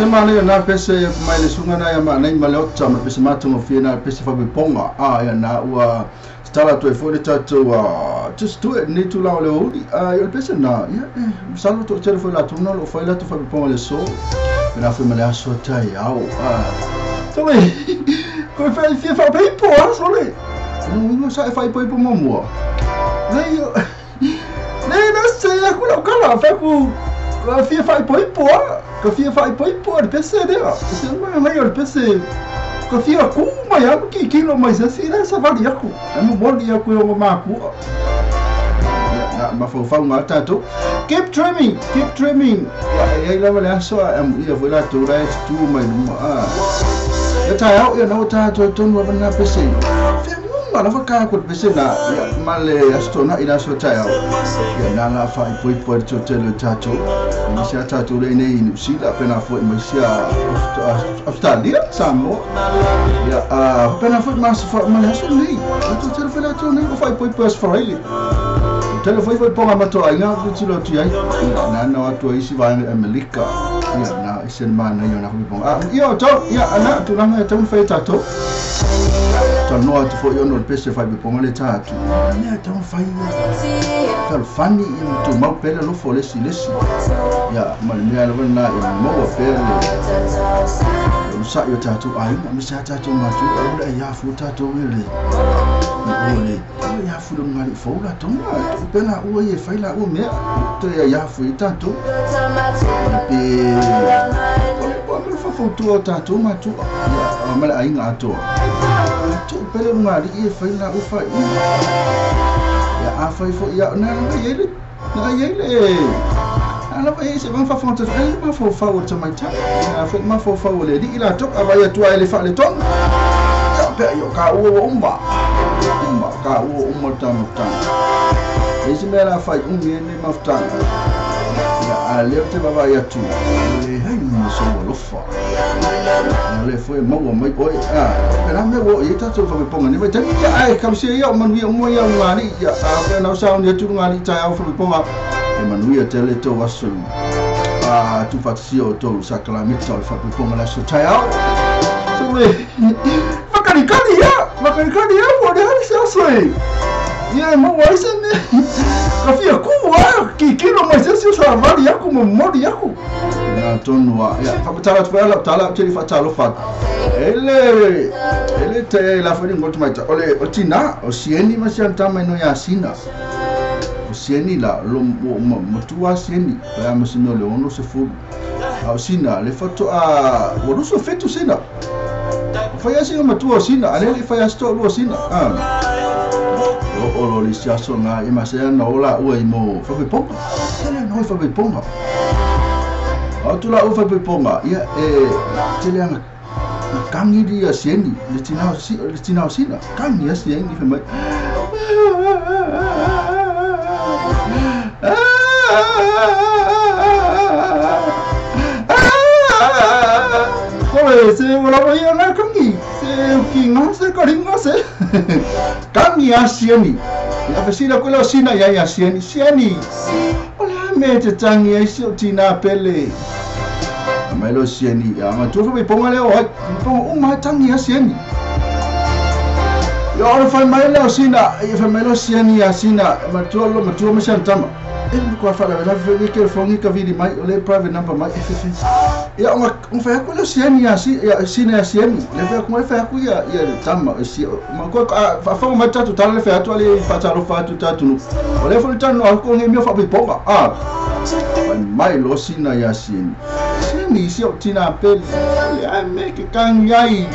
Se manaia na pese mai le suga na ia maanai ma le ota ma pese matagofie na pese faapoipoga a ia na ua tatala atu ai foi le tatou tusitue lenei tulaga o le ouli a o le pese na ia e masalo toatele foi latou na o loo fai latou faapoipoga le aso pena foi ma le aso taeao a sole koe fia faapeipo a sole uiga sa e faaipoipo muamua lei le na se aku lau kala fai ku fia faaipoipo a ka fia faaipoipo a le pese lea se mai o le pese ka fia ku mai aku ki kilo mai se si le savali aku e momoli aku e o makua na mafaufauga a tatou. Keep dreaming, keep dreaming. Ia ai lava le aso a amuia foi latou la e tutū mai luma a e taeao ia na ua tatou tonu ava na pese feamuga lava ka aku le pese na ia ma le aso tonaʻi le aso taeao ia na la faaipoipo ai le toatele o tatou ma sia tatou le nei i Niusila pena foi mai sia Australia Samoa ia pena foi ma ma le aso nei tatou tele foi latou nei o faaipoipo aso faraile tele foi foi ponga matoaiga tilotilo atu ai ia na na atu ai isi vaega Amerika ia na ise manaia na faaipoipoga a ia o tau ia ana tulaga e tau fai tatou talanoa atu foi ona o le pese faaipoipoga le ta atu mea e tau fai fealofani ia ma tumau pea le alofa o le isi lesi ia ma le mea lava lena ia maua pea le onosaʻi o tatou aiga ma se a tatou matua o le aiafu o tatou e le o le aiafu le lugalii fou latou na tuu pea laua ia e fai laua mea toe aiafu ai tatou pe o le po le faufautua o tatou matua ia ma le aiga atoa tuu pea le lugalii e fai laua faaiuga ia a fai foi ia na lava i ai le na i ai le na lava i ai se vaga faafofoga ai le mafaufau o le tamaitai a foi mafaufau o le alii latou a vaai atu ai le faaletonu ia pea ia o kaua ua uma uma kaua uma le tamafutaga e isi mea la fai umi ai lenei mafutaga ia a lea ou te vaavaai atu leai ma sou alofa ia le foi e maua mai oe a pena mea ua oo i ai tatou faapoipoga nei vaitaimi ia ae talosia ia o manuia uma ia lugalii ia a pea na o sauni atu lugalii taeao faapoipoga e manuia tele tou aso a tuufaatasia o tou sakalamita o le faapoipoga le aso taeao sole makalikali ia makalikali ia ua le ale se aso e ia e maua ai se mea ka fia ku a kikilo mai se isi o savali aku ma momoli aku na tonu a ia faamatala atu foi lau tala ou te le faatalofa atu e le e le te la foi le gotu mai o le o tina o sieni ma siana tama ino ia sina o sieni la lo matua sieni pe a ma se mea o le 60 a o sina le fatoa ua 27 sina o fai asi matua o sina a le le fai asi toalua sina a o lo le isi aso ga ia ma se ana o laua i mo faapoipoga tele ana o i faapoipoga a atu laua faapoipoga ia e tele ana na kagi lia sieni le tina le tina o sina kagi a sieni fai mai Kore se ua lava ia na kagi se uki ngā se karinga se kagi a sieni ia fesili aku le o sina ia ia sieni sieni o le a mea e te tangi ai si o tina pele a mai lo sieni ia matua faapoipoga lea o ai faapoipoga uma ai tangi a sieni ia o le fai mai lea o sina ia fai mai lea o sieni ia sina matua lo matua ma siana tama e matua faalavelave foi le telefoni ka vili mai o le private number mai e fefe ia ona fai aku lea o sieni ia ia sina ia sieni le fai aku le fai aku ia ia le tama e si ma ko faafofoga mai tatou tala le fai atu ale faatalofa atu tatou nu o lea foi le talanoa aku o nei mea faapoipoga a fai mai loa sina ia sieni sieni si o tina pele le ai me ke kagi ai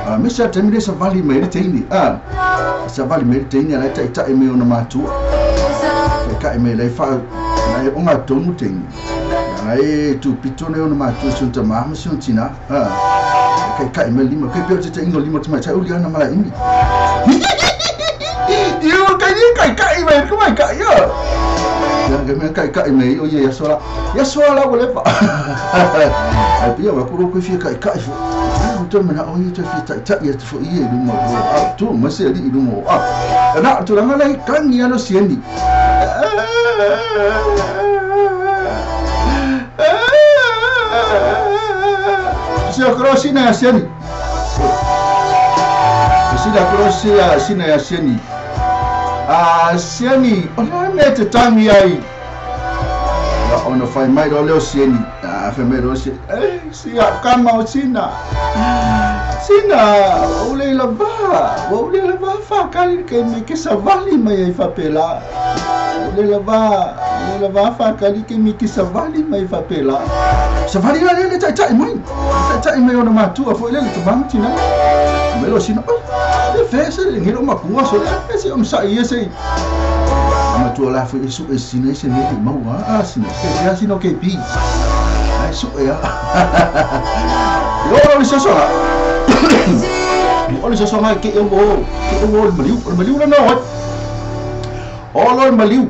a me sa taimi le savali mai le teine a savali mai le teine a lai taʻitaʻi mai ona matua taʻitaʻi mai lai faa lai o tonu teine lai tupito nei ona matua si ona tamā ma si ona tinā a kaʻikaʻi mai lima kai pea o tetaʻiga o lima tamaitai uli ana ma laʻimi ia kai ni kaʻikaʻi mai ka maikaʻi ia ia ka mea kaʻikaʻi mai o ia ia aso la ia aso la ua lepa ai pia wa ku ro fia kaʻikaʻi fo ai o mana o ia toe fia taʻitaʻi atu foi ia i luma o a tu ma se alii i luma o a na tulaga lai kagi alo sieni kuro sina ya siani. Sina kuro sina ya siani. A siani, o le me te tangi ai. Ia ona fai mai lo leo siani. A fai mai lo siani. Eh, sia kama o sina. Sina, o le lava, o le lava fa kali ke me ke savali mai ai fa pela. O le lava fa kali ke me ke savali mai fa pela. Savali la le tai tai mai. Tai tai mai ona matua foi le te bang tina. Me lo sina. Le fese le ngelo makua so le se om sa ia se. Matua la foi su e sina se me mau a sina. Ke ya sina ke bi. Ai su e a. Yo lo se so. O le soso mai ke o maliu, o maliu la no. O lo maliu.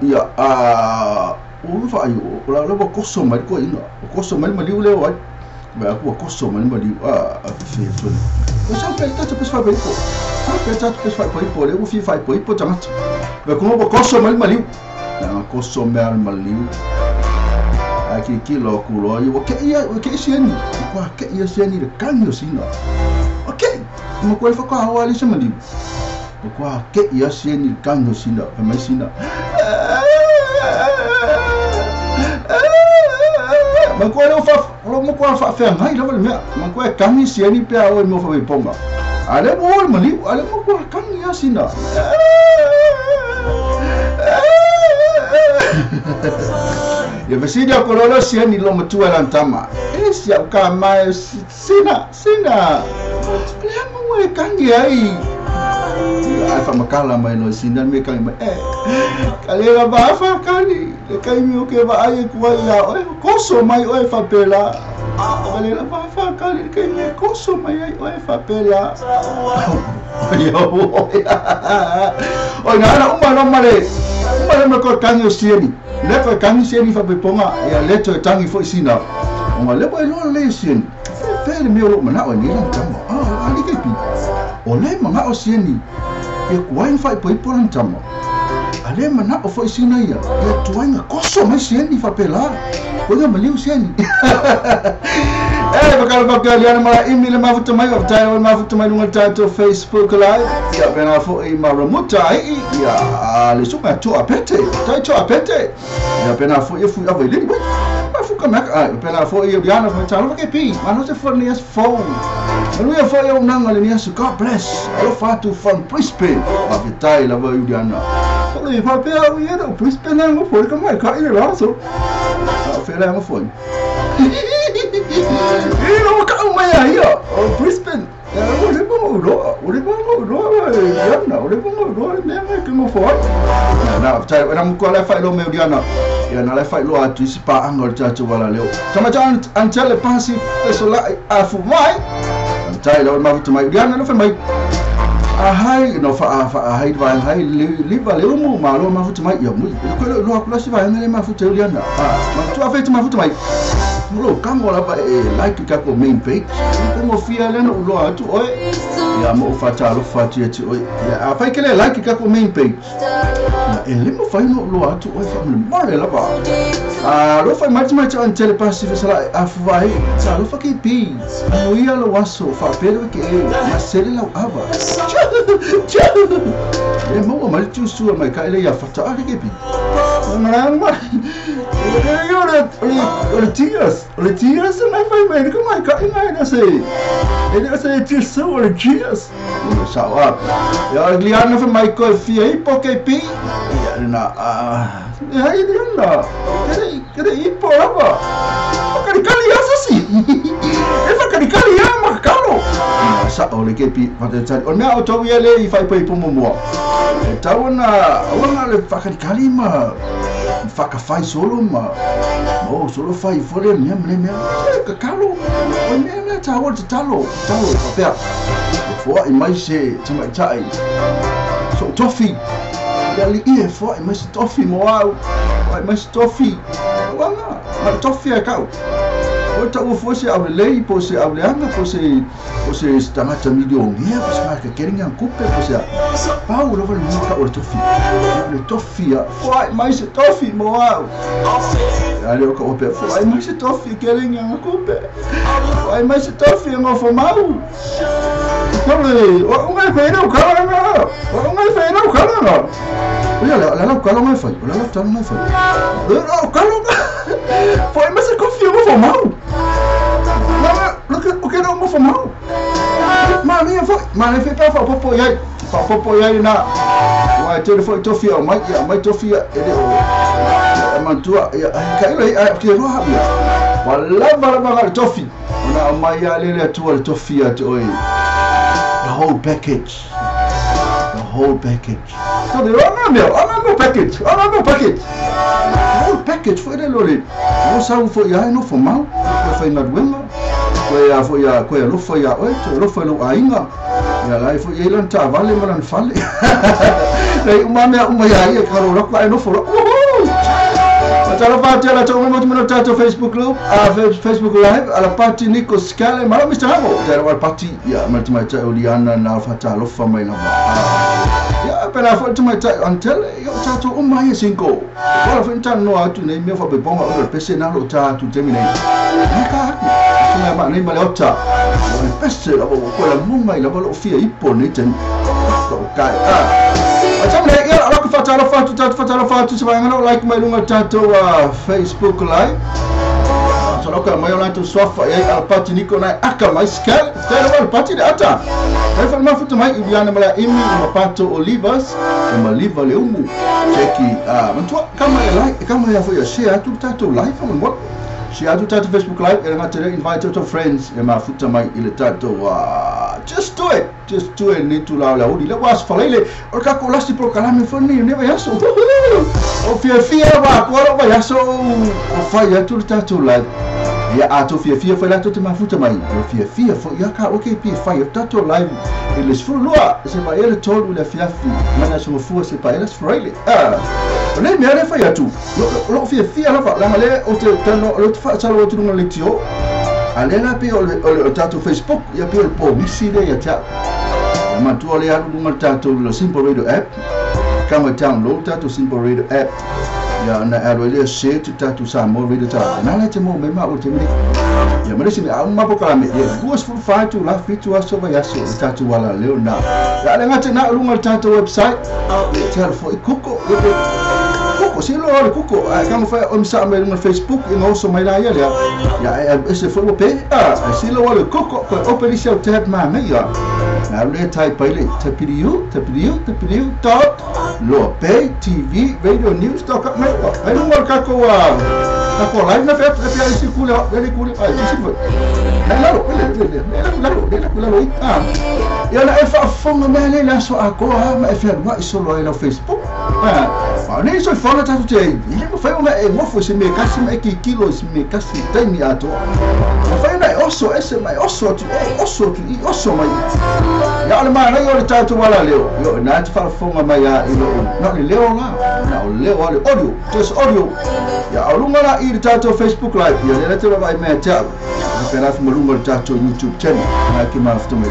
Ia a o fa ai o la lo koso mai ko ina. O koso mai maliu le o ai. Ba ku koso mai maliu a fe to. O sa pe ta te fa pe ko. Fa pe ta te fa pe po le u fi fa pe po ta mat. Ba ko mo koso mai maliu. Na koso mai maliu. A ki ki lo ku lo i o ke ia o ke sieni. Ko ke ia sieni le kanyo sina. Okay. Ma ko fa ka wa le se maliu. Ko ke ia sieni le kanyo sina, fa mai sina. Ma ko le fa lo mo ko fa fa ngai lo le mea. Ma ko e kangi sieni pe a o mo fa be ponga. Ale mo le maliu, ale mo ko kangi ia sina. Ia vesidia ko lo sieni lo matua lan tama. E sia ka mai sina sina. Le mo e kangi ai. Ai fa makala mai lo sina me kangi mai. E kale la ba fa kali. Le kai mi o ke ba ai ku ai o koso mai o e fa pela. Kale la ba fa kali le kai mi koso mai ai o e fa pela. Yo. O na na uma no mare. Uma no ko kangi o sieni. Le ko kangi sieni fa peponga ia le to tangi fo sina. O le bo lo le sieni. Fe le me o mana o ni la tama. Ah ali ke pi. O le mana o sieni. E kuai fa po lan tama. Ale mana o fo sina ia. E tuainga koso mai sieni fa pela. Ko ia maliu sieni. Eh bakala bakala liana mara imi le mafuta mai o tai o mafuta mai lunga tato Facebook live. Ia pena fo i maramuta ai ia le suka to apete. Tai to apete. Ia pena fo i fu ava ile. Ma fu kana ai pena fo i liana fo talo ke pi. Ma no se fo ni as phone. Manuia fo i nanga le ni as God bless. Alo fatu from Brisbane. A vitai la va Juliana. Ko le fa pe au ia o Brisbane na mo fo ka mai ka ile la so. A fe la mo fo. E no ka mai ia o Brisbane. Ya o le mo ro, o le mo ro ya na, o le mo ro me me ke mo fo. Na tai na mo ko la fa lo me Juliana. Ia na le fa lo atu si pa anga o tatu wala leo. Tama tan antele pasi fesola a fu mai. Tai lo mafuta mai Juliana no fa mai. Ahai no fa fa ahai va hai li va le mo ma lo mafuta mai ia mo. Ko lo lo si va le mafuta Juliana. Ah, ma tu a fe mafuta mai. Lo kango la e like ka ko main page. Ko mo fia le no lo atu oi. Ia mo fa ta lo fa ti oi. Ia a fa ke le like ka ko main page. Na e le mo fa no lo atu oi fa mo mare la ba. A lo fa mai mai an tele pasi fa sala a fu vai. Sa lo fa ke pi. Mo ia lo waso fa pelo ke e ma sele la ava. E mo mai tu su mai ka ile ia fa ta ke pi. Ma o le tias, o le tias mai fai mai ko mai ka mai na se. E le se tias o le tias. Sa wa. Ya Gliana fa mai ko fia ipo ke pi. Ya na a. Ya Gliana. Kere ipo lava. Kari kali asasi. E fa kari kali ya makalo. Sa o le ke pi fa te tari. O mea o tau ia le i fai po ipo momoa. E tau na ona le fa kari kali ma whakawhai solo ma o solo whai fole mea mea mea ka kalo o mea mea tā te talo talo papea foa i mai se tamaitai so tofi ia li ia foa i mai se tofi mo au foa i mai se tofi wanga ma tofi e kau O ta ua foi se au lelei po se au leaga po se o se tagata milionea po se tagata kekelega kupe po se pau lava le mea ta'u o le tofi le tofi a foa'i mai se tofi mo a'u a le o ka'ua pea foa'i mai se tofi kelega kupe foa'i mai se tofi e gofomau ole o a'uga e fai lau kalaga o a'uga e fai lau kalaga ia la lau kalaga e fai o la lau taloga e fai o kalaga foa'i mai se tofi e gofomau o ke lau gofomau ma foi ma le fe pa popo iai pa popo iai na wa te foi tofi o mai ia mai tofi e le o mantua ia ka ile ai ke ro ha ia wa lava lava le tofi na mai ia le le tua le tofi a te oi the whole package the whole package so the ona no package ona no package the whole package foi le lole o sa foi ia no fo mau ko fai ngaluega koe a foi a koe alofa ia oe toe alofa i lou aiga ia lai foi ia lana taavale ma lana fale lai uma mea uma ia ia kalolako ae nofo loa Tala pati ala tau mo mo tato Facebook group Facebook live ala pati Nico Scale malo Mr. Hamo tala wal pati ia ma te mai tai Oliana na fata alofa mai lava ia pela fo te mai tai until ia tato uma ia cinco wala fo tan no atu nei mea fa be bonga o le pese na lo ta tu temi nei ka aku ma nei ma le ota o le pese la ko la munga i la lo fia ipo nei temi ko kai a ia ala ku fata ala fatu tatu fata ala fatu se vai ngalo like mai lunga tato Facebook live so lo ka mai ola tu sofa ia ala pati niko na aka mai skal tele wal pati de ata ai fa ma futu mai Iliana mala imi ma pato olivas e ma liva le umu cheki mantua kama like kama ya fo ya share tu tato live on what share tu tato Facebook live e ma invite your friends e ma futa mai ile tato just do it ni tu la la uli le was falele o ka ko lasti pro kalame fo ni ne vai aso o fia fia va ko ro vai aso o fa ya tu tato live ia a tu fia fia foi la tu te mafuta mai o fia fia fo ia ka okay pi fa ya tato live ele sfulua se va ele tolu le fia fi mana so fu se pa ele sfrele o le me ale fa ya tu lo fia fia la la le o te tano lo fa sa lo tu no lectio ale la pe o tato Facebook ia pe o po misi le ia ta ma tu ale alu no tato lo Simple Radio app kama download tato Simple Radio app ia na alu le share tu tato Samoa Radio ta na le te mo me ma o te me ia ma le se a uma poka me ia duas fu fa tu la fitu aso vai aso tato wala leo na ia le ngate na lunga tato website te al fo kuko kuko se lo le kuko kama fa o msa me no Facebook e no so mai la ia ia ese foi o pe a se lo le kuko ko open isi tab ma me ia na le type le tapiu tapiu tapiu dot lo pe tv radio news dot com ai no ka ko ka ko live na fe fe isi kule le kule ai isi foi la lo le le la lo le la lo ia na e fa fonga me le la so a ko ma e fe ma iso lo e Facebook ah nei so fona tatu te ile mo fai ona e mofo se me kasi me ki kilo se me kasi taimi ato mo fai na oso ese mai oso tu oso tu i oso mai ya le ma na yo le tatu wala leo yo na te fa fonga mai ya ilo na le leo la na o leo ale audio just audio ya alunga la i tatu Facebook live ya le te vai me ta pela fi malunga tatu YouTube channel na ki ma ftu me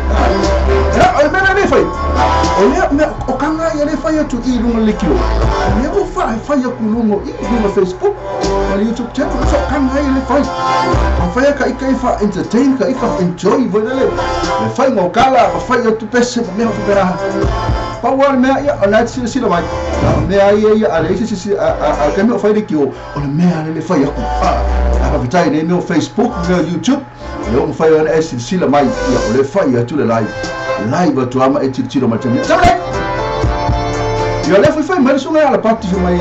ya o me na le fai o le me o kanga ya le fai tu i lunga le kilo me o fa fai ku lungo i lunga Facebook o YouTube channel so kanga ya le fai o fai ka i fa entertain ka i fa enjoy vo le le fai mo kala o fai tu pese me o fera pa wa me ya o na si si lo mai me ai ia ale si si a ka me o fai le kilo o le me ale le fai ku a fa tai ne no Facebook no YouTube le o fai ona si si la mai ia o le fai tu le live live tu ama e tiro ma temi ia le foi fai mai sunga ala pati mai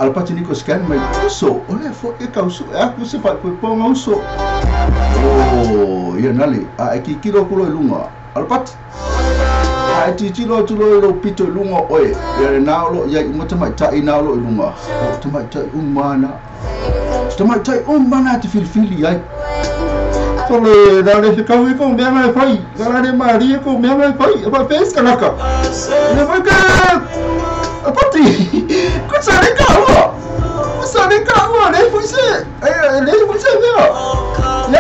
ala pati Nico Scan mai uso o le fo e kausu e aku se fai po ngauso o ia nale a e kikilo kulo lunga ala pati a e tiro tu lo lo pito lunga oe ia na lo ia mo te mai tai na lo lunga o te mai tai umana te mai tai umana te filifili ai Tole na le kau ko mea mai pai na le maria ko mea mai pai pa pesca naka le vai ka a pati ko sa le ka ho ko sa le ka ho le foi se le foi se mea le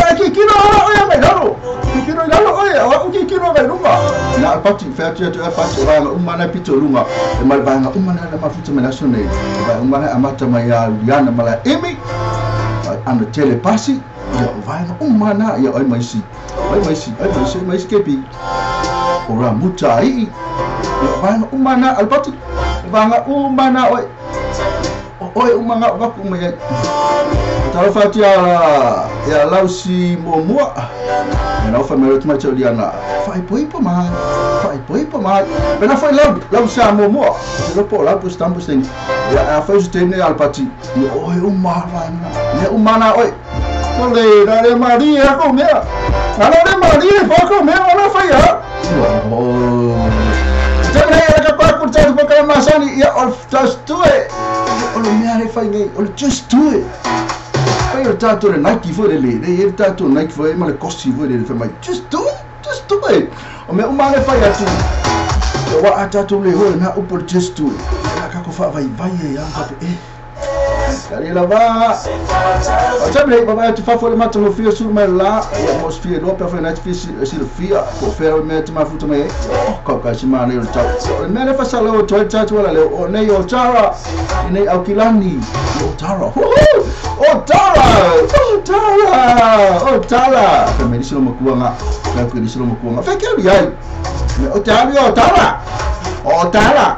Alapati fai atu Alapati o vaega uma na pito luga e ma le vaega uma na mafuta mai le aso nei vaega uma na amata mai ia Liana ma la Emi ana tele pasi ia o vaega uma na ia oi maisi oi maisi oi maisi maisi kepi o ra muta i ia vaega uma na Alapati vaega uma na oi oi uma nga vaku mai ai talofa atu ia lausi muamua e lau fai mai lotu mai tau liana faaipoipo mai pena foi lau sa muamua te lopo o lau pu stampu sing ia a fai su tene Alapati ia oi uma vaega ia uma na oi ole na le maria ko mea na le maria ko mea ona fai a Tēnei e ka pāku tātou pakara masani ia o just do it. O le mea le whai nei, o le just do it. Whai o tātou le Nike foi le le, le tātou Nike foi ma le kosi foi le le whai mai, just do it, just do it. O mea uma le whai atu, ia wa a tātou le hoi nā upo le just do it. Ia kako wha vai vai e ia kape e. Ka le lava. O tēnei, babai atu fafo le matangofia sulu mai la, ia mos fia loa pea whai nai fia silafia, po whera o mea te mafuta mai e. Oh, kau kai si mana o le tau. O le mea le whasala o toi tātu ala leo, o nei o Tara, i nei Aukilani, o Tara, huhu, o Tara, o Tara, o Tara. Whai mai nisi lo makuanga, whai kui nisi lo makuanga, whai kia uri ai. O te aru o Tara, o Tara,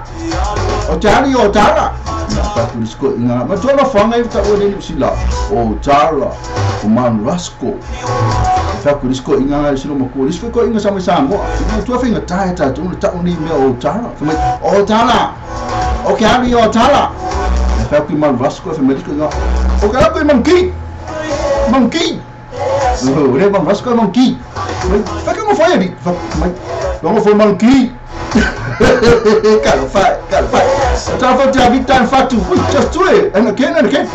o te aru o Tara. Nā whai kui inga, ma tuala whanga i ta o nei sila, o Tara, o Man Rasko. Whai kui nisi ko inga ngai silo makua, nisi ko inga sa mai Samoa. Inga tua whainga tae tātou, una tau nei mea o Tara. Whai mai, o Tara, o ke aru o Tara. Whai kui Man Rasko, whai mai nisi ko inga, o ke aru monkey, monkey. O re Man Rasko monkey. Whai ka ngawhai ari, whai mai, ngawhai monkey. Kalo fai, kalo fai. O tā whai te a Victor and Fatu. Just do it. And again and again.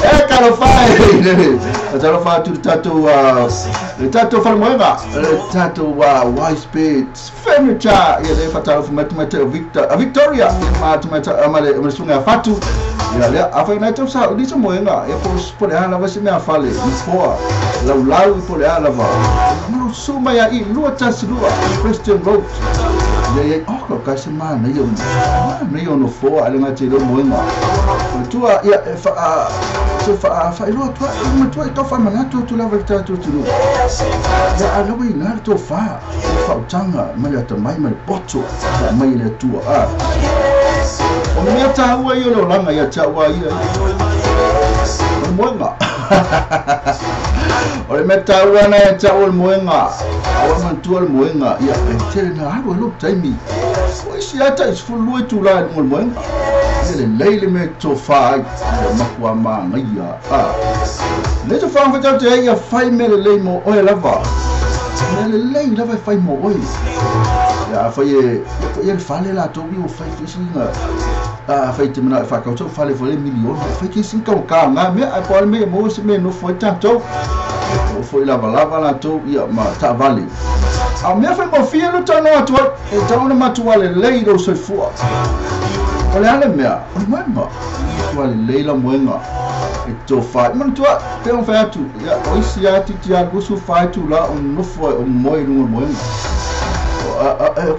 E kalo fai. O tā whai atu le tātou whalamoenga. Le tātou Wise Beds Furniture. Ia le whataro whamatu o Victor, a Victoria. Ia mātu mai ma le sunga a Fatu. Ia lea, a whai nai tau sa, o nisa moenga. Ia po le ana wasi mea whale. Nipoa. Lau lau po le ana wa. Maro su mai a i, lua tasi lua. Christian Road. Ia ia, oh, kau kai se mana ia mana ia ono foa ale ngai te leo moenga. O le tua, ia, e wha, se wha, wha iloa tua, e ma tua i tau wha manatu atu lava le tātou tunu. Ia, a lawa i ngā le tō wha, whautanga, mai le ata mai, mai le poto, mai le atua, a. O mea tāua ia o le olanga ia tāua ia. O le moenga. O le mea tāua na ia tāua le moenga. Awa mantua le moenga. Ia, e tere na aru e lo taimi. O isi ata i sifulu e tū la e le moenga. Ia le lei le mea tō wha ai. Ia makua maa ia. A. Le tō wha whatau te ia whai mea le lei mō oe lava. Mea le lei lava e whai mō oe. Ia whai e, ia le whale la tō o whai whisinga. A whai te mana e whakautou whale whale miliona. Whai ke sinka o kā ngā mea, ai po ale mea mō se mea no whai tātou. O whai lava lava la tō, ia ma tā vale. A mea whai mō whia lo tau noa atu ai, e tau na matua le lei lo soifua. O le ale mea, o le moenga. Matua le lei la moenga. E tō whai. Mana tua, te on whai atu. Ia, o isi ati tia gusu whai tu la o nofo o moe lunga moenga. O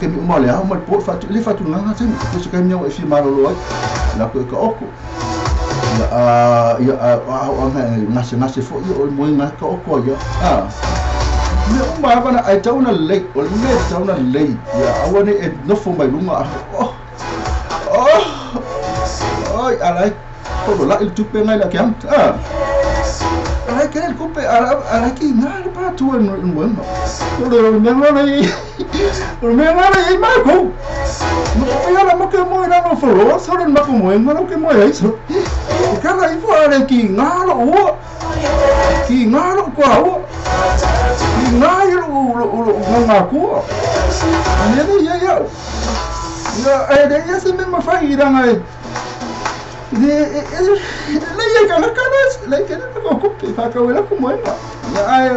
ke mi uma le au mai po whatu, le whatu nganga tēnu. Ko se kai mea o e whia marolo ai. La koe ka oko. Ia, ia, a, ngase ngase fo ia o le moenga ka oko ia. A. Mea uma awana ai tauna lei, o le mea tauna lei. Ia, awa nei e nofo mai lunga. Oh, oh, oi, alai. Polo la il tupe ngai la kiam. Ah. Alai ke le kupe alai ki ngā le pa tua no moenga. O le mea ngā o le mea ngā i mako. Mo te ala mo ke moe na no foro, so le mako moenga no ke moe ai so. O kana i fo ale ki ngā lo ua. Ki ngā lo kwa ua. Ki ngā i lo ngā kua. Ane ne ia ia. Ia e le ia se me mawhai i ranga e. Le ia kana kana le kana ko kupe whakawela ko moenga. Ia ai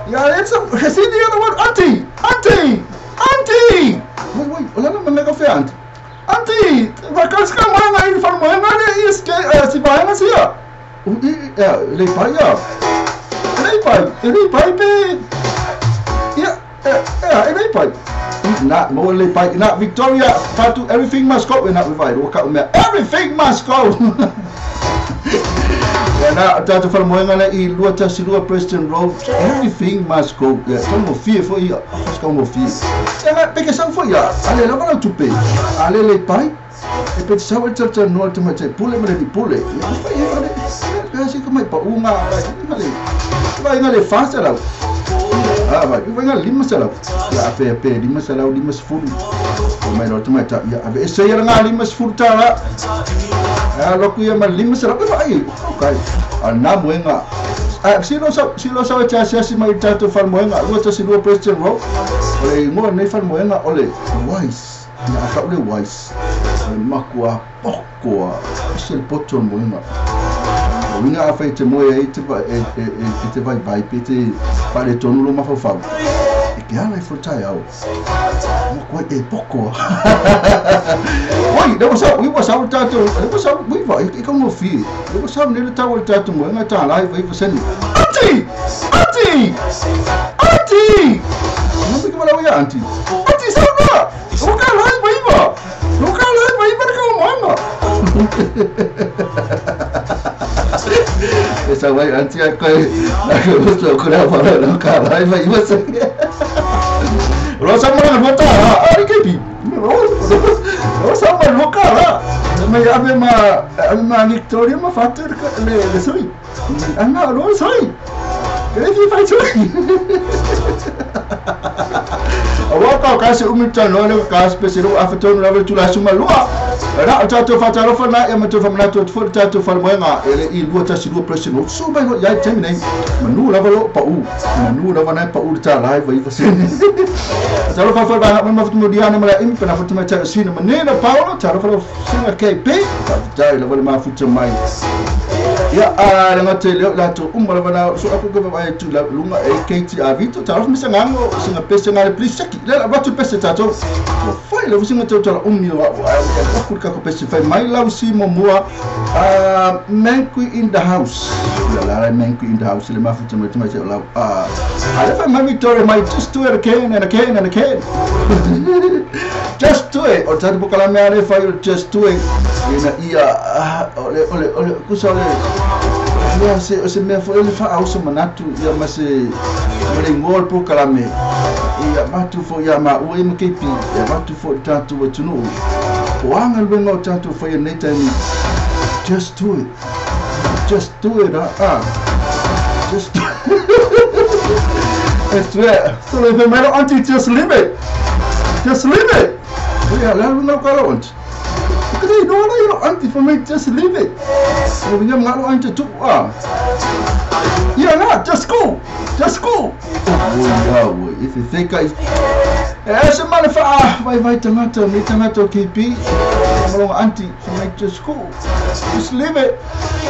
ia it's a see the other one auntie auntie auntie. Wait wait, ola na mega fe auntie. Auntie, whakauska moenga i whar moenga le i si vaenga sia. Ia le pai ia. Le pai pe. Ia E le pai. Na mo le pai na Victoria Fatu, everything must go. Na vai ro ka mea, everything must go. Ia na tātou whalamoenga le i 212 Preston Road, everything must go. Ia tau fie fo ia, ka mo fie. Ia na peke sau fo ia, ale lava lau tupe. Ale le pai. E pe sau e tata noa te mai te pule ma le pule. Ia fai e ale. Ia se ka mai pa unga ale. Vai ngale fasa lau. Ah vai, vai ngale lima salau. Ia pe pe lima salau lima sefulu. O mai ro te mai ta ia ave se ia nga lima sefulu ta la. Ah loku ia ma lima salau vai. Okay. A na moenga. Ah silo sa silo sa cha sia si mai tato fal moenga. 212 Preston Road. Ole ngo nei fal moenga ole wise. Ia ka ole wise. Makua pokoa se le poto moenga. O winga a fai te moe e te e te vai vai pe te pare tonu lo mafau. E ke ala i fo tai au. Mo koe e pokoa. Oi, le wasa, ui wasa o tātou, le wasa, ui vai, e ka ngo fi. Le wasa ne le tau o tātou moenga tā lai vai faseni. Auntie! Auntie! Auntie! Mo ke wala ia auntie. Auntie sa ba. O ka lai vai ba. O ka lai vai ba ka moenga. Esa vai auntie a koe. Na ko so ko la wala no ka lai vai ba sa. Rosa mo na ta ari ke pi. Rosa mo no ka la. Me ave ma Victoria ma fatto le soi. Anna lo soi. Che ti fai soi? Awa ka ka se umita no le ka spesialo afatonu la tula suma lua. Ra tato fatalo fa na e mato fa mnato fo tato fa moenga ele i lua tasi lua presi no so bai ya temine manu la valo pa u manu la vana pa u ta lai vai fa sen. Talo fa fa ba ma fa diana mala im pa fa ma ta sina manena Paolo talo fa singa KP ta la vale ma futa mai. Ya a la ngate le la to umma la so aku ko ba tu la lunga e KT avito talo fa misangango singa pese ngale please saki le la batu pese tato. Fai le singa to la ummi wa ku ka ko pese fai mai lau si mo mua Menkui in the house. La la Menkui in the house le mafuta mai mai la ale fa mai Victoria mai just do it again and again and again. Just do it. O tatu bokala me ale fa just do it. Ina ia ole ole ole kusa ole ia se se me fo ele fa au so manatu ia ma se le ngol bokala me ia matu fo ia ma o MKP ia matu fo tatu tunu. O anga lenga o tatu fo ia nei taimi. Just do it. Just do it. Just do it. It's it. So if you auntie, just leave it. Just leave it. Yeah, let me know what auntie. Because you know auntie for me, just leave it. So we have not auntie too. Yeah, no, just go. Just go. Oh, yeah, if you think I Esa male fa vai vai tangata me tangata KP malonga auntie for me, just go. Just leave it.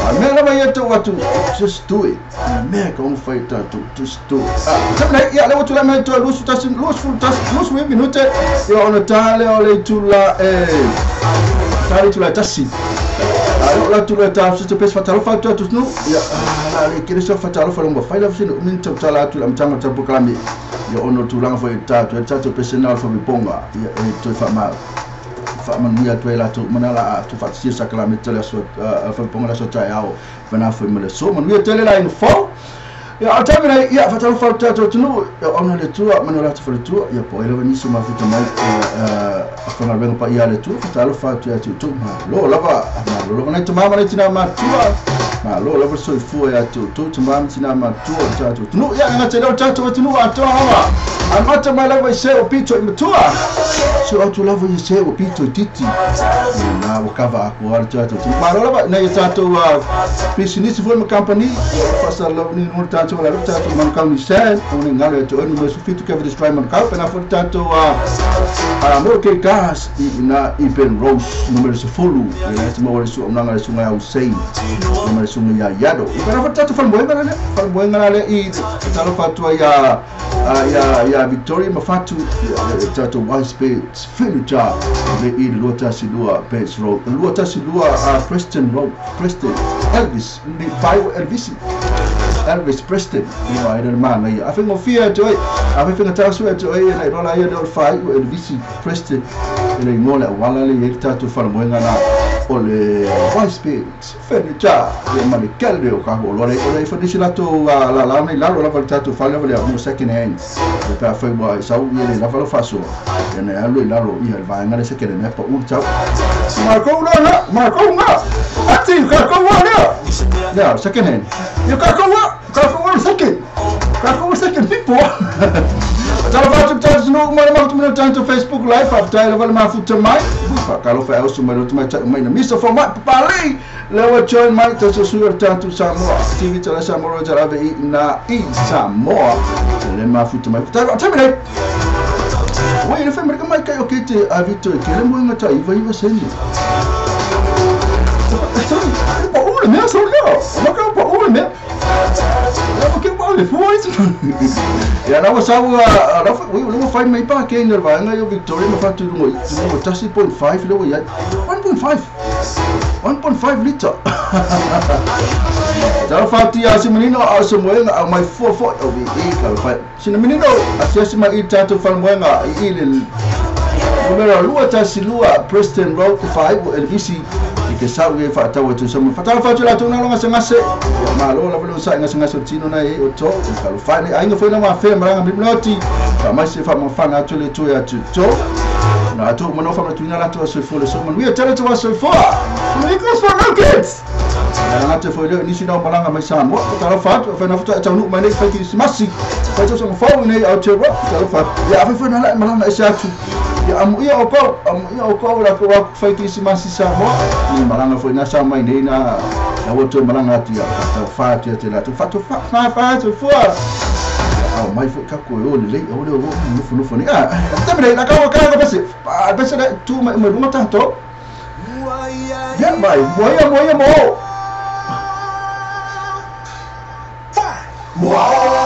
A mea lava ia tau atu, just do it. A mea ka unga fai tātou, just do it. Tamana ia lewa tula mai toa lusu tasi, lusu tasi, lusu e minute. Ia ona tāle o le tula e tāle tula tasi. Alo la tula ta se te pes fatalo fa tu atu nu. Ia la le kere so fatalo fa longa fai la fsino min tau tala atu la mtanga tau pokalame. Ia ono tulanga fo e tātou pese na fa miponga. Ia e toi fa ma manuia tu la tu manala tu fa sia sakala me tele so fa ponga la so tai ao fana fo me so manuia tele la in fo ya atamina ya fa tal fa ta tu no ona le tu manala tu fa tu ya po ele ni so ma futa mai fa na venga pa ia le tu fa tal fa tu ya tu tu ma lo lava ma lo na tu ma ma tina ma tu ma lo lava so fu ya tu tu tu ma tina ma tu ta tu no ya nga te ta tu tu no a to hawa amata ma lava se o pito i matua so atu lava i se o pito i titi na o kava ko ar ta tu ma lo lava na ta tu business for my company fa sa lava ni no ta tu la ta tu man kau ni se o ni ngale tu no me su fitu ke destroy man kau na fo ta tu a mo ke gas i na i Ben Rose numero se fulu e se mo su na ngale su ngai sei numero su ngai yado i pa fa ta tu fa mo ngale fa mo ngale i ta lo fa tu ya ya Victoria Mafatu tato Wise Beds Furniture le i lua tasi lua Beds Road lua tasi lua Preston Road Preston Elvis ni five Elvis Elvis Presley ia ai le mana ia a fengo fia atu ai a fe fenga tasu atu ai na iloa ia le o le fai o Elvis Presley le igoa le auala le iai le tatou falamoega na o le Wisepigs Furniture ia ma le kele o ka ho'oloa le o le ifanisi latou lala nei lalo lava le tatou fale lava le mo second hand le pe afai ua sau ia le lava lo faasoa ia na alu i lalo ia le vaega le second hand pa u tau makou la makou nga ati kakou wa lea lea second hand ia kakou wa kakou wa second kakou second people. Tala fatu tala no ma ma tu tanto Facebook live fa tala va ma futa mai fa kalo fa osu mai tu mai mai na Mr. For mai pali le wa join mai to so su tanto Samoa TV tala Samoa tala ve na i Samoa le ma futa mai tala tala wa ile fa mai kai o ke te avito ke le mo ngata iva iva seni pa o le mea so le ma ka pa o le mea ia na sa ua la ui le fai mai pa ke ni vaega yo Victoria ma fatu lungo lungo 1.5 le ia 1.5 1.5 liter. Tala fati a se menino a se moenga a mai fo fo o vi e ka fai se menino a se mai tato fa moenga i le numero lua tasi lua Preston Road 5 Elvisi ke sau e fa tau tu sama fa tala fa tu la tu na longa se ngase ya ma lo la velo sa ngase ngase tino na e o to ka lo fa ni ai ngo foi na ma fe maranga mi noti fa mai se fa mo fa na tu le tu ya tu to na tu mo no fa tu na la tu so fo le so mo wi tele tu so fo ni ko so no kids na te foi le ni si na malanga mai sa mo tala fa fa na fa ta nu mai ne fa ki smasi fa tu so mo fa ni au te ro tala fa ya fa fa na la malanga e sa tu ya amu ia o ko amu ia o ko la ko fa ki smasi sa mo ni malanga foi na sa mai nei na na woto malanga atu ya ta fa tu te la tu fa tu fa fa fa tu fa au mai foi ka ko o le o le o no fu no fu ni ah tamre la ka ka ka pese pa pese tu mai mai lunga tanto ya mai moia moia mo Bye.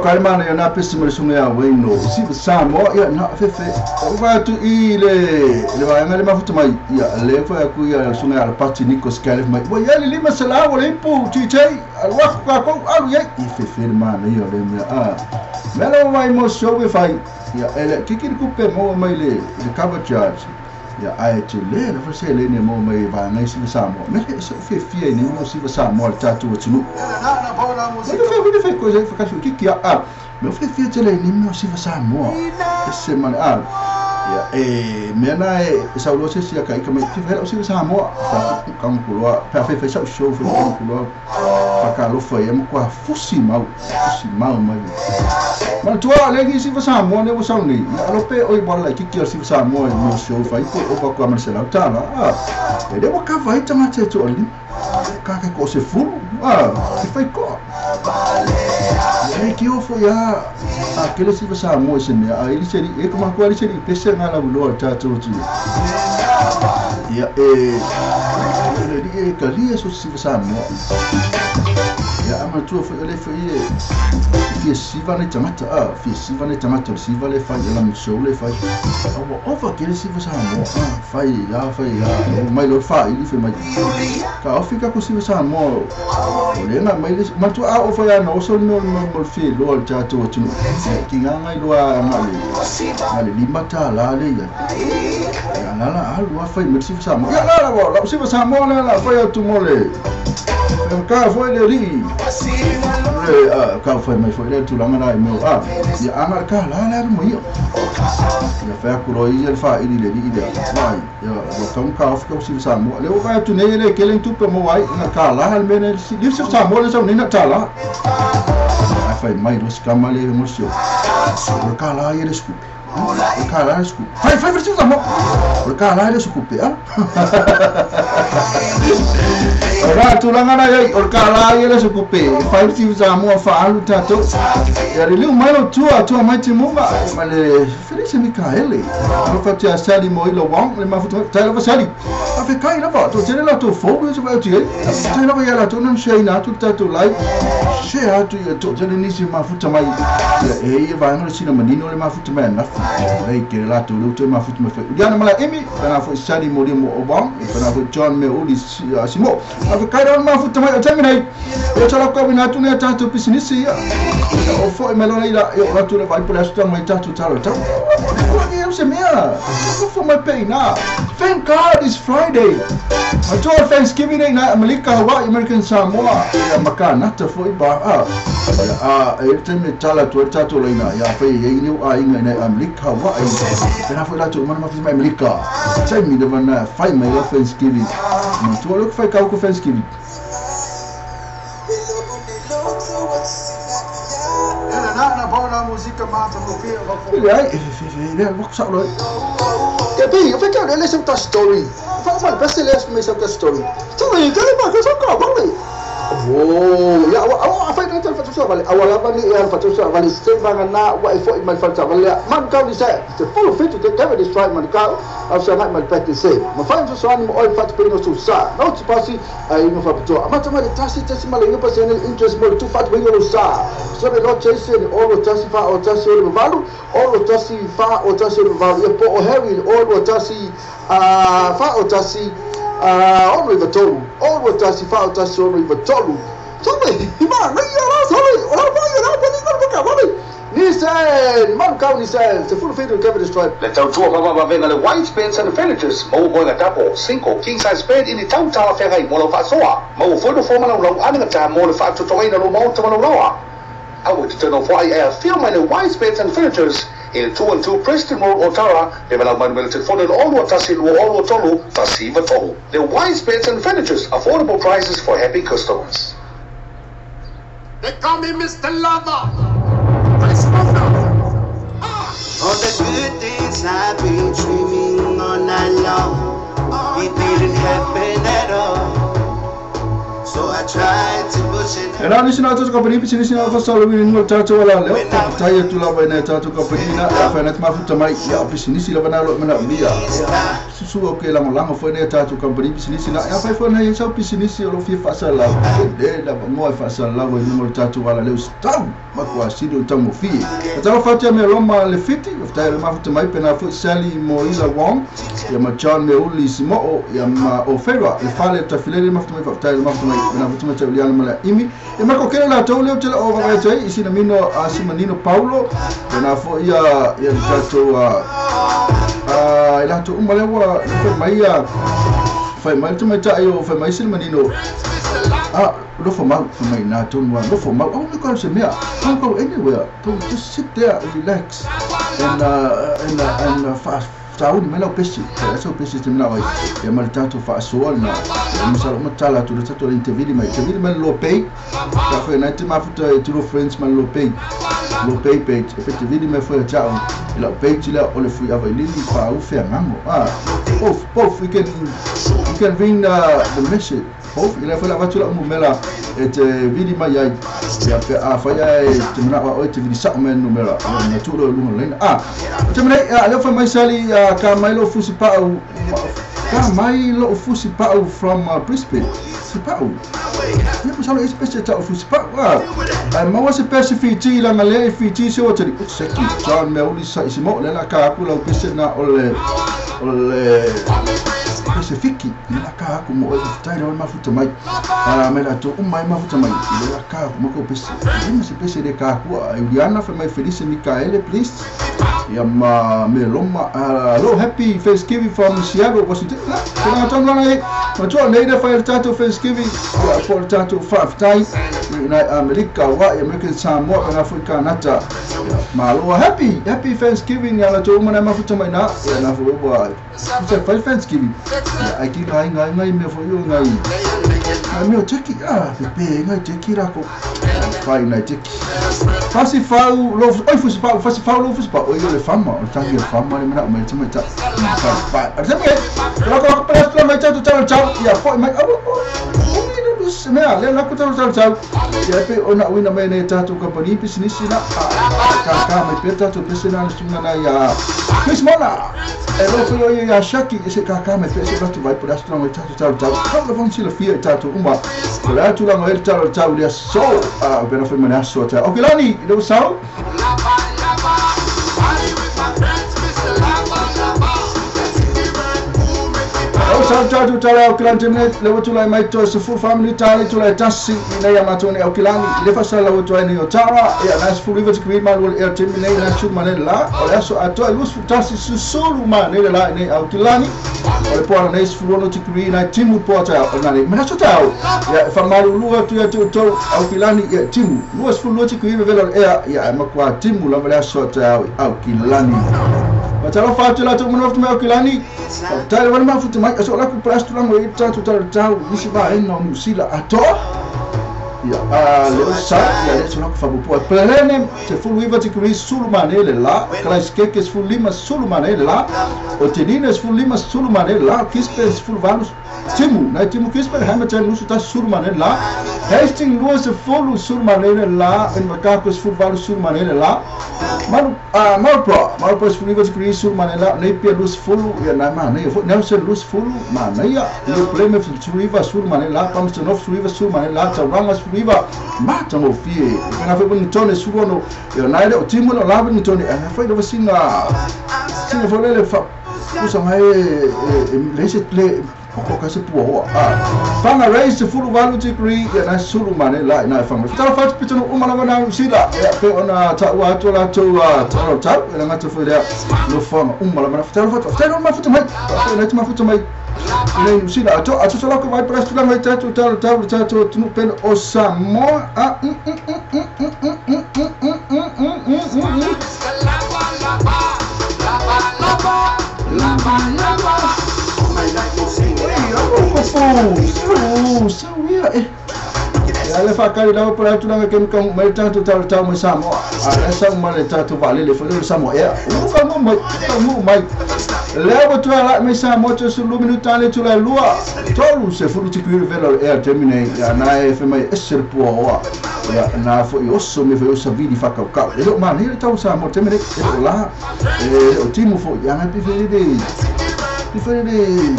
ka mana ia na pesi ma le sunga ia Wayne Siva Samoa ia na fefe o va tu i le vaega le mafuta mai ia le fa ku ia sunga ia pati Nico Scalif mai wa ia le lima sala o le pu TJ alwa ka ko alu ia i fefe le mana ia le mea a melo mai mo show e fai ia ele kiki ku pe mo mai le cover charge ia ai te le na fa se le ne mo mai va ngai Siva Samoa me se fe fia ni mo Siva Samoa le tatu atunu na fe coisa fa ka kiki a me fe fia te le ni mo Siva Samoa se man a ia e me na e sa lo se sia kai ka mai fe o Siva Samoa fa ka mo pa fe fe sa show fe ko fa ka lo fa ia mo kwa fusi mau mai ma tua le ki Siva Samoa ne wo sa ni ia lo pe oi wala ki ki Siva Samoa mo show fa ko o kwa Marcelo tala a e le wa ka vai tanga te to ali ka ka ko se fulu a se fai ko e ki o fo ia a ke le Siva Samoa se me a ili seri e ko ma ko ali seri pese ngala lo ta to tu ia e le e ka li so Siva Samoa ia ama tua fo le fo ie fia siva ne tangata a fia siva ne tangata siva le fai la show le fai a ova ke le Siva Samoa fai ya mai lo fai li fe mai ka o fika ko Siva Samoa o le na mai le ma tu a o fa ya no so no mo fi lo al tatu tu ki nga ngai lo a le limata la le ya la la a lo fai me Siva Samoa ya la la Siva Samoa la fai tu mo le ka foi le ri le ka foi mai foi le tulaga na i mea a ia aga ka la la mo ia ia fa ku ro ia fa i le ri le vai ia wa ka ka of ka Siva Samoa le o ka tu nei le ke le tupe mo ai na ka la le mene li Siva Samoa le sa ni na ta la a fai mai ro ska ma le mo sio o ka la ia le scoop o ka la le scoop fai fai Siva Samoa o ka la le scoop a ora tulaga na ia o ka la ia le sukupe fai Siva Samoa fa alu tatou ia le liu mai lo tua mai te munga ma le Felice Mikaele o fa tia sali mo i lo wang le mafuta tai lava sali a fe kai lava to tele la to fo se ba ti tai lava ia la to non sei na tu tatou lai se atu ia to tele ni se mafuta mai ia e ia vai no sina manino le mafuta mai na le ke la to le to mafuta mai ia na mala emi na fo sali mo le mo wang na fo John me uli simo a fe kai ron mafuta mai o temi nei o tala ko na tu ne tatou business ia o fo me lo ila o la tu le vai por esta mai tatou talo tau o se mea fo mai pe na. Thank God it's Friday. I told Thanksgiving Day na Amerika Hawaii American Samoa ia makana ta fo i ba a e te me tala tu tatou leina ia fe ia ni a inga na Amerika Hawaii na fo la tu mana ma fi Amerika tai mi de mana fai mai Thanksgiving ma tu lo fai ka ko Thanksgiving. Story. Story. Oh, ya, awak apa yang nak cakap balik? Awal apa ni yang patut cakap balik? Sebab na wa ifo imal falsa balik. Man kau ni saya, the full fit to take care of this right man kau. Aku sangat mal pet se. Mafan susuan mo oil fat pino susah. No pasi ai no fa betul. Macam mana tasi tasi mal ingat pasal interest mo tu fat pino susah. So le lot chase all tasi fa o tasi o valu, all tasi fa o tasi o valu. Ya po o Harry all tasi fa o tasi ono iva tolu, ono tasi fa o tasi ono iva tolu. Sorry, ima, nai ala, sorry, ora vai, ora vai, ora vai, ni sen, man kau ni sen, se full fit Kevin Stripe. Le tautua mavavavega le White Beds and Furnitures, mau moega tapo, single, king size bed i ni tautala feagai mo lau faasoa, mau foi no fōmana lau anagata mo le faatotogaina lo maota ma lau laoa. Aua te tano foai e afio mai le White Beds and Furnitures i le 212 Preston Road, Otara, le walau mai numera telefone le 01 1 2 3 1 3. Le Wise Beds and Furnitures, affordable prices for happy customers. They call me Mr. Lover. I smoke up. All the good things I've been dreaming all night long, it didn't happen at all. So I tried to push it. Era ni sina tu kapani pisi sina fa solo ni ngo tatu wala le tai tu la baina tatu kapani na fa na mafuta mai ya pisi ni sila bana lo mana mia susu o ke lango foi nei tatou company business na ia fai foi nei sau business o lo fia faasalalau le la mo e faasalalau i luga o le tatou ala leu stau matua sili o taugofie. Matalo fatia me Roma le fiti faafetai le mafuta mai pena foi Sally Moila Wong ia ma John Meuli Simo'o ia ma Ofera le fale tafilele mafuta mai faafetai le mafuta mai pena futa mai tauliana ma le imi ia ma kokele latou leo tele o vavaetai i sina mino a Simanino Paulo pena foi ia le tatou i latou uma lea ua fai mai ia fai mai le tamaitai o fai mai Simanino a lofo mau fai mai nā tonu a lofo mau oh my God se mea can't go anywhere don't just sit there relax and faasauni mai lau pesi sau pesi te manao ai ia ma le tatou faasoa lena ia masalo uma tala atu le tatou intervili mai le lo pay ka foi nai te mafuta e tulo friends ma le lo pay page e pete vili mai foi tau e lau page lea o le fui ava i lili pa u feagago both you can ring the message both i le foi la avatu lau numera e te vili mai ai ia pe a fai ai te manao a oe te vili sa'o mai numera na tuu leo i luga laina te manai lea fai mai Sally ka mai lou fusi pa'u ka mai lou fusi pa'u from Brisbane fusi pa'u ia masalo ese pese ta'u fusi pa'u ai maua se pese Fiji langa lea i Fiji se ua tali seki John Meuli sa isi mo le la ka aku lau pese na o le pese fiki le la ka aku mo e faafetai le mafuta mai mai latou uma e mafuta mai le la ka aku mo kou pese e ma se pese le ka aku a Uliana fai mai Felice Mikaele please ia ma me loma hello happy Thanksgiving from Seattle Washington tena tonu ana e matua nei le fai le tatou Thanksgiving ia po le tatou faafetai i Amerika wa i American Samoa pena foi Kanata malo happy Thanksgiving ia latou uma na mafuta mai na ia na foi ua se fai Thanksgiving ai ki ngai ngai ngai me foi o ngai ngai mea teki pepe ngai teki rako fai nai teki fasi fau lo oi fusi pau fasi fau lo fusi pau oi o le fama o le tangi le fama le mana o mai tama ta fai a te me la ko pa la mai tau tau tau ia foi mai o o mea le la ko tau tau tau ia pe ona uina mai nei tatou company business na ka mai pe tatou business na sunga na ia Chris Mona e lo foi o ia Shaki e se ka mai pe se batu vai por astro mai tau tau tau ka le fon sila fia tatou uma ko la tu la ngai tau tau le so a bena foi mai aso ta o kilani le sau Sau tatu tala o kilani temne le watu lai mai to se full family tali tu lai tasi i nei amatone o kilani le fasala watu ai nei o tara ia nas full river to ma wal air temne nei na chu mane la o le aso ato lus tasi susulu ma nei la nei o kilani o le poana nei full no tikri na timu pota o nani mena so tau ia fa malu lua tu ia tu to o kilani ia timu lua full no tikri vela air ia makwa timu la le aso tau o kilani Matalo fatu la tu manof mai o kilani tai le mafuta mai aso la ku prastu la mo tatu tau tau nisi ba en no musila ato ia le sa ia le sola ku fa po plene te full river te kri sulu manele la Christchurch full lima sulu manele la o tenines full lima sulu manele la Kispes full valus timu na timu Kispes Hamilton nusu ta sulu manele la Hastings Lewis full sulu manele la en Macacos full valus sulu manele la Manu Marlboro full river te kri sulu manele la Napier lus full ia na ma nei Nelson lus full ma nei le Plymouth river sulu manele la Palmerston North river sulu manele la Tauranga river ma tango fie pena foi Wellington sulu no ia na le o timu la Wellington ana foi do singa singa foi le fa usa mai le se le poko ka se pua hoa fanga raise fulu valu degree ia na sulu mane la na fanga tala fatu pito uma lava na sila ia pe ona ta ua atu la tu tau tau ela ngata foi le no fanga uma lava na tala fatu tala mafuta mai na mafuta mai nei sila ato ato la ko vai presto la mai tatu tau tau tatu tu pen o Samoa a ia le faakali lava po le atulaga ke mai le tatou talatau mai Samoa a lea sau ma le tatou vaalele foi le Samoa Air ua faamuu mai faamuu mai lea ua toe ala'i mai Samoa toesulu minuta le tulae lua tolu sefulu tikui vela o le Air Gemini ia na e fai mai ese le puaoa ia na fo'i oso mea foi o savili faakaukau e leo manaia le tau Samoa Gemini e leo la e leo timu fo'i ia na pifelele Foi le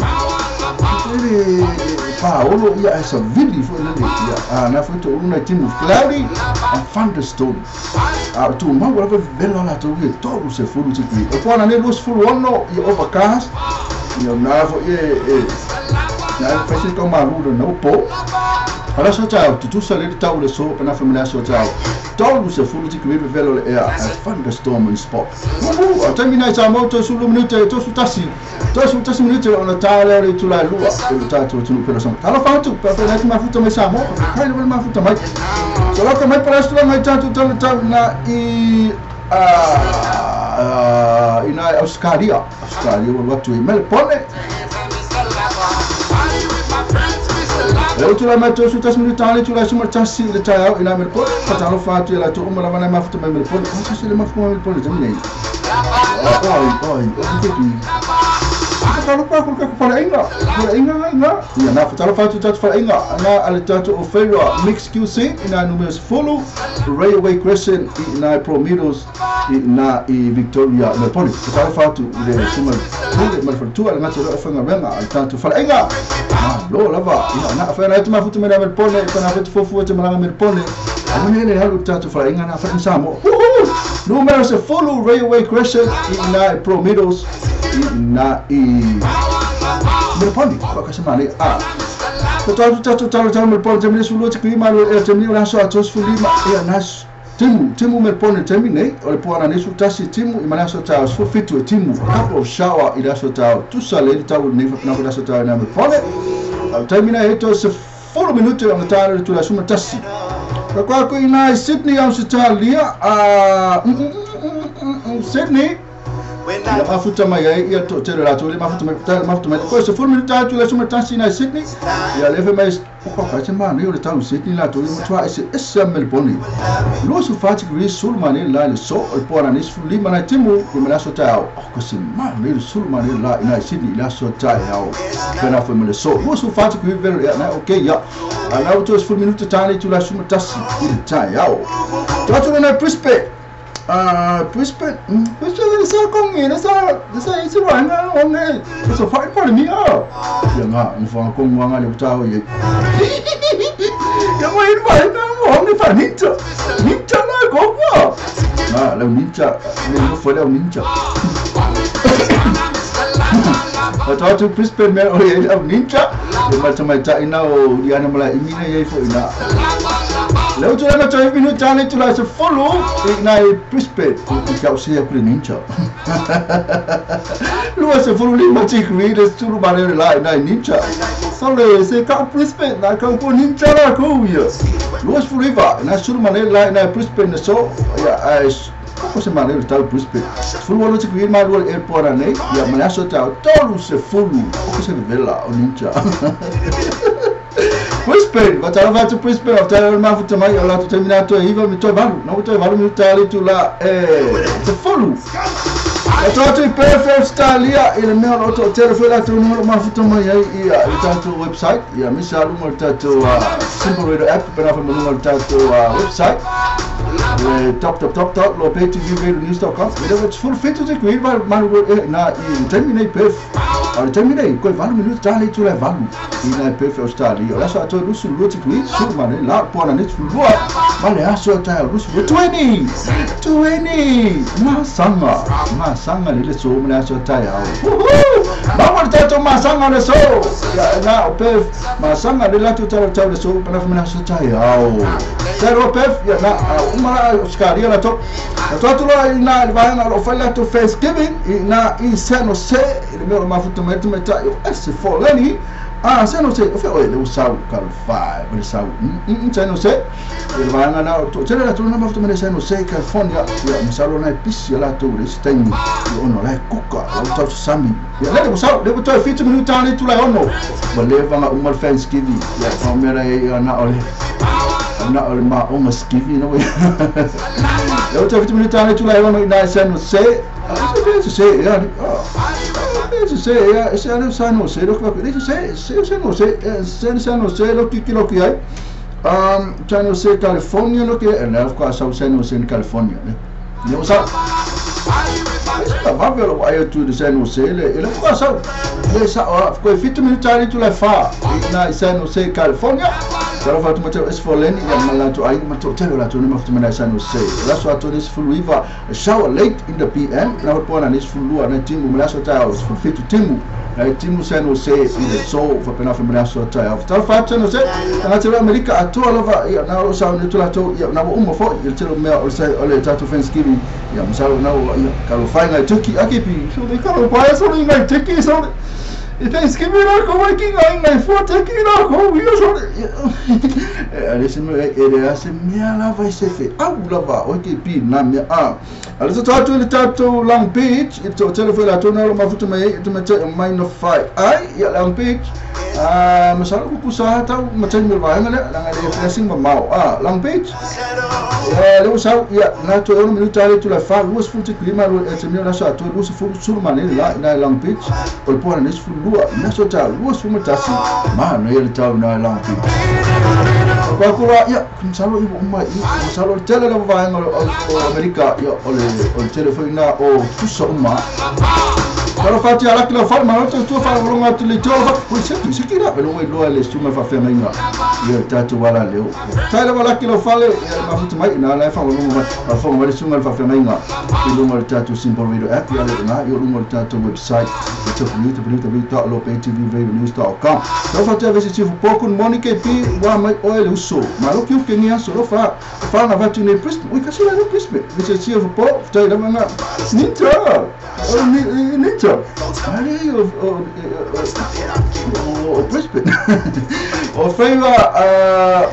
paolo ia e savili foi le ia na foi to una timu cloudy and thunderstorm a tu mau lava vela la to ia tolu se fulu tiki o pona ne los fulu ono ia overcast ia na foi e na foi se ko malu no po ala so tau tu sa le tau le so na família so tau tolu se fulu tiki vela le air a thunderstorm in spot a termina sa moto sulu minuto to su tasi minuto ona tale le tula lua o tato tu pelo som tala fatu pa pa na mafuta mai sa mo kai le mafuta mai so la mai para stu mai tato tala na i ina Australia o watu i Melbourne. Le tula mai to su tasi minuto le tula su tasi le tau ina Melbourne pa talo fatu la to uma la mafuta mai Melbourne o se le mafuta mai Melbourne jamne oi oi talo pa ko ka inga ia na talo fatu tatu fala inga na ale tatu o feira mix QC ina números follow Railway Crescent ina Promiros ina i Victoria Melbourne talo fatu le suma le malfatu ala ngati lo fanga renga al tatu fala inga lo lava ia na fa na tuma futu mena Melbourne pa na futu fofu te malanga Melbourne amene le halu tatu fala inga na fa samo números follow Railway Crescent ina Promiros na i Melbourne ko ka semane a ko talo Melbourne temne sulu te klima lo temne la so atos fulima e nas timu Melbourne temne o le poana ne su tasi timu i mana so ta so fitu timu couple of shower i la so ta tu sale tau ne na la so ta na Melbourne termina eto se 4 minuto on talo tu la suma tasi ko ko ina Sydney Australia a Sydney ia mafuta mai ai ia to tele la to le mafuta mai ko se 4 minuto tu la suma tasi na Sydney ia leve mai o ka te mane o le tau Sydney la to le motwa ese ese Melbourne lo su fati gri sul mane la le so o pona ni sul lima na timu i mala so tau o ko se mane le sul mane la ina Sydney la so tau pena foi mele so lo su fati gri velo na okay ya ana o to 4 minuto tani tu la suma tasi i tau to na Brisbane Brisbane, Brisbane sa kong ni sa sa ranga ong ne so fa pa ni a ya nga mfa kong wanga le tao ye ya mai mai na ong ni fa ninja ninja na go ko na le ninja ne mo fo le ninja a to Brisbane me o ye ninja le ma mai ta ina o ya na mala imina ye fo ina le tu la to minuto tani tu la se follow ina e Brisbane o ka o se ku ninja lo se follow li ma ti kri le tu ba le la ina ninja so le se ka Brisbane na ka ko ninja la ko ya lo se follow va na su ma le la ina Brisbane so ya ai ko se ma le ta Brisbane follow lo ti kri ma lo airport nei ya ma so ta tolu se follow o se vela o ninja Brisbane, va tala to Brisbane, va tala mafuta mai ala to terminato iva mi to valu, no to valu mi tali tu la te follow. Va to Perth Australia, il meo lo to telefone la to numero mafuta mai ai ia il tato website, ia mi salu mo tato Simple Radio app per fa mo tato website. Top top top top lo ptv.news.com. Vede full fit to qui va ma na i terminate Perth. Al terminate ko valu minuto tali tu la valu ina Perth Australia. La so to lusu luti qui su ma ne la pona ne su lua ma le aso ta lusu 20 ma sanga le so ma le aso ta ya. Ma wa ta to ma sanga le so ya na Perth ma sanga le la to ta le so pa na ma aso ta ya. Zero Perth ya na uma Australia la to to la ina va na lo fa to Thanksgiving ina i San Jose le meo mafuta mai ta S for Lenny. Ah, San Jose, o fe le usau cal 5, le usau. San Jose, le va na to tele la to na mafuta mai San Jose, California, ya misalo na pisi la to le stein, ono la kuka, la to sami. Ya le usau, le to 50 minuto tani tu la ono. Ba le va na uma Thanksgiving, ya fa mera ya na ole. Na ole ma o Thanksgiving no. Le to 50 minuto tani tu la ono na San Jose. Se ya se ya se San Jose lo que se San Jose San Jose lo que hay San Jose California lo que el of course San Jose California ne yo sa La vave lo ai tu de San Jose le le ko sa le sa o ko 7 minuta ali tu le fa na San Jose California. Talofa tu mateo esfoleni ya malato ai mato tele la tu ni mafuta mana San Jose. La so atu ni sifuluiva shower late in the PM na pona ni sifulua na timu mlaso ta sifufitu timu na timu San Jose i le so fa pena fa mlaso ta. Talofa San Jose na tele Amerika atoa lava ya na o sa ni tu la to ya na o fo il tele mea o sa o le tato Thanksgiving ya msalo na o ya kalo fainga tuki akipi so de kalo pa so ni ngai tuki so Thanksgiving na ko waki ngai ngai fo tuki na ko wi so ale se me ele ase mea la vai se fe au lava o ke pi na mea a ale so tato le tato Long Beach i to tele foi la to na lo mafuta mai to me mai no fai ai ya Long Beach a masalo ku sa ta matani me vai ngale la ngale flashing ma mau a Long Beach ya le sa ya na to ono minuta ale tu la fa luas fu te clima lo e te mea la sa to luas fu sur mane la na Long Beach o le pona nes fu lua na so ta luas fu matasi ma no ele tau na Long Beach kwa kura ya kumsalo ibo uma i kumsalo tele la vai ngo Amerika ya ole telefone na o tusa uma Talo fati ala kila fa ma to tu fa longa tu le tolo fa se tu se kira pelo lo le suma fa fa mainga yo tatu wala leo tala wala kila fa le ma futu mai na la fa longa ma fa ma le suma fa fa mainga i lunga tatu Simple Radio app ya le na yo lunga tatu website www.loptvradionews.com. Talo fati avesi chief pouco Monica P wa mai oil uso ma lo ki ke nia so fa fa na va tu ne Brisbane we kasi la Brisbane vese chief po tai la manga ninja o ninja Ali o Brisbane o feiva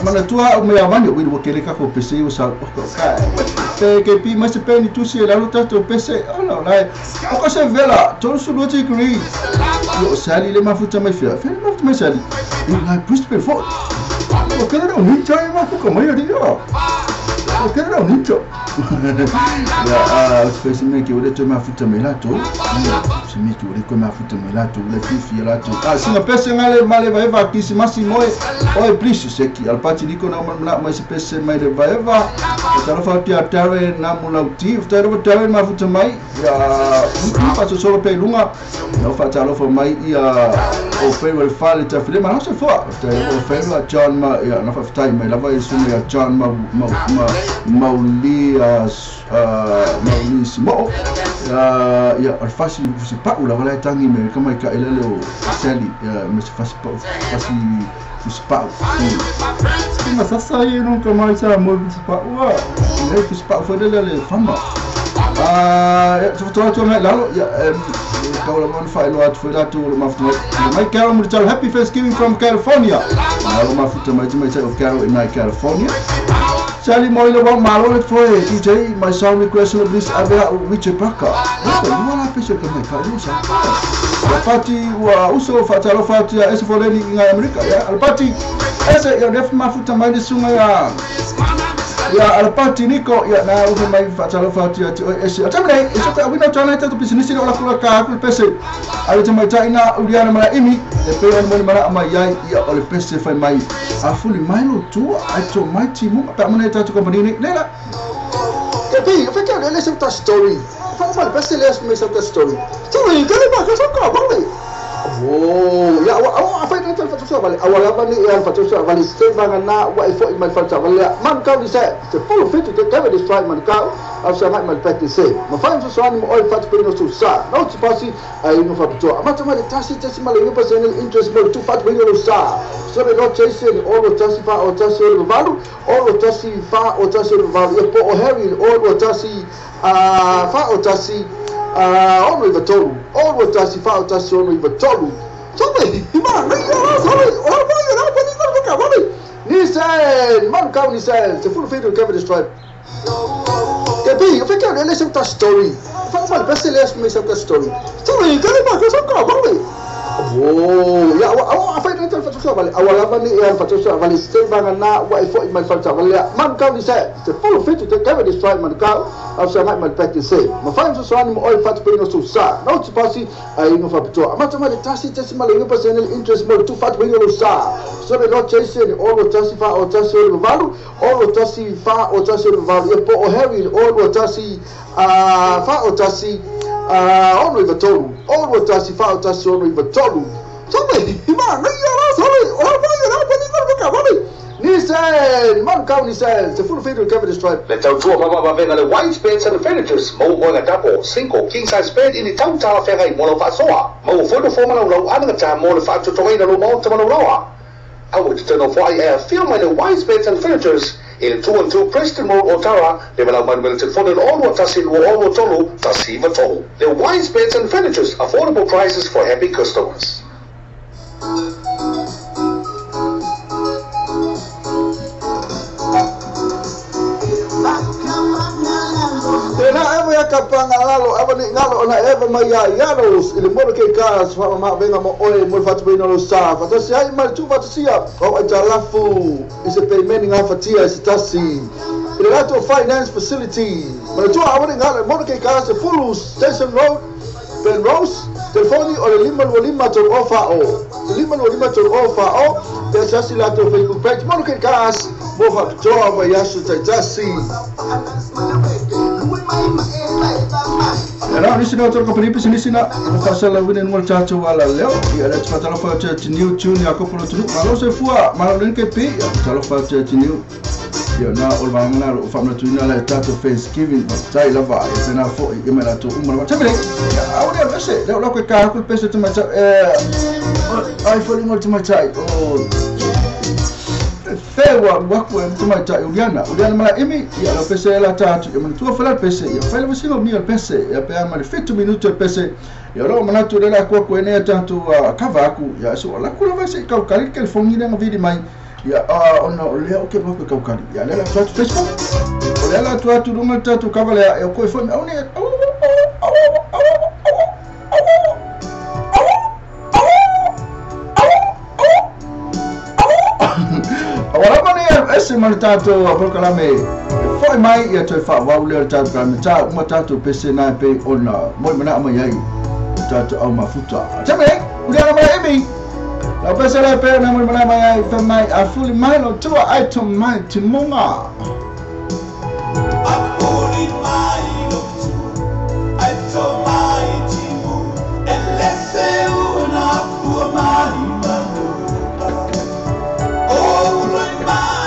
manatua o mea vani o kele ka ko pese o sa o ka te ke pi mas pe ni tu se la luta to pese o no la o ko se vela to su lo ti kri o sali le mafuta mai fia fe mafuta mai sali i la Brisbane fo o kele no ni chai ma ko mai ri yo o kele no ni cho ya fese me ki o le to mafuta mai la to se me ki o le ko mafuta mai la to le fifi la to ah singa pese ngale male vai va ki si masimo oi please se ki al pati liko na na mai se pese mai le vai va talo fa ti atare na mulauti talo tare mafuta mai ya pa so solo pe lunga no fa talo fa mai ia o fe fa le ta fle ma se fa o fe la John ma ya na fa tai mai la vai su ya John ma ma mauli mauli simo ya al fasi se pa u la wala tangi me kama ka ele le o sali me se fasi fasi pa ma sa sa ye non kama sa mo pa wa le pa fo le le fama so to to la ya kaula mon fa lo at fo la to lo mafuta mai Carol mo happy Thanksgiving from California lo mafuta mai mai of Carol in California Sally Moyle wa malo le foi DJ my song request no please avea Richard Parker no wala pese ka mai ka usa pati wa uso fa talo fa ti ese fo le ni nga Amerika ya alpati ese ya def mafuta mai sunga ya ya alpati niko ya na uso mai fa talo fa ti ese atamle eso ka wina tana ta business ni ola kula ka ku pese ali te mai ta ina uliana mala imi e pe on mo mala ma ya ya ole pese fa mai afuli mai lo tu ai to mai timu pa mo ta tu company ni lela ke pi fa ka le se ta story fa fa pese le me se ta story story ka le ba ka so ka ba le oh ya wa fa ta fa so vale awala ba ni ya fa so vale se ba na wa ifo i mai fa ta vale man ka ni se te follow fit te ka de strike man ka au sa mai practice se ma fa so so ni oi fa te no so sa no te pasi ai no fa to ma ta ma le tasi tasi ma le yo pasi interest mo tu fa te no sa so le no chase o lo tasi fa o tasi o valu o lo tasi fa o tasi o valu e po o Harry o lo tasi a fa o tasi a ono i tolu o lo tasi fa o tasi ono i tolu so me ma no so o ma yo no pa ni ka ba ni se man ka ni se te full feed ka destroy ke pi o fe ka le se ta story fa fa pese le me se ta story story ka le ba ka so ka ba le oh ya wa fa ta fa so vale awala ba ni ya fa so vale se ba na wa ifo i mai fa ta vale man ka ni se te full feed te ka destroy man ka au sa mai practice se ma fa so so ni mo oi fa te no so sa no te pasi ai no fa to ma ta ma le tasi tasi ma le yo pasi interest mo tu fa te no sa so le no chase o lo tasi fa o tasi o valu o lo tasi fa o tasi o valu e po o Harry o lo tasi a fa o tasi 693 6 1 4 1 6 9 3. Sabe, ma ngai ala sabe, o ma ia la pa ni ko ka ba Nissan, Manukau Nissan, se fulu fitu Cavendish Tribe. Le tautua papa le White Beds and Furnitures, maua moega double, single, king size bed i ni tau talafeagai mo lau faasoa. Maua foi nofoa malaulau anagata mo le faatotogaina lou maota ma lau laoa. Aua e te tau ai e afio mai le Wise Beds and Furnitures i le 212 Preston Road, Otara, le malau mai le telefone 6 1 2 6 3 1 9 3. Le Wise Beds and Furnitures, affordable prices for happy customers. Tena ewa ia kapanga lalo, ewa ni ngalo ona ewa mai ia iaros, i le mora ke kas, wha ma venga mo oe, mo whatu peina lo sa, whatasi ai mai tu whatasia, o ai talafu, i se peimeni ngā whatia, i se tasi, i le rato finance facility, ma le tua awa ni ngalo, mora ke kas, e Fulu Station Road, Penrose, telefoni o le 525 3 ofa o, 525 3 ofa o, te sasi lato Facebook page, mora ke kas, mo whapitoa wa iasu taitasi. Era nisi na toro kapani pisi nisi na whasala wini ngol tatou ala leo ia le tfatalo fa te new tune ya kopolo tunu malo se fua malo lenke pi ya talo fa te new ia na o vangana ro fa na tuina le tatou Thanksgiving tai lava e pena fo i mena to umara temele ya au le pese le lo ke ka ku pese te mata ai fo ngol te mata o fewa waku e tamaita Uliana Uliana mala imi ia lo pese la tatu ia mana tua fala pese ia fala vasilo mi al pese ia pe ama le 7 minuto al pese ia lo mana tu le la kwa ku ene tatu kava aku ia so la kula vase ka kali ke fongi le ngavidi mai ia ona o le o ke mo ka kali ia le la tu Facebook o le la tu tu lunga tatu kava le ia ko fo au ne ese mana tātou a prokalame foi mai ia toe whaawau lea tātou kalame tā uma tātou pese nai pe ona moi mana ama iai tātou au mafuta. Teme, uriana mai emi lau pese lea pe ona moi mana ama iai wha mai a fuli mai lo tua ai to mai timonga. A fuli mai lo tua ai to mai timu e lese una fua mai manu o uloi mai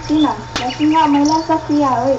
Tina, la singa mai la sa fia oi.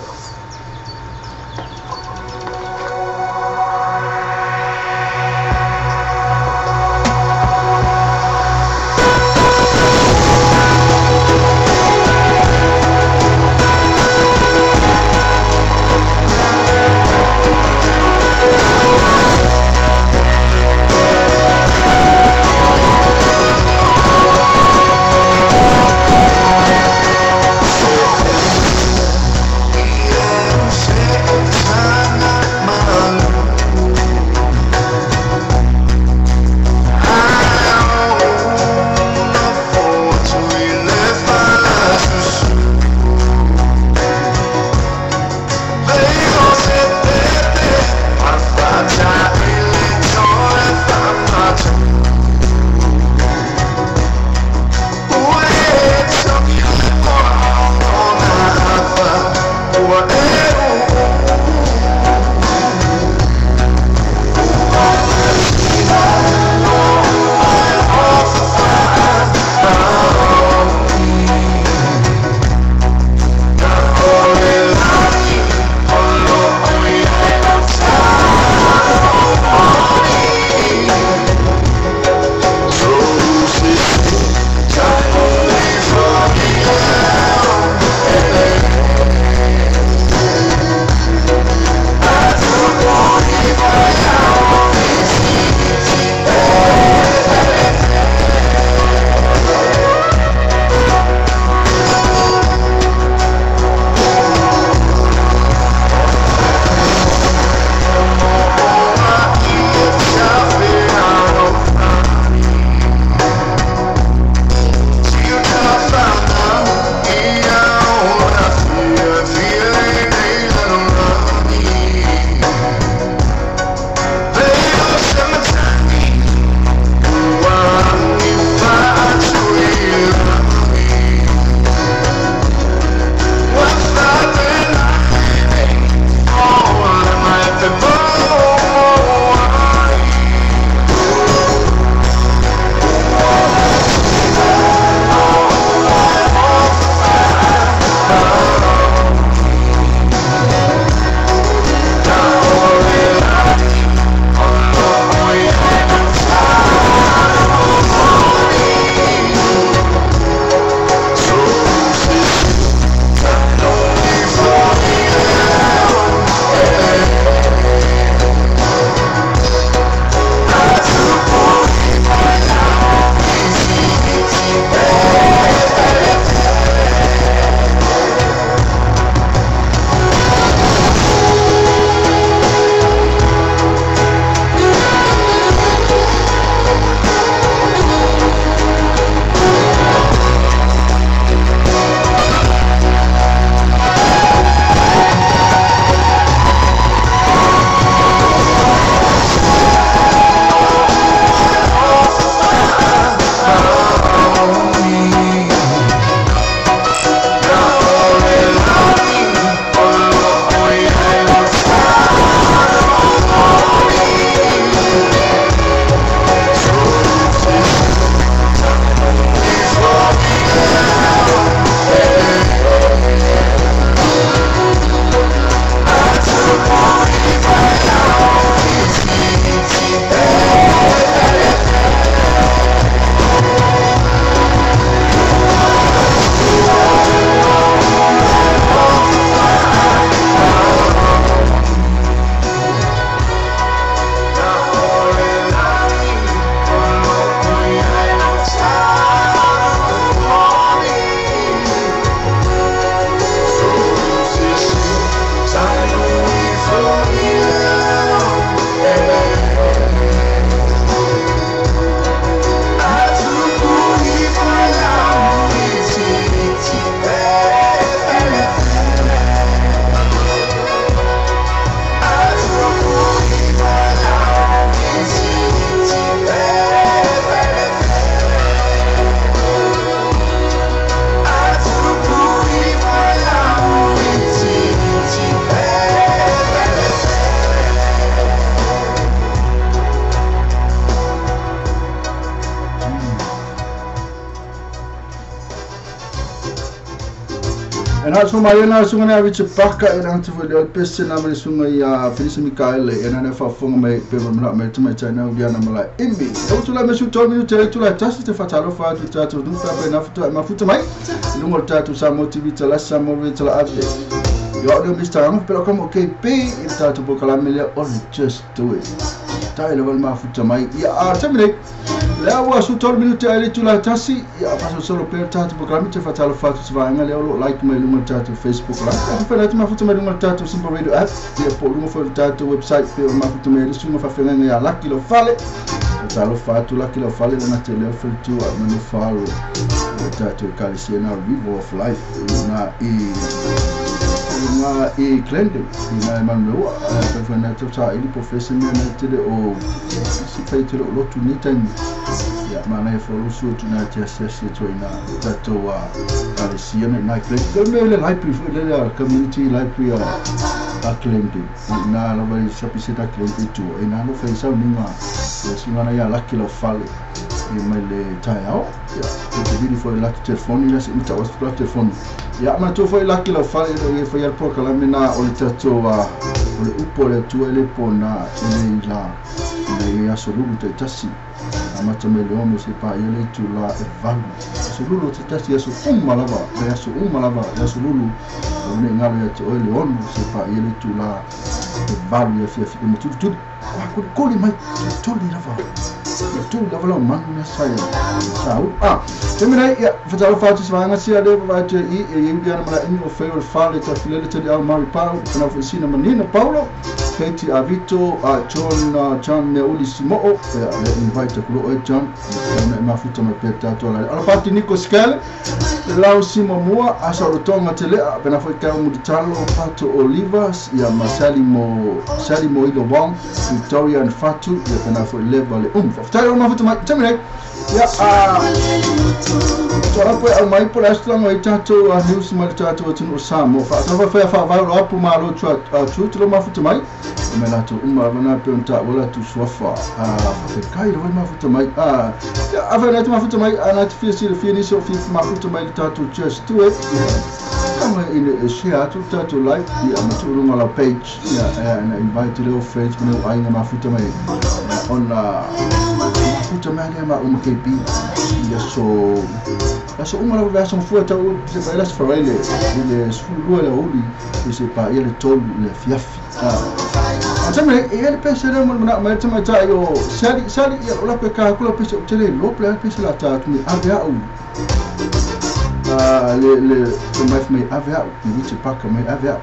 Na so mai na sunga na Richard Parker e na te le pese na mai sunga ia Felice Mikaele e na fa fonga mai pe mo mai te mai china u na mala imi o tu la me su to mi te tu la tasi te fatalo fa tu ta tu fa pe na futa ma futa mai lungo ta tu sa mo TV ta la sa mo ta la ave yo do Mr. Ang pero como KP e ta tu bokalame le only just do it ta ile wal ma futa mai ia a temine le ua su tolu minute ai le tula tasi ia paso solo per tatu programi te fatalo fatu svainga le olo like mai lunga tatu Facebook la fa fa ma futa mai lunga tatu Simple Radio app ia po lunga fo tatu website pe ma futa mai sunga fa fenga ia laki lo fale fatalo fatu laki lo fale na te le fo tu a no falo tatu kalisiena River of Life na i na i Glendale na Emmanuel fa na ta ili professor na te le o si fa te lo tu ni tan ya mana e fo su tu na te se se to ina tato a kalisiena na Glendale me le library fo le community library a Glendale na la vai sapise ta Glendale tu e na no fa sa ninga singana ya laki lo fale e mai le tai au ya te vidi fo la telefoni la se mita was la telefoni ya ma tu fo laki lo fale e fo ya pro kala mena o le tato a o le upo le tu ele pona ele la le ya solu te tasi amata me le homo se pa ele tu la e valu solu te tasi ya so umma lava ya so umma lava ya solu o ne ngalo ya te ele ono se pa ele tu la e valu ya fia fi mo tu tu ko ko li mai tu li lava ya tu lava la man na sa ya sa ah temina ya fatalo fatu svanga sia le va te i e indiana mala ini o feo fale ta filele te au mari pau na officina manina Paulo Katie Avito a John John Meuli Simo ya le invite ko e John na mafuta mai pe ta to la ala pati Nico Skele lau Simo Mua asa o tonga tele bena foi ka mu talo Pato Olivas ya Masali mo Sali mo ilo Wong Victoria and Fatu ya bena foi leva le fa mafuta mai temina ya a Tora po au mai por esta mai tato a news mai tato tu no samo fa fa fa fa va lo apu malo tu a tu tu mafuta mai me la tu uma na pe unta wala tu swafa a fa kai lo mafuta mai a a fa na tu mafuta mai ana tu fi si fi ni so fi mafuta mai tato just do it kama ile share tu tato like ya ma tu lunga la page ya na invite little friends me ai na mafuta mai on mafuta mai ma KP ya so so uma la version fu ta o se pa las farele ile su lo la uli se pa ile tol le fiaf ah tamne ele pensere mo na ma ta ta yo sali sali ya la pe ka ko la pe tele lo pe pe la ta tu ni ave au ah le le mai mai ave au ni te pa ka mai ave au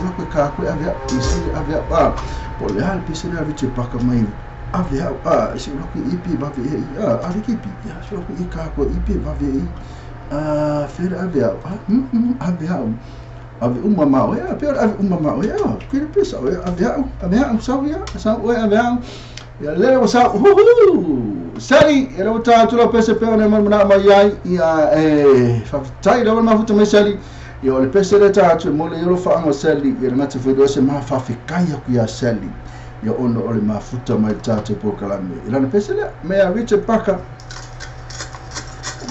la pe ka ko ave au ni si ave au ah po le al pensere ave te pa ka mai ave au ah se lo ko ipi va ve ah ale ki pi ya se lo ko i ka ko ipi va ve ah fer ave au ah ave au ave uma ma ya pe ave uma ma ya que le pesa ave au sa ya sa o ave au ya le o sa hu sali era o ta tu la pesa pe na ma ma ya ya e fa tai la ma futa me sali yo le pesa le ta tu mo le yo fa ngo sali ya na te foi do se ma fa fi kai ya ku ya sali ya ono ole mafuta mai tate po kalame ila na pesele me a Richard Parker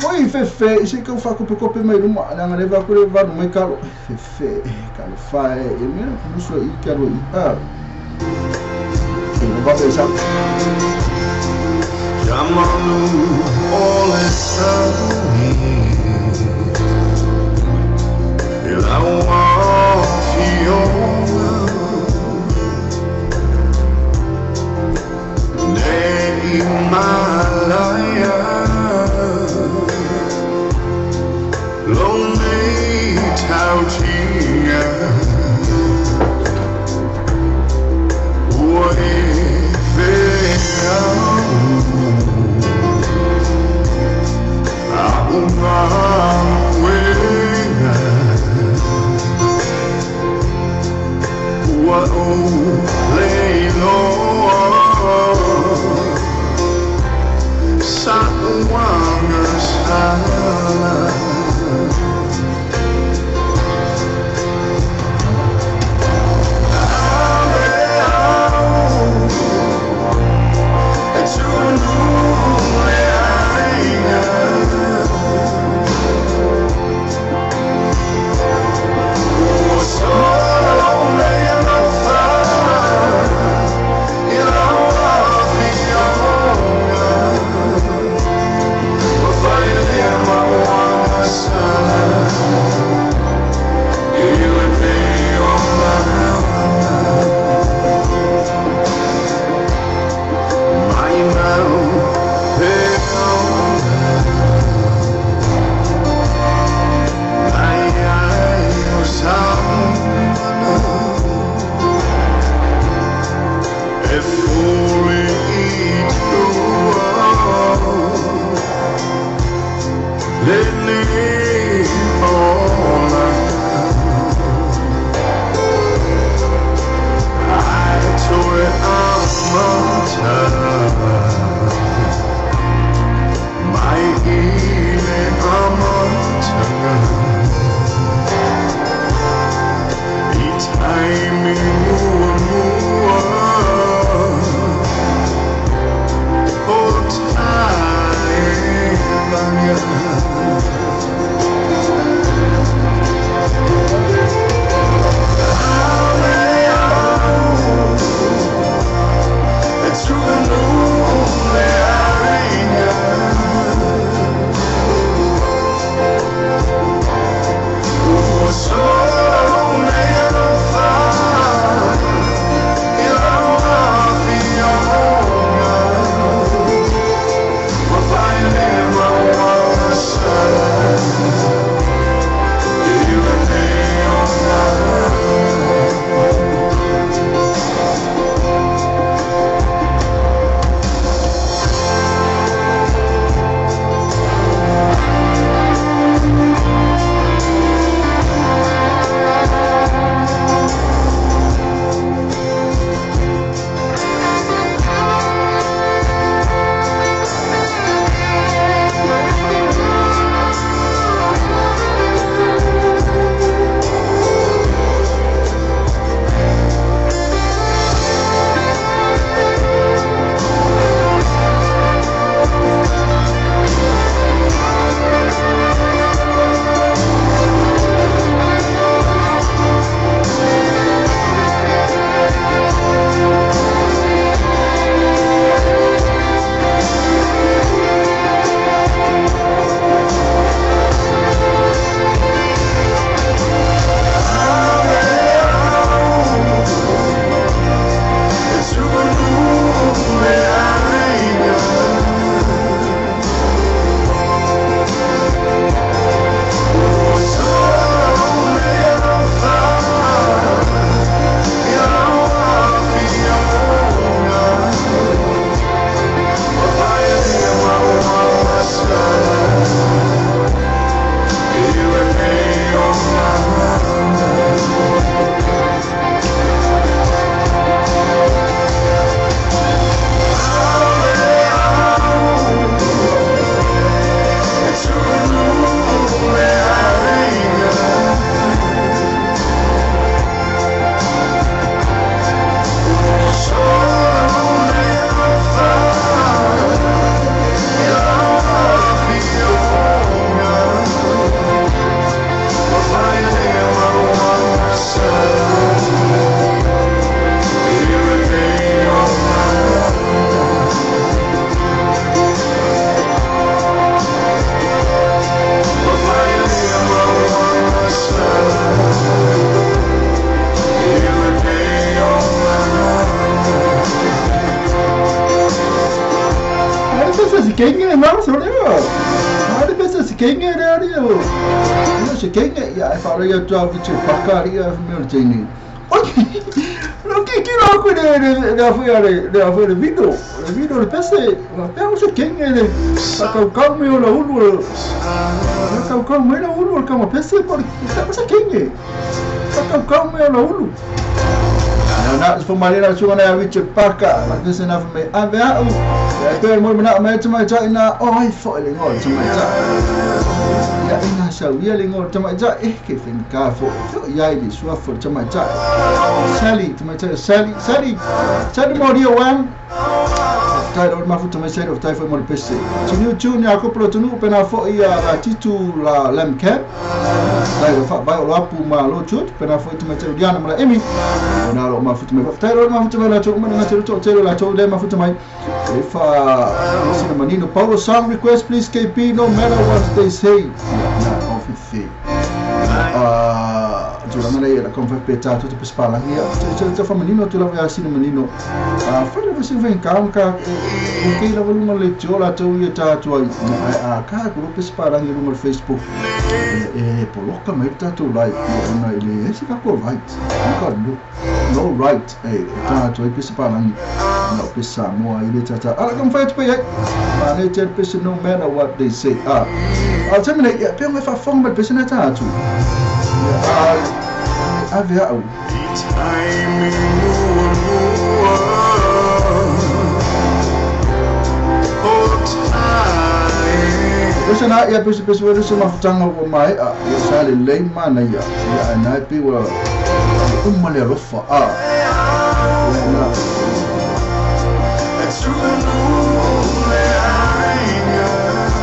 moi fefe se que fa ko ko pe mai luma la ngale va ko le va mai kalo fefe kalo fa e me no so i kalo i a e va pe sa Jamanu ole sani ila wa fiona Himalaya Lonely Tautia se kenge le ari o. Ia se kenge ia e whaara ia tua ki te paka ari ia mea o le teine. Oi! No ki ki la koe le le afua le afua le video. Le video le pese. La pea o se kenge le whakaukau me o la ulu o. Whakaukau me la ulu o le kama pese po le se kenge. Whakaukau me o la ulu. Na fo marina suga na Richard Parker la pese na me ave au. Ya te mo na me te mai tai na oi fo le ngol te mai tai. Ya ina sa ia le ngol te mai tai e ke fin ka fo. Ya ile sua fo te mai tai. Sally te mai tai Sally Sally Sally mo rio wan. Tai o mafu te mai sai o tai fo mo le pese. Tinu tune ya ko pro tunu pena fo ia la titu la lam cap. Tai o fa vai o apu ma lo chut pena fo te mai tai Diana ma la Emi. Na lo mafu te mai. Tai o mafu te mai la tu ma na te to te la to le mafu te mai. If Manino Paulo song request please KP no matter what they say. Na ofi. Tulaga nei la konfa peta tu te pespala ia te fa manino tu la vai sina manino fa le se ven ka ka o ke la volume le tiola tu ia ta tu ai a ka ko pespala ngi lunga Facebook e poloka mai ta tu lai ona ile se ka ko right ka no no right e ta tu ai pespala ngi no pesa mo ile ta ta ala kom fa tu pe ma ne te pesa no matter what they say a terminate ia pe me fa fong ma pesa na ta tu ave au. Pesa na ia pesa pesa pesa mafutanga o mai a ia sa le lei mana ia ia na pe wa umma le rofa a na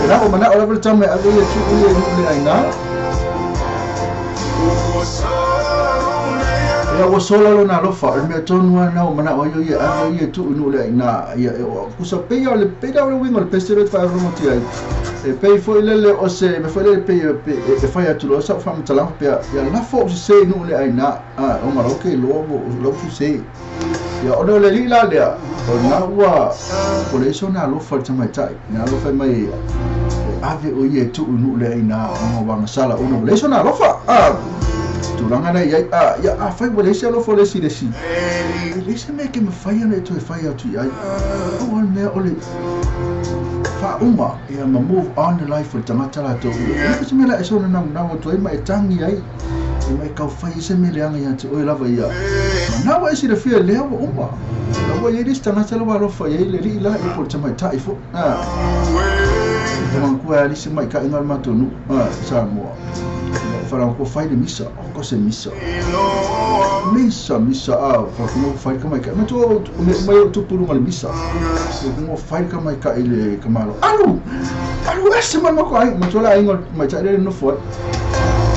Ina o mana o le tame a ia tu ia le aina ia o sola lo na lofa el me tonu na o mana o ia a ia tu nu le na ia o kusa pe ia le pe da le wingo le pese le fa ro ti ai e pe fo ile le o se me fo le pe e fa ia tu lo sa fa mtala pe ia la fo se nu le ai na a o ma lo ke lo lo se ia o le li la le o na ua o le so na lo fa te mai tai na lo fa mai ave o ia tu nu le ai na o wa masala o no le so na lo fa a tulaga nei ai a ia a fai ua leisi alofa o le isi le isi e leisi mea ke mawhai ana e toe fai atu i ai o al mea o le whauma ia ma move on the life o le tangata latou e se mea la e sona nau nau atu ai ma e tangi ai e mai kau fai se mea leaga ia te oe lava ia ma nau e silafia lea ua uma la ua iai le isi tagata la ua alofa iai le alii la ia po le tamaitai foʻi Tamankua alisi mai ka inga matou nuu Samoa whara ko fai le misa o ko se misa misa misa a whara ko fai ka mai ka ma tu me mai tu puru le misa ko fai ka mai ka ile ka malo alu alu ese ma ko ai ma tu la ingo mai ta le no fo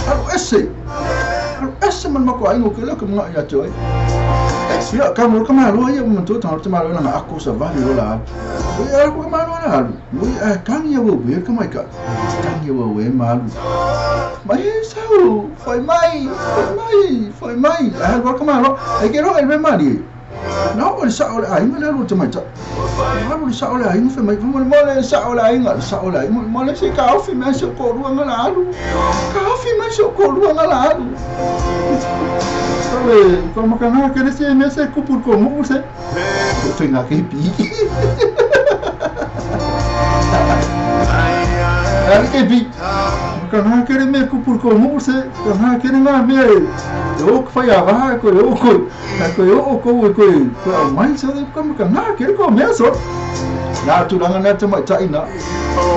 alu ese ma ko ai ngo ke la ko ma ya tu ai ia ka mo ka malo ia mo tu ta te malo na ako sa vali o la ia ko malo na alu ia kan ia wo ka mai ka kan ia wo malu mai sau foi mai foi mai foi mai a ko malo e ke ro e me mari no o sa o le ai me lo te mai ta lo sa o le ai me mai mo le sa o le ai nga sa o le ai mo le se ka ofi me se ko ru nga la alu ka ofi me se ko ru nga la alu sabe como que no que se me se kupur como se fenga ke pi ai ke pi ka na kere me kupur ko se ka na kere na me o ko fai ava ko o ko ka ko o ko ko ko mai so de ko ka na kere ko me so na tu langa na te mai tai na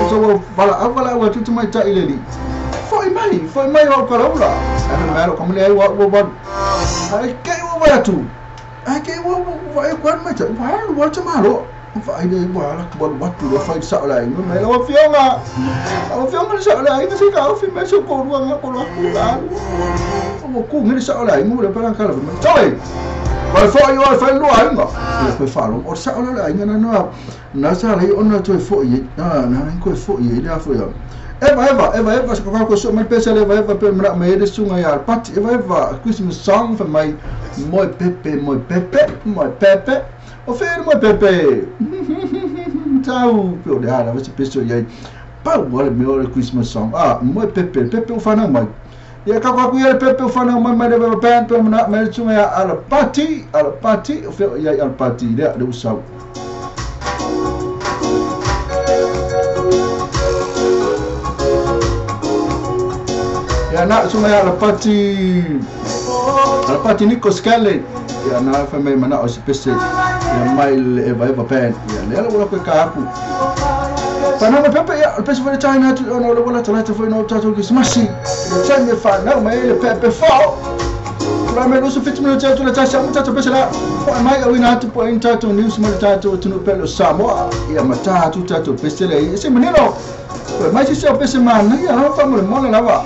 so vala avala wa tu mai tai le li foi mai o ka laula ana me ro ko le wa wa ai ke o wa tu ai ke o wa e ko mai tai wa wa te malo fa ai le wa la ko wa tu lo fa sa la ingo me lo fionga o fionga sa la ingo se ka o fi me so ko ru nga ko lo ku la o ku ngi sa la ingo le pa ka la me toi wa fo yo fa lo ingo le ko fa lo o sa la ingo na no na sa le ona to fo i na na ko fo i le fo yo Eva eva eva eva se ko so mai pesa le eva eva pe mra me le sunga ya pati eva eva Christmas song for my moi pepe moi pepe moi pepe o fer moi pepe tau pe o le ala se peso ia Pau ale mea o le Christmas song. Ah, mo pepe, pepe o whanau mai. Ia ka ku ia pepe o whanau mai mai le band pe mana mai tunga ia ala pati, o feo ia ala pati le le usau. Ia na tunga ia ala pati Nico Scarlett. Ia na fa mai mana o se pese ia mai le eva eva band. Ia le ala wala ko ka aku. Whanau pepe ia, o pese whare taina atu ona o le wala talata whai no tātou ki smasi. Ia tani me whanau mai le pepe whao. Kura me lusu 50 minuti atu le tasi amu tātou pese la. Poe mai au ina atu poe in tātou news mo le tātou tunu pele o Samoa. Ia ma tātou tātou pese le ia se manino. Poe mai sisi au pese mana ia hau wha mo le mole lava.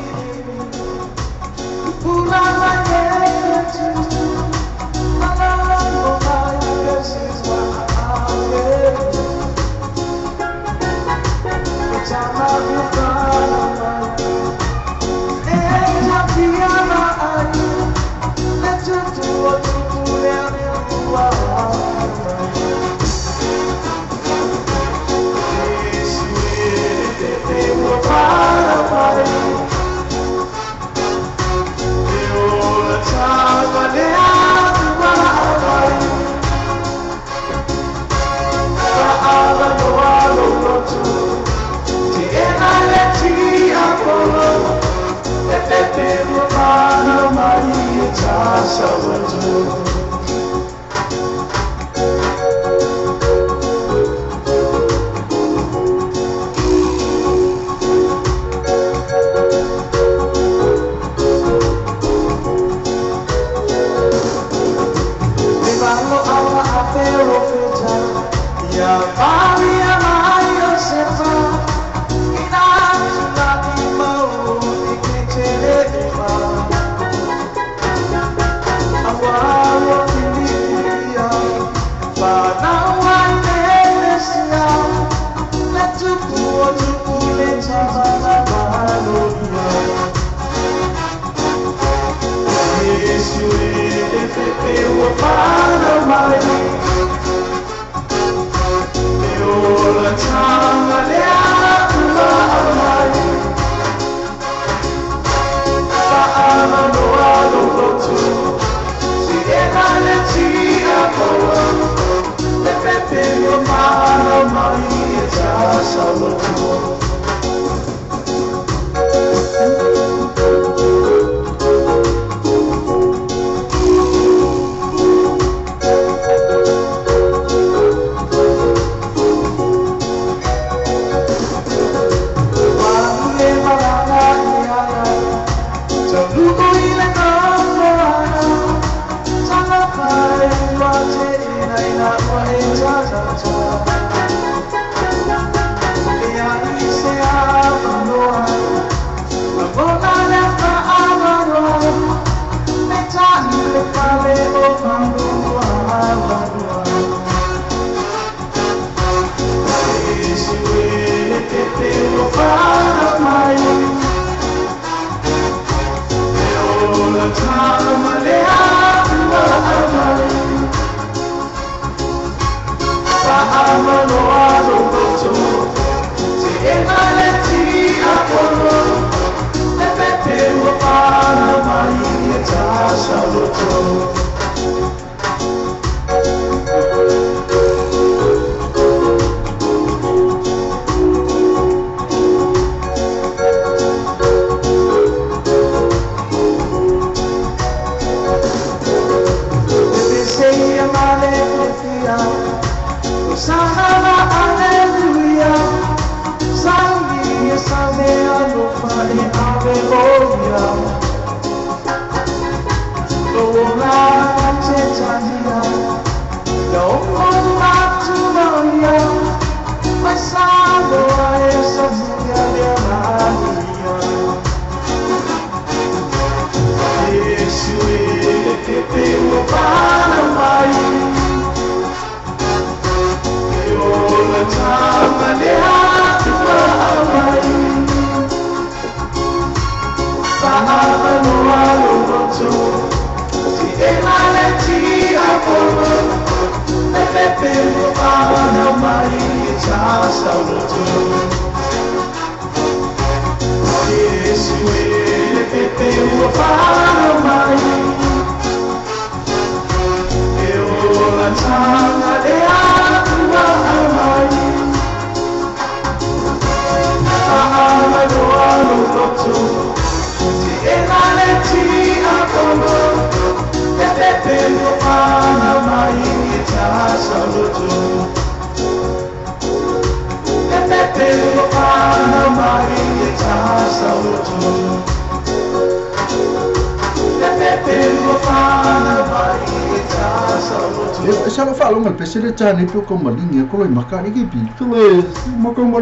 Sa lo falo ngal pese le tane pe ko malingi ko lo makari ke bi to le mo ko mo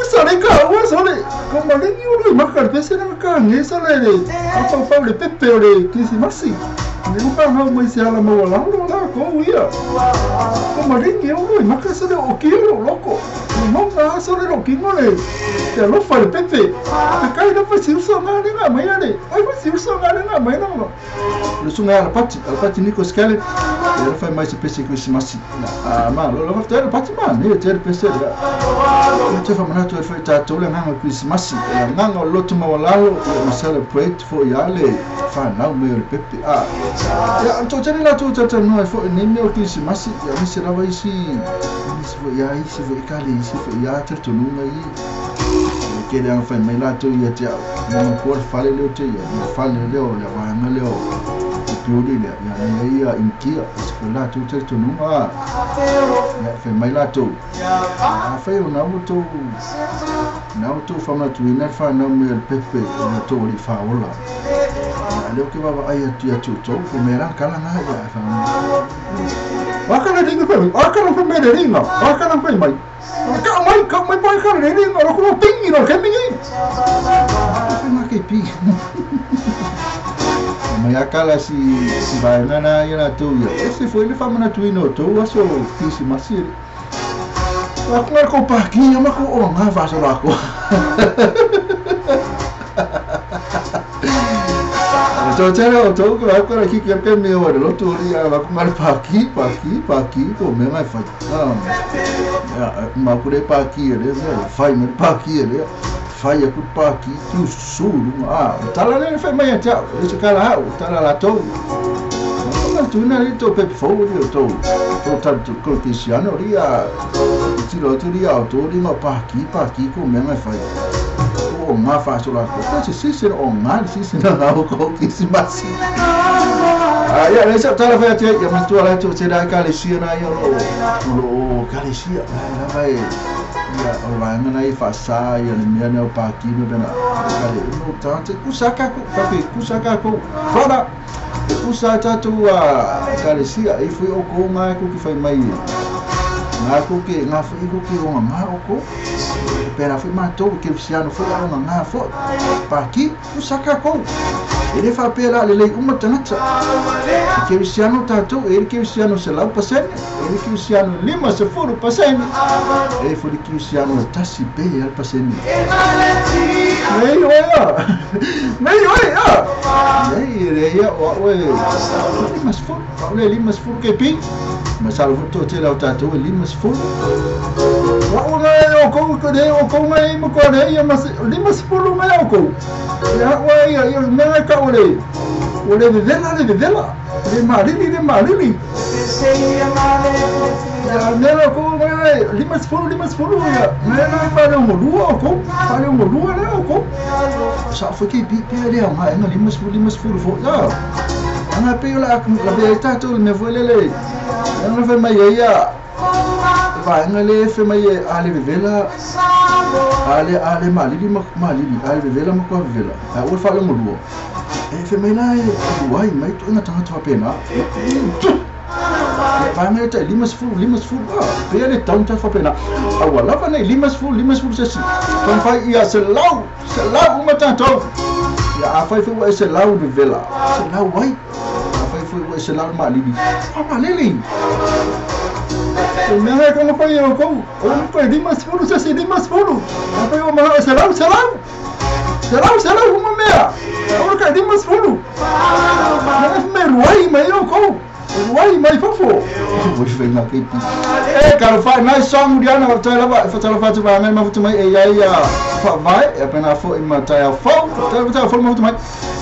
sa le ka wa sa le ko malingi o lo makari pese na ka nge sa le le a fa fa le pepe o le krisimasi ne mo ka ha mo se ala mo la lo la ko ia ko malingi o lo makari sa le o ki lo loko mo ka sa le lo ki mo le te lo fa le pepe ka kai na fa si uso nga le nga mai le ai fa si uso nga le nga mai no le sunga ala pati Nico Skelly. Ele faz mais pese Christmas. Ah, mano, lo vou pati man, ele ter pese. Eu te falo na foi tá tola na Christmas. Na loto mawalalo, we celebrate for yale. Fa na me pepe. Ah. Ya to tele la to tata no foi nem meu Christmas. Ya me será vai se se ya se foi kali se foi ya ter to nunga aí. Que ele foi mai lá to ia te. Não por fale le te ya, fale le o le vai na le o. Piuri le ya ia inkia se la tu te tu nunga ya fe mai la tu a fe una moto na tu fa na tu ina fa na me el pepe na tu ri fa ola le ke va ai tu ya tu to ko me ra kala na ya fa wa kala ringa fa wa kala fa me ringa wa kala fa mai ka mai pa kala ringa ro ko pingi ro ke mingi fa na ke pi Mas aquela se vai na na tu esse foi ele fama na tu no tu aso kisi masiri a com parquinho mas com o nga va so la ko to tero to ko ko ki ki ke me o lo tu ri a ko mal parqui parqui ko me mai fa ah ma pure parqui ele fai me parqui ele fai a culpa aqui que o sul ah tá lá ele foi mai até esse cara tá lá tô mas tu não tô pepe fogo eu tô tanto cristiano ali a tiro tu ali autor e uma parqui com mesmo fai o uma fácil lá ko se se o mal se se não ko que se mas ah ya essa tá lá vai até ya mas tu lá tu será calesia na eu o calesia lá vai ya o vai na aí faça ya le minha o parqui meu bem kale no tanto kusaka ko papi kusaka ko fora kusaka tu a calesia e foi o ko mai ko que foi mai na ko que na foi ko que o ma o ko pera foi matou que o foi lá na foi parqui kusaka ko ele fa pera le uma tanata que o tato ele que o se lá o passene ele que o lima se for o passene ele foi que o tá se bem ele passene meio meio ei o mas for ele mas for que pin mas algo to te lá o tato ele mas for o o ko ko de o ko mai mo ko de mas lima se for o mai o ko ya o ya yo me ka o le de vela de marili ya me ko mai lima se for ya me na para o lua ko para o lua le o ko sa foi que bi pe le ma na lima se for ya ana pe la la be tato me foi le na foi mai ya vai na le fe mai ale vela ale malili malili ale vela mo ko vela a o falo mo luo e fe mai la e mai tu na tanga tu pena vai mai ta lima se for pe le tang ta fa pena a wala va nei lima se for se si kon fai ia se lau uma tanto ya a fai foi se lau de vela se lau vai a fai foi se lau malili a malili o meu é como foi eu com o foi lima se for se lima se for a foi uma se lau uma meia o que lima se for mas me ruai mas eu com ruai mas fofo vou ver faiga KP. E talofa, nice song Juliana, faafetai lava e faatalofa atu vaega e mafuta mai e iai faavae ia pena foʻi ma taeao fou. Faafetai taeao fou mafuta mai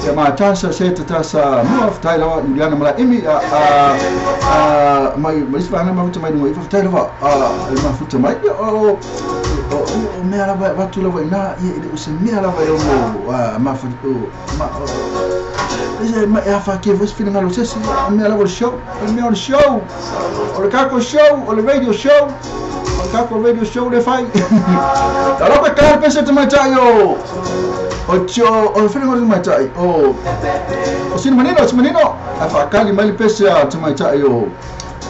ia ma tasa se tasa mua. Faafetai lava Juliana ma Laimi mai ma isi vaega mafuta mai luga i. Faafetai lava le mafuta mai o o mea lava e avatu lava ina ia e le o se mea lava e ono mafa ma ma e afatia foi se finagalo se isi. O mea lava o le show, o le mea o le show, o le tatou show, o le radio show, o le tatou radio show le fai. Talofa e ka pese tamaitai o o tio o le finagalo tamaitai o o sina manino, si manino a faakali mai le pese a tamaitai o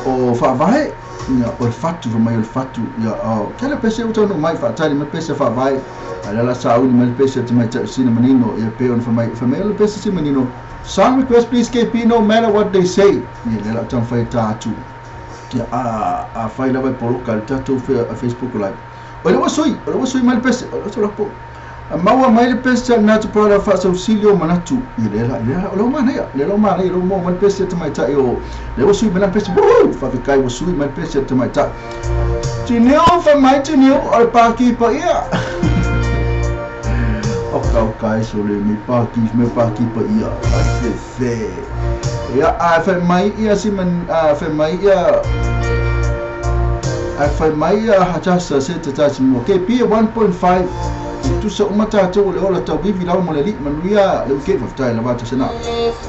o faavae ia o le fatu fa mai o le fatu ia o kele pese u taunuu mai faatali mai pese faavae a le ala sauli mai le pese tamaitai o sina manino ia pe ona fa mai o le pese si manino. Song request please KP, no matter what they say. Ia le la taumafai ta atu ia a fai lava e poloka le tatou Facebook live. O le ua sui, o le ua sui mai le pese o le ua lapo a maua mai le pese a natu para faasausili o manatu ia le la le la o le manaia le la manaia le mo mai le pese tamaitai o le ua sui mai le pese. Woohoo! Faafetai ua sui mai le pese tamaitai Tineu fa mai Tineu o le pāki pa ia o kau kai so le me pāki me pāki pa ia ai fe fe ia a fai mai ia si man a fai mai ia a fai mai ia hatasa se tata mo KP 1.5 tusa uma tatou le ola tau vivi lava mo le alii manuia le uke. Faafetai lava atu sena o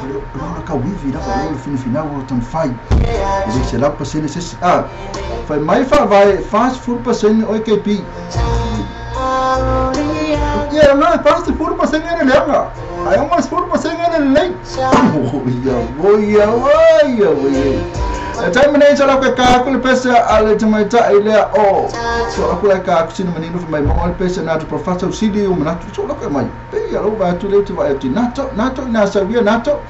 le ola kau vivi lava o le finafinau o taumafai e le se 100% se isi a fai mai faavae 40% o KP ia na 40% e le leaga ai uma 10% e le lelei ia ia ia ia e taimi nei sa lau ka aku le pese a le tamaitai lea o so aku lai ka aku sina manino fa mai mo le pese na atu profasa usili o manatu so lau mai pe ia lau va atu le te vai atu nato nato ina sauia nato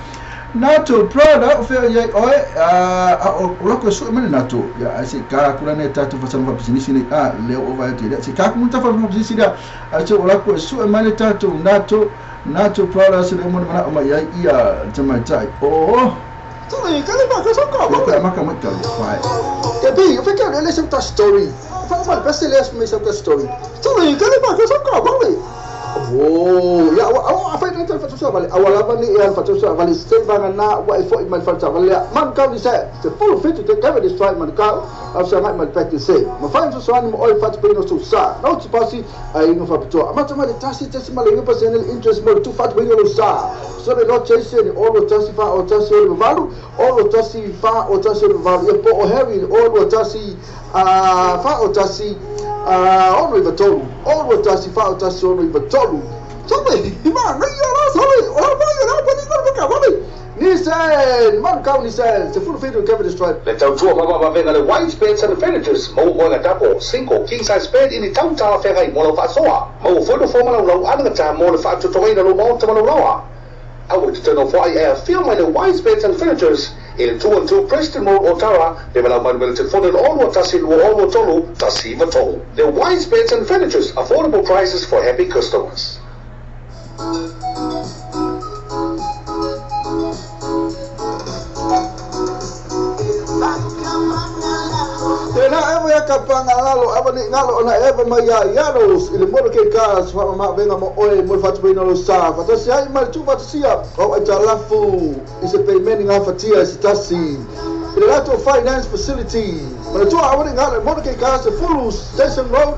nato brother o fea iai oe a o lau su mai nato ia ai se ka aku lana e tatou fasana fa business nei a leo o vai atu le se ka aku muta fa business lea a se o lau su mai le tatou nato nato brother se le mo mana o mai ai ia tamaitai o Sorry, kale ba ka soka ba maka maka fai. KP, eu fiquei olhando essa story. Fala, fala, pese le mai essa story. Sorry, kale ba ka soka ba le. Oh, ya wa fai na fa tsa vale. Awala ba ni ya fa tsa vale se ba na wa e fo mai fa tsa vale. Man ka ni se se full fit te ka de strike man ka. Au sa mai mai pack se. Ma fa so so ni mo oi fa te no so sa. No te pasi ai no fa to. Ma ma le tasi tasi ma le pa se interest mo tu fa te no sa. So le no chase ni o lo tasi fa o tasi o valu o lo tasi fa o tasi o valu. E po o Harry o lo tasi a fa o tasi a ono i tolu. O lo tasi fa o tasi ono i tolu. Sorry, ma ngai ala sorry. O ba ya ba ni ko ka ba ni. Nissan, man kau Nissan, se full feed Kevin Stripe. Le tautua mama le white beds and furnitures mo mo double single king size bed in the town tala fegai mo lo faasoa. Mo fo no fo mana lau ana ta mo le faatotogaina lo maota ma lau laoa. Aua te tano foai e afio mai le Wise Beds and Furnitures i le 212 Preston Road Otara le malau mai le telefone le 6 1 2 6 3 1 9 3. The Wise Beds and Furnitures, affordable prices for happy customers. Tena ewa ia ka panga lalo awa ni ngalo ona ewa mai ia iaros i le molo ke ka swa ma venga mo oe mo fatu pina lo sa fatasi ai mai tu fatasia o ai talafu i se payment nga fatia se tasi i le lato finance facility ma le tua awa ni ngalo molo ke ka se Fulu Station Road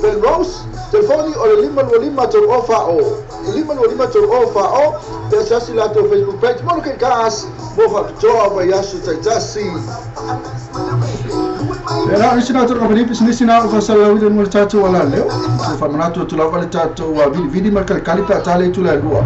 Belrose telefoni o le 525 tolu ofa o 525 tolu ofa o te sasi lato Facebook page molo ke ka mo fatu wa yasu taitasi. Era nisi na tolu kapani nisi na o fasala wi mo tatou ala leo fa manatu tu lava le tatou vili vili ma kalikali pe atale tu la lua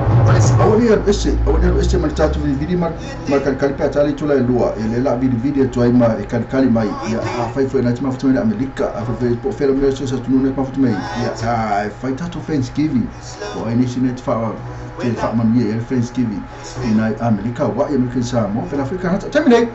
awani ese awani ese ma tatou vili vili ma kalikali pe atale tu la lua e le la vili vili tu ai ma e kalikali mai ia a fai foi na tima futu mai Amerika a fai po fela me so sa tu no pa futu mai ia a fai tatou Thanksgiving o ai nisi net fa te fa mania e Thanksgiving ina Amerika wa e Amerika Samoa pela Afrika hata terminate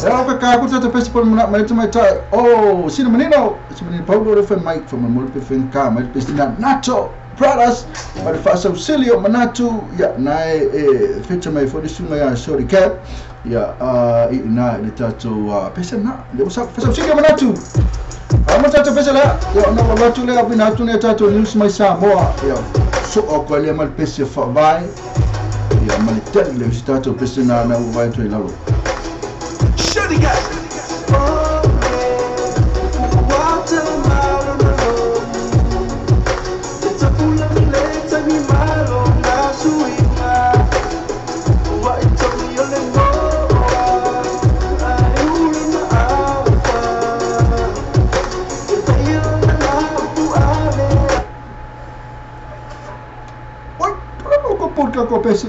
era o ka ku tata pese por mai mai ta o sina manino sina manino Paulo le fai mai fa mo le fe ka mai pese na nato Brothers ma le faasausili o manatu ia na e fecha mai foi le susuga ia Shorty Cap ia i ina i le tatou pese na le ua faasausili o manatu a ma tatou pese lea ia ona ua atu lea pina atu nei tatou news mai Samoa ia so o ko le ma le pese faavae ia ma le tele le si tatou pese na na ua vai atu i lalo. Shorty Cap. Oi, ko pulka ko pese.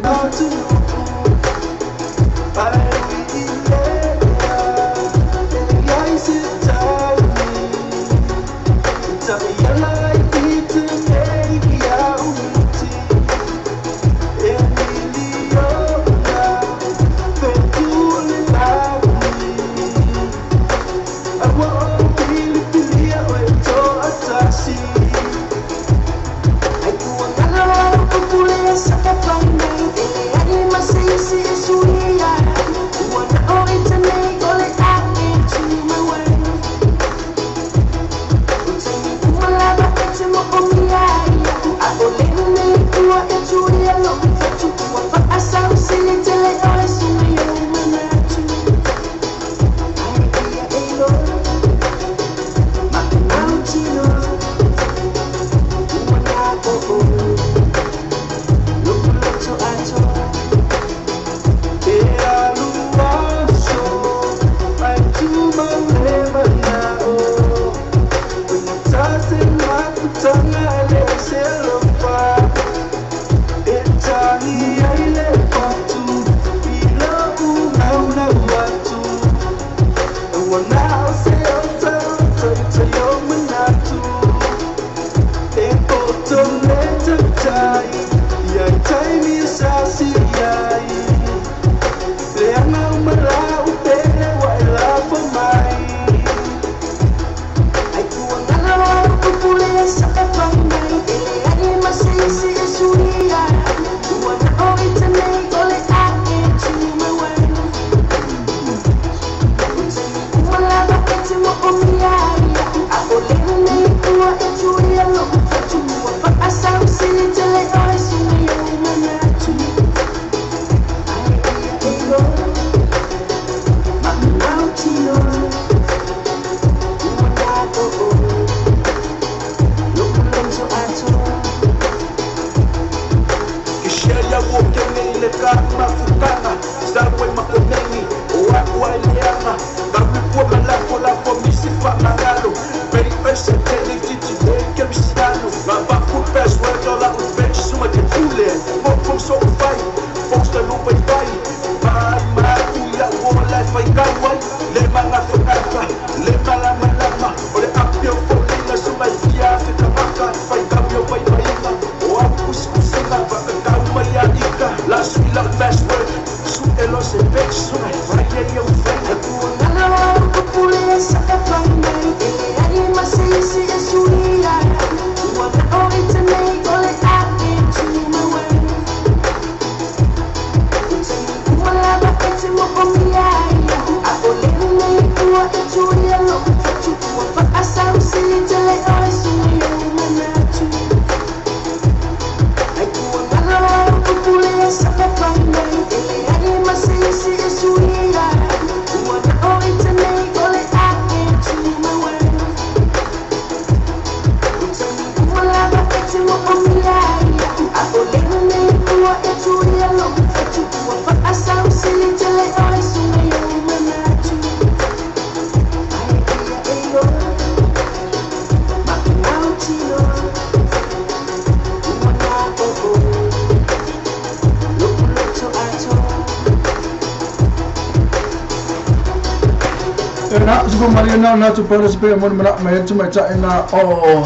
Na na tu para se mo mana mai tu mai ta na o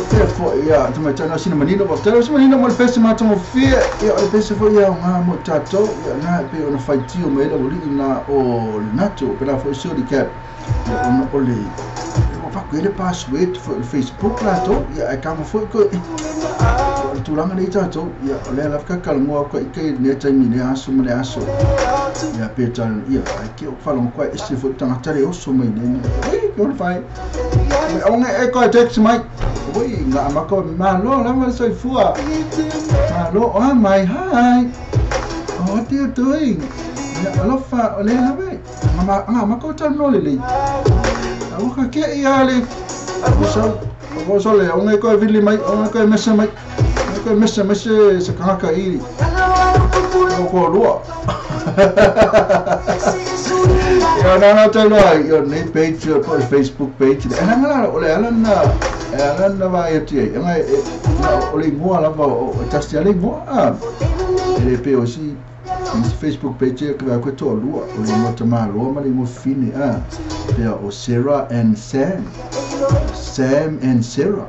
te fo ia tu mai ta na sina manino bo te sina manino mo pese ma tu mo fie ia o pese fo ia nga mo tato ia na pe ona faitio mai le oli na o nato pe la fo Shorty Cap ia ona ole o fa ko le password fo Facebook la to ia e ka mo fo ko le tulaga lea i tatou, ia, o lea lava kakalagoa au ka ike i lenei taimi i lea aso ma lea aso. Ia, pe tala, ia, ai ke o whalongo koe ese fo tangata le oso mai nei mea. Ui, ke ona whai. Me onge e koe text mai. Ui, ngā mako, malo lava le soifua. Malo, oh mai, hi. Oh, what are you doing? Ia, alofa, o lea lava e. Ngā mako tau no le lei. A waka ke ia le. O sau, o sau le, onge koe vili mai, onge koe mese mai. Onge koe mese mai se, se kangaka i. O ko lua. Ia na na te loa i nei page po Facebook page. E na ngala o le ala na e ala na va e ti e ngai o le ngoa lava o tasti ale ngoa a. E le pe o si Facebook page e ka ko to lua o le ngoa tamalo ma le ngo fine a. Pe o Sarah and Sam. Sam and Sarah.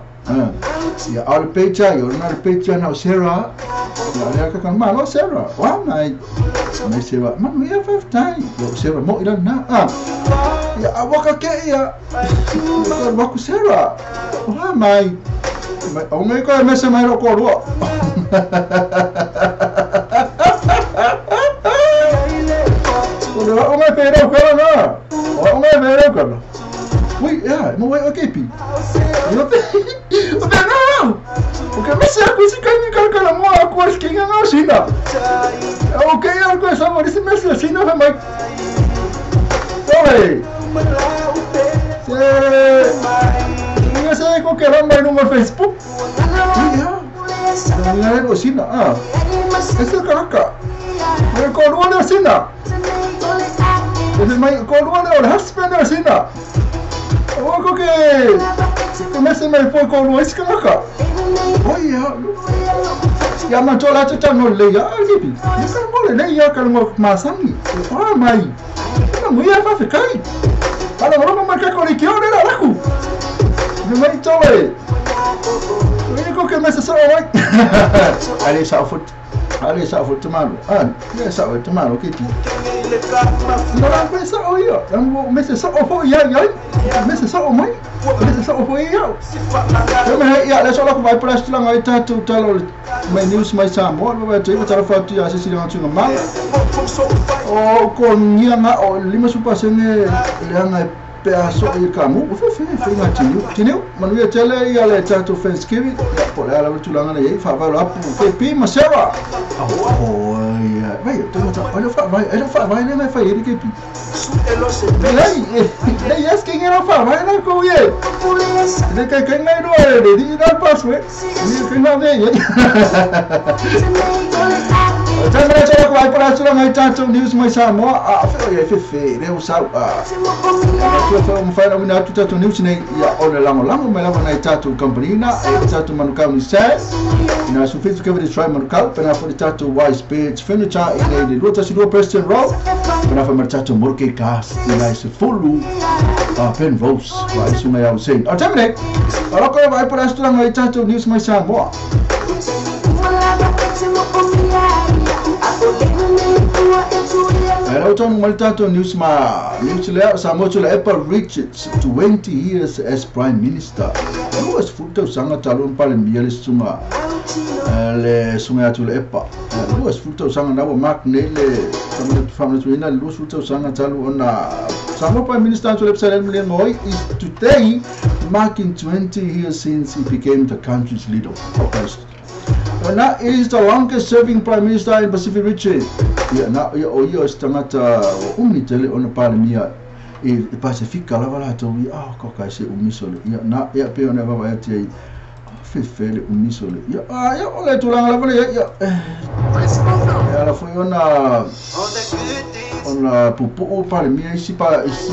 Ia o le page ai o na le page na o Sarah. Ia le ka ka malo Sarah. Wa mai. Mai Sarah. Ma ia five time. Yo Sarah mo ila na. Ah. Ia a waka ke ia. Ko waku Sarah. Wa mai. Mai o ngai ko mese mai ro ko lua. O le o ngai pe ro ko na. O ngai pe ro ko na. Ui, ia, mo wai o kepi. O te o te no. O que me se aku si kai ni ka la mo aku as que nga sina. O que ia ko sa mo si me se sina fa mai. Oi. Se Ia se ko que la mai no Facebook. Ia. Ia o sina. Ah. Ese karaka. Me ko lo le sina. Ese mai ko lo le husband le sina. O ko ke mese mai po ko lo ese karaka. Oi ia. Ia ma tola te no le ia kipi. Ia ka mo le ia ka mo masangi. O mai. Na mo ia fa kai. Ala mo ma ka ko le kio le la ku. Me mai tole. Oi ko ke mese so oi. Ale sa fut. Ale sa fut tamalo. Ah, ia sa fut tamalo kipi. No la mese o ia. La mese so o ia ia. Mese so o mai. Mese so o ia. Me ia le so la ku vai pra stila ngai tatu talo mai news mai Samoa vai te talo fa tu ia se sila tu ma. O ko nia nga o lima supa sene le anga pe aso i ka mu fe fe fe nga tinu tinu manu ia tele ia le tatu Thanksgiving ia po le ala tulanga le fa va la pu fe pi ma sewa. O ia vai tu ta olha fa vai ele fa vai le fa ele que pi. Le yes que era fa vai na ko ye. Le que que ngai no le di na passo e. Ni que na ve ye. Também já vai para a mai tatu news mai Samoa a fe fe fe le usa a tu fa fa na tu tatu news nei ia o le lango lango mai lava nei tatu company na e tatu manukau ni se na su fitu ke try manukau pena fo tatu wise page furniture i nei le luta si Preston Road pena fa tatu morke gas i nei se fulu a pen rose vai su mai au sein o tamne ora ko vai para a mai tatu news mai Samoa. Hello, Maltato News ma News le Samoa le Apple reaches 20 years as Prime Minister. Was futa sanga talon pale mia le sunga le sunga atu le epa. Was futa sanga na mark ne le family to ina lu futa sanga talu ona Samoa Prime Minister to le Psalm le ngoi is today marking 20 years since he became the country's leader. Ona is the longest serving prime minister in Pacific region. Ia na ia o ia tangata umi tele ona palemia i Pasifika lava la to ia ko kai se umiso le ia na ia pe ona va va ti fe fe le umiso le ia ia o le tulanga lava le ia ia la foi ona ona pupu palemia isi pa isi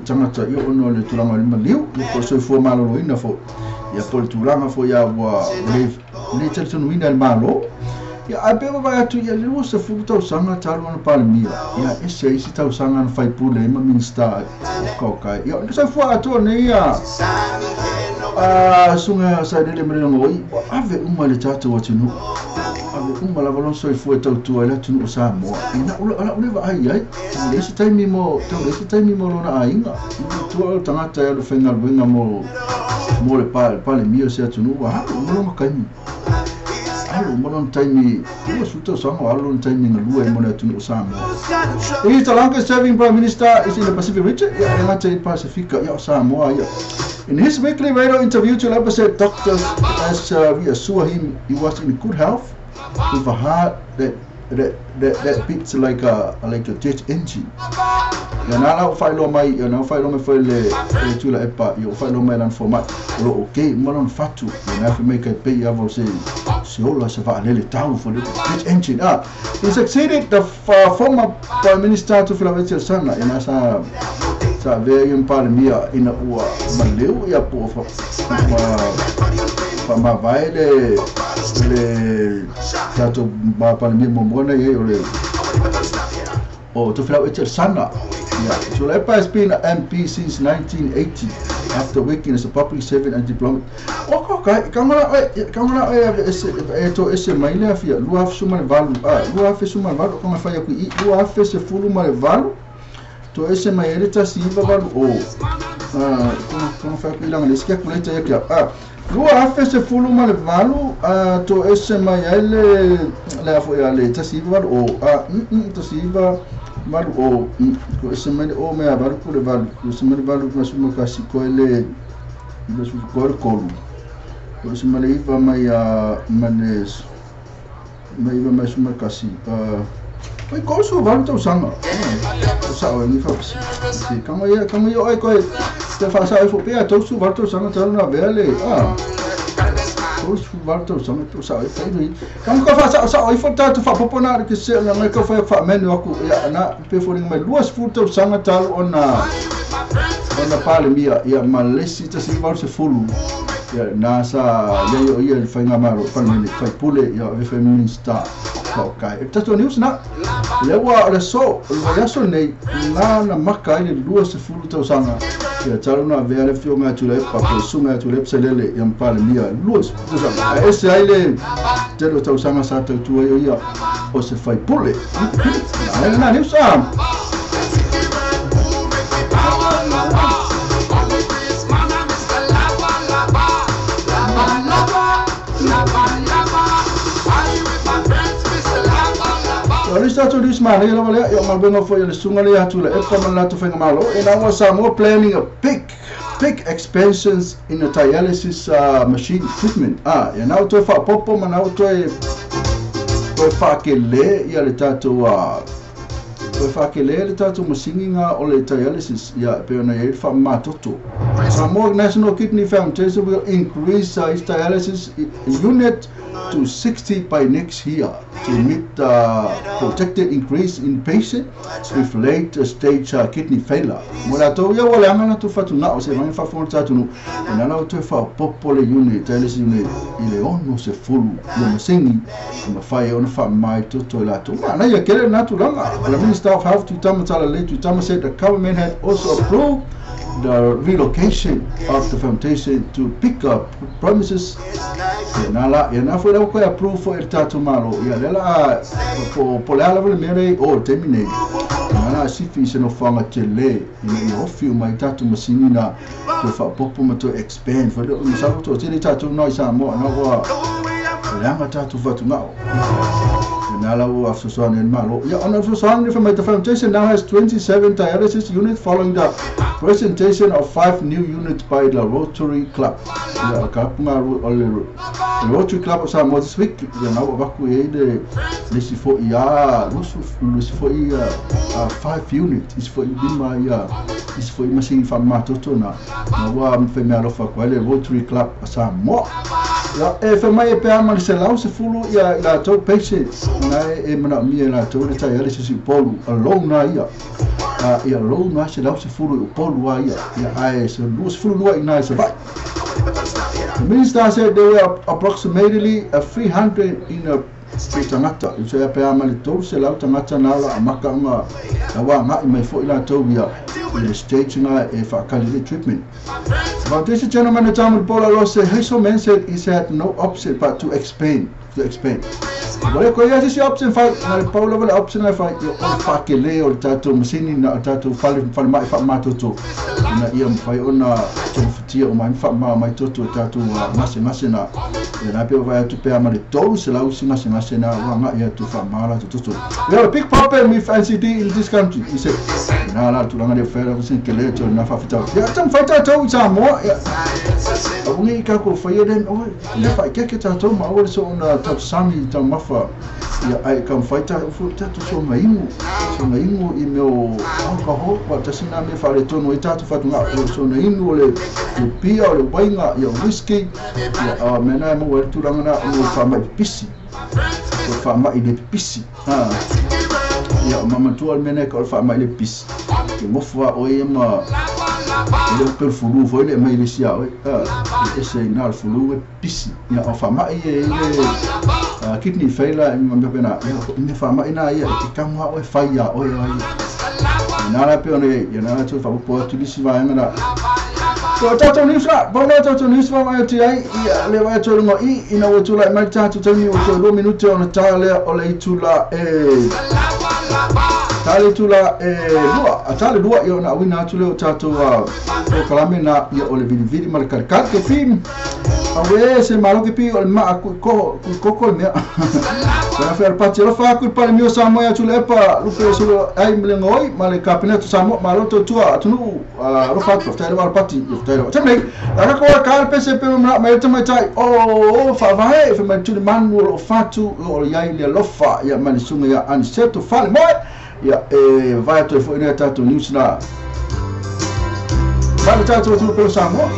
tangata ia ona le tulanga le maliu ia ko se fo malo ina fo ia po le tulanga fo ia wa le le tele ina malo ia a pe vai atu ia le se fu tau sanga talu ona palemia ia ese isi tau sanga na fai pule ma minister ko kai ia se fu atu ne ia a sunga sa le mele ngoi ave uma le tatu atu nu ave uma la valon so fu tau tu ala tu no Samoa ina ula ula va ai ai le se taimi mo tau le se taimi mo lona ainga tu au tangata ia le fenga wenga mo mo le palemia se atu nu wa mo ma kai Alu ma lona taimi 20 tausaga o alu lona taimi galue ai mo le atunuu o Samoa. He is the longest serving prime minister is in the Pacific region, ia e gata i le Pasefika, ia o Samoa ia. In his weekly radio interview Tuilaepa said doctors has reassured him he was in good health with a heart that that that that beats like a like a jet engine. Ia na la ua faailoa mai, ia na ua faailoa mai foi le le Tuilaepa, ia ua faailoa mai lana fomai, o lo o okay uma lona fatu. Ia na fai mai kai pei lava o se se ola se vaalele tau foi le jet engine. Ah, he succeeded the former Prime Minister Tufilau Etiel Sana, ia na sa sa avea ia ma Palemia ina ua maleu ia po ua faamavae le le tatou Palemia muamua na i ai o le o Tofilau Etiel Sana. Yeah. Tuilaepa has been an MP since 1980 after working as a public servant and diplomat. O ko kai ka ngala e ka ngala e ave ese e to ese mai le afia 2018 a 2018 ko nga fai aku i 2018 to ese mai e le 19 o a ko nga fai aku i langa le isi calculator ia kia a 2018 a to ese mai ai le le afo ia le 19 o a 19 o ko ese mai le o mea valu ku le valu ko ese mai le valu ma suma kasi ko le ma suma ko le kolu ko ese mai le iva mai a ma le mai iva mai suma kasi a Oi ko su valu tausaga. O sao e ni fa si kanga ia kanga ia oi koe te fa sa fo pea tau su valu tausaga talu na vea le a tau su valu tausaga tau sao e fai ni kanga ka fa sa sa oi fo tatu fa popo na ke se na ngai ka fa fa menu aku ia na pe fo mai 20 tausaga talu ona ona Palemia ia ma le si tasi valu se fulu ia na sa ia ia ia le faiga malo Palemene fai pule ia ave fai minister ka e tatou news na le ua le so le vaiaso nei na na maka ai le 20 tausaga ia talu na avea le afioga ia Tuilaepa po o le susuga ia Tuilaepa Sailele ia ma Palemia 20 tausaga ae ese ai le tele o tausaga sa tautua ai o ia o se faipule na lena news a. O le isi tatou news manaia lava lea, ia o galuega foi a le susuga lea ia Tuilaepa ma le latou faigamalo, e na ua Samoa planning a big big expansions in the dialysis machine treatment. Ah, ia na ua toe faaopoopo ma na ua toe toe faakele ia le tatou toe faakele le tatou masini nga o le dialysis ia e pei ona i ai le faamamatoto. Samoa National Kidney Foundation will increase its dialysis unit to 60 by next year to meet the projected increase in patient with late stage kidney failure. Mo latou ia ua leaga latou fatugao se vage faafofoga le tatou e nana ua toe faaopoopo le unit dialysis unit i le 60 ia masini e mafai ai ona faamama i toto e latou. Manaia tele lena tulaga. The Minister of Health Tuitama Talalelei Tuitama said the government had also approved the relocation of the foundation to bigger premises. Ia na la, ia na foi la ua koe approve foi e le tatou Malo. Ia lea la a, po, po le a lava le mea lea i o i le taimi nei. Na la a sifi i se nofoaga tele ina ia ofi uma ai tatou masini na toe faaopoopo ma toe expand foi lea. Masalo ua toatele tatou na i Samoa na ua leaga tatou fatugao. Ia na la ua fesoasoani ai le Malo. Ia ona o le fesoasoani le fai mai, the foundation now has 27 dialysis units following the presentation of 5 new units by the Rotary Club. Ia o le kalapu o le Rotary Club o Samoa this week. Ia na ua avatu i ai le isi foi a lusu le isi foi a 5 units isi foi lima ia isi foi masini faamamatoto na na ua fai meaalofa atu ai le Rotary Club a Samoa. Ia e fai mai e pe a ma le 110 ia i latou patients na e manaomia e latou le dialysis i Upolu alone a ia. A ia alone a 110 i Upolu a ia. Ia ae se 22 i ina i Savaii. The minister said there were approximately 300 in a i tagata, i usa pe a ma le 300 tagata na la amata ona na ua agai mai foi latou ia i le stage na e faatali le treatment. Foundation General Manager Mulipola Rose Hazelman said he had no option but to expand, to expand. Wale ko ia sisi option fai na le paula wale option ai fai o whakele o le tātou masini na o tātou whale mai wha mātoto na ia mwhai ona tomafatia o mai wha maa mai toto o tātou ngase ngase na e na pe vai atu pea ma le tolu se lau si ngase ngase na wa nga ia tu wha maa la toto. We have a big problem with NCD in this country. He said, na la tūranga le whaera kusin ke le tō na whawhitau. Ia tam whai tātou i Samoa. Ia awungi i kako whai eren, oi, le whai keke tātou ma ore so ona tau sami tau mafa. Ia ai ka whai tātou tātou so nga ingu i meo alcohol, wa tasina me whare tono i tātou whatu ngā o so na inu o le pia o le wainga, ia whisky, ia mena e maua e tūranga na o whamai pisi. O whamai le pisi. Ia o mamatua le mena e ka o whamai le pisi. Ke mofua o e ma le pel fulu foi le mai le sia o e se na le fulu e pisi. Ia o whamai e le kidney failure e ma pena me whamai na ia e te kanga o e whai ia o e ai. Nā la pe one ia nā tu whapopo atu lisi vaenga na. Ko tātou news la, bona tātou news va mai atu ai, ia le vai atu runga i, ina ua tūla e mai tātou taimi o tō 2 minute ona tā lea o le itula e tā le itula e lua, a tā le lua ia ona awina atu leo tātou o kalame na ia o le vilivili ma le kalikali ke pim. Awe se malo ke pi o le maa kui koko le mea. Kana whea pati alofa aku pale mio Samoa atu le epa lupe o solo ai mle ngoi ma le kapeneto Samoa ma loto tua atunu alofa atu ftai le pati ftai le tene ara ko ka pese pe ma ma te mai tai o fa vai fa mai tu manu o fatu o ia le alofa ia ma le sunga ia Aniceto fale moi ia e vai atu fo ina tatu news na vai tatu tu pelo Samoa.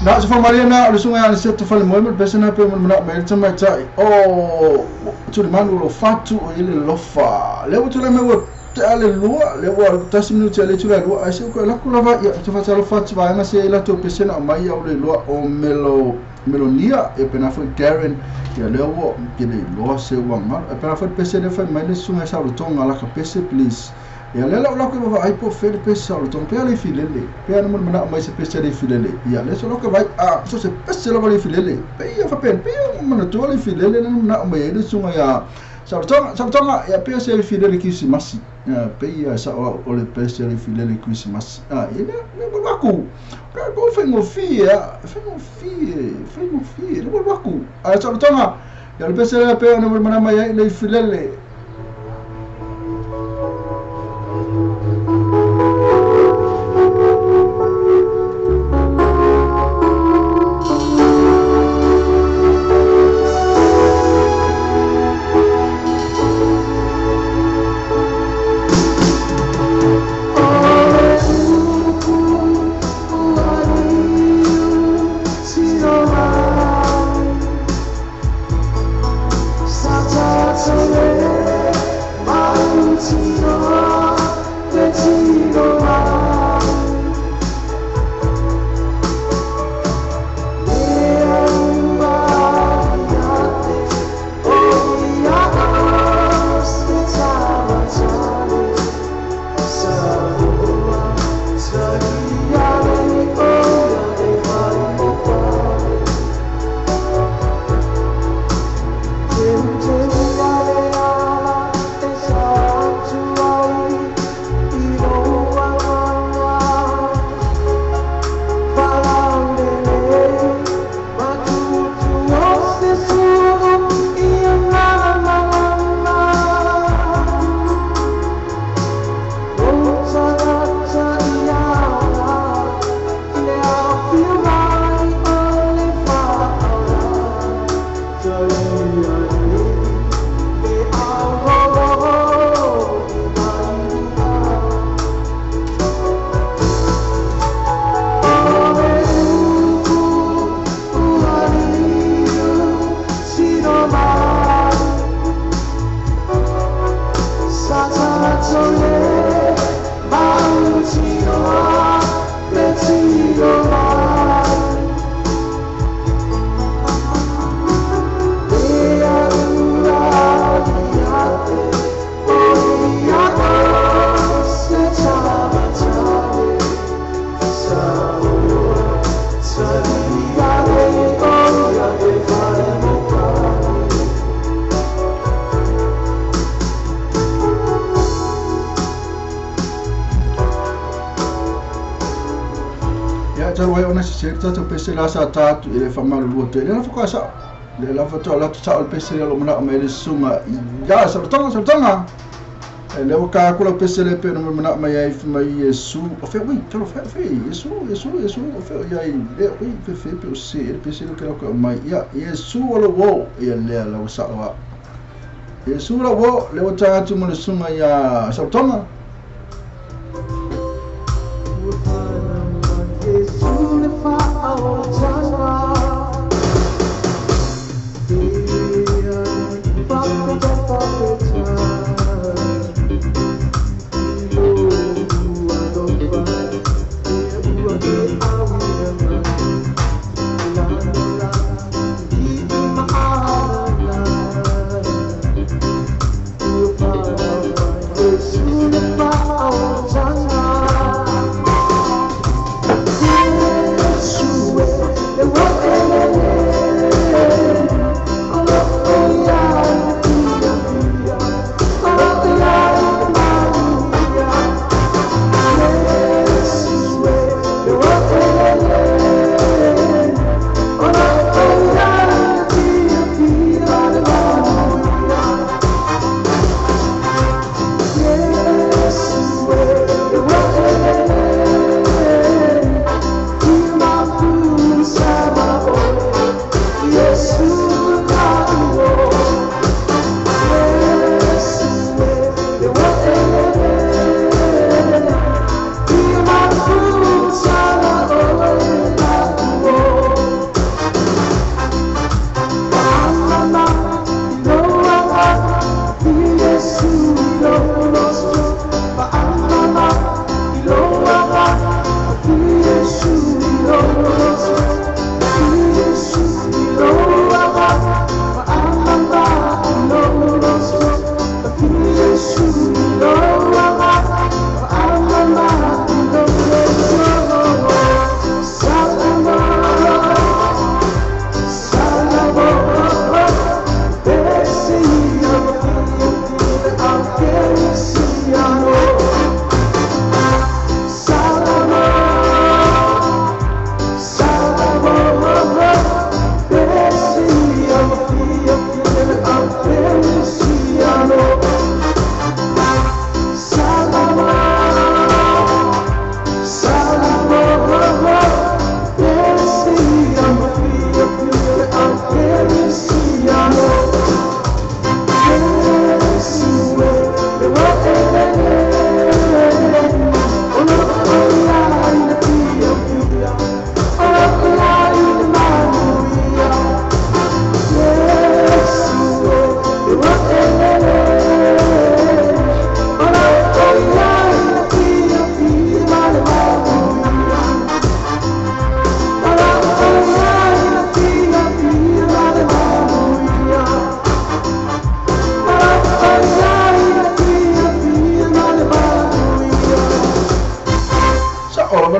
Na se Mariana o le sunga Aniceto fale moi mo pese na pe mo na me tama tai o tu le manu lo fatu o ile lofa le o tu le me o ale lua le o tasi minuti ale tu le lua ai se ko la kula va ia tu fa lo fatu va nga se la to pese na mai o le lua o melo Melonia e pena foi Darren ia le o ke le lua se wa ma e pena foi pese le fa mai le sunga sa lo tonga la ka pese please. Ia le la ko va ai po fe le pesa o ton pe le filele pe ana mo mana mai se pesa le filele ia le so lo ko vai a so se pesa lo le filele pe ia fa pe pe mo na to le filele na na mai le sunga ya sa ya pe se le filele Christmas ya pe ia sa o le pesa le filele Christmas a ia le mo ku ka go fe ngo fi ya fe ngo fi le mo ku a sa tonga ya le pesa le pe na mo mana mai le filele. Tatu pese la sa tatu ile famalu lua te le fa sa le la fa to la sa o pese le lo mana mai le sunga ya sa tonga le o ka ko pese le pe no mana mai ai mai Yesu o fe wi to fe fe Yesu Yesu o fe ya le wi fe fe pe o se le pese le ko mai ya Yesu o lo wo ya le la o sa wa Yesu lo wo le o tatu mo le sunga ya sa tonga. Soon.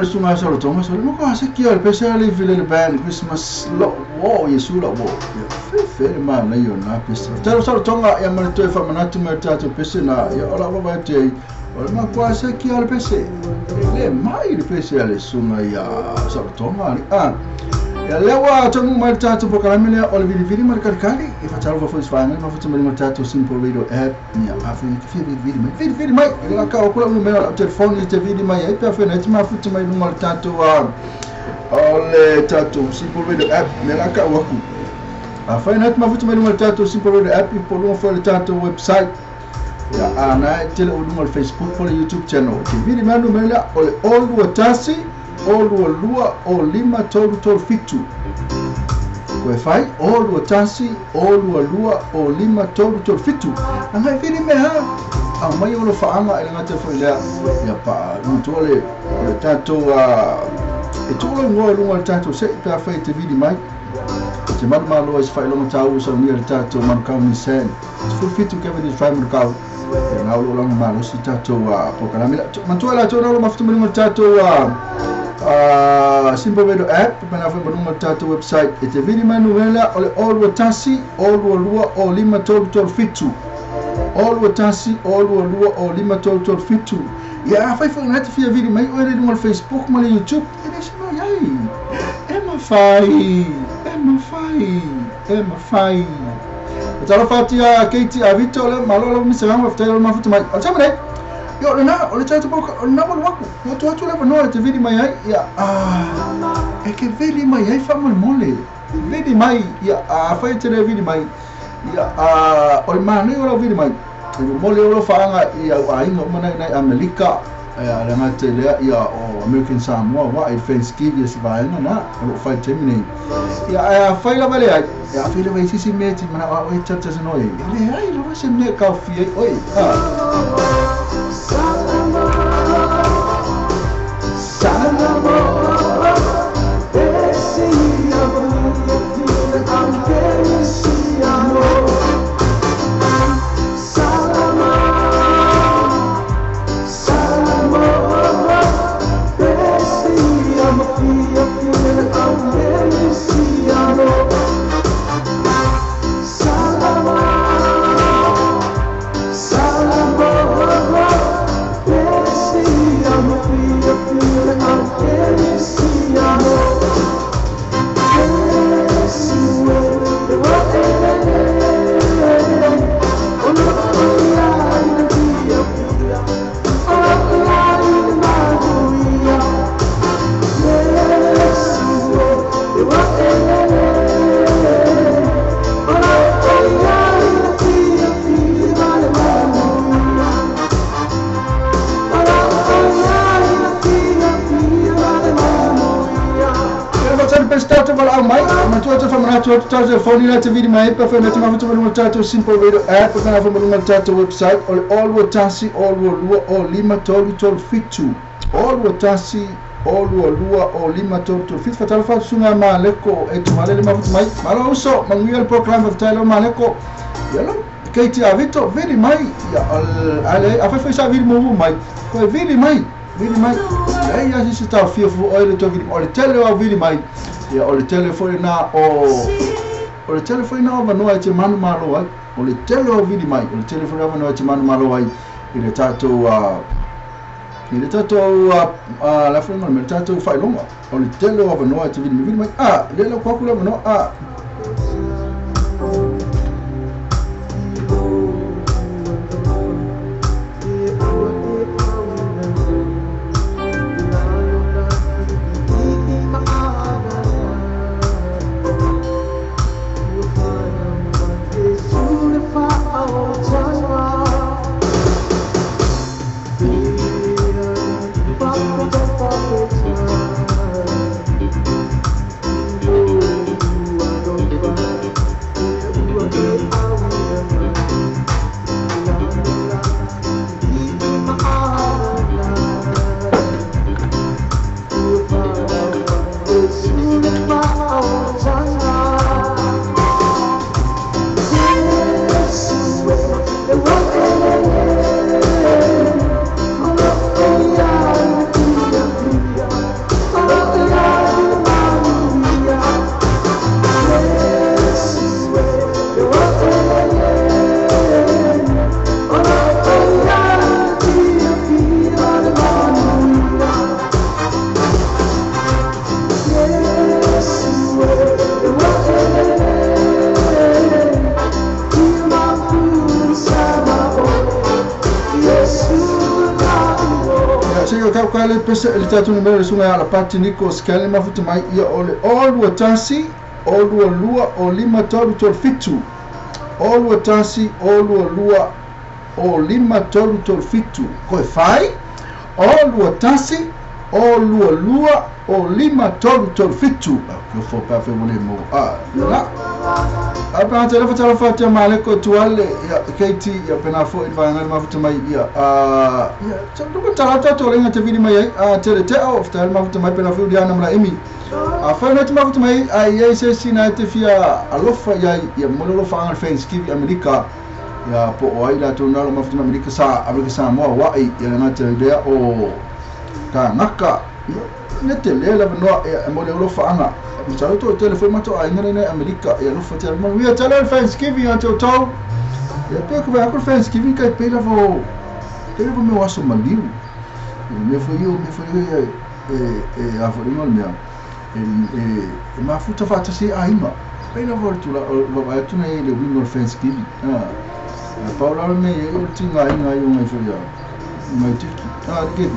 le sunga sa tonga so mo ko se kia le pese le vile le band Christmas lo wo Yesu lo wo ia fe fe ma na yo na pese talo sa tonga ia ma le toe fa manatu me tatou pese na ia ola va te o le makoa se kia le pese le mai le pese ale sunga ia sa tonga a ia lewa tonu mai tatou programme le o le vili ma le kalikali e fatalo fa foi sfanga ma futu mai tatou Simple Radio app ia afi fi vili mai vili mai e la ka o kula me o telefone te vili mai e pe fe na ma futu mai no tatou o le tatou Simple Radio app me la ka o ku a fa na ma futu mai no tatou Simple Radio app e por um foi le tatou website ia ana tele o no Facebook po le YouTube channel te vili mai no me la o le olu tasi o lua o lima tolu tolu fitu. Koe fai, o lua tasi, o lua lua, o lima tolu tolu fitu. Ngai vili mea, a mai o lo whaanga e ngata foi lea. Ia pa, nuntua le tātou, e tūlo ngoa lunga le tātou se, pea whai te vili mai. Te manu māloa i se whailonga tāu sa unia le tātou Manukau Nissan. Te 17 Kevin Drive Manukau. Ia ngā ulo langa mālosi tātou programme. Mantua la tō nalo mafutu malunga le tātou Simple Radio app mana foi malunga tatou website e te vili manuela o le o lua tasi o lua lua o lima tolu tolu fitu o lua tasi o lua lua o lima tolu tolu fitu ia fai foi na te fia vili mai o ele no Facebook ma le YouTube e le se mai ai e ma fai e ma fai e ma fai o talo fatia Katie a Vito le malolo mi se ma fai ma futu mai o tamane yo na o le tatou o na mo waku yo tu atu le no te vili mai ai ia e ke vili mai ai fa mole vili mai ia a fa te le vili mai ia a o le manu o vili mai e mole o fa ia a inga mana nei Amerika ia le ngate le ia o American Samoa wa e Thanksgiving se va na o fa te mini ia a fa la vale ai ia fa le vai si me ti mana o e tata se no e le ai lo se me ka fi oi Telefone la te vili mai pa fa na te mafutu malunga tatou Simple Radio app pa fa malunga tatou website o le lua tasi o lua lua o lima tolu tolu fitu o lua tasi o lua lua o lima tolu tolu fitu fatalo fa sunga ma leko e tu male le mafutu mai malo uso manguia le programme fa talo ma leko ia lo Katie a Vito vili mai ia ale a fa fa sa vili mo mai ko vili mai ia si ta fia fu o le to vili o le tele o vili mai ia o le telefone na o le telefone na o no e te manu malo ai o le tele o vili mai o le telefone na no e te manu malo ai i le tatou la fo me tatou failonga o le tele o no e te vili mai a le la kwa kula no a Time. ka le pese le tatu numero le sunga ala pati Nico Skele mafuta mai ia ole 0 2 1 0 2 2 0 5 3 3 7 0 2 1 0 2 2 0 5 3 3 7 koe fai 0 2 1 0 2 2 0 5 3 3 7 ko fo pa fe wole mo a la a pa te lefa tala te male ko tuale ia keiti ia pena fo i vaenga mafuta mai ia a ia tando ko tala ta to lenga te vili mai a te te o fta mafuta mai pena fo dia na mala imi a fa na te mafuta mai a ia se sina te fia alofa ia ia mo lo fa Thanksgiving Amerika ia po o ai la tu na lo mafuta Amerika sa Amerika Samoa wa ia na te lea o ka ngaka ne te le la no e mo le lo fa anga mo to telefone mato a inga nei Amerika ia lo fa te mo ia tele Thanksgiving a te tau ia pe ko ba ko Thanksgiving kai pe la vo te le mo aso maliu me fo yo me fo yo e e a fo ringo mea e e e mafuta fa ta se a inga pe la vo tu la va tu nei le wingo Thanksgiving ah Paula me o tinga inga yo ngai fo ya mai tiki ah ke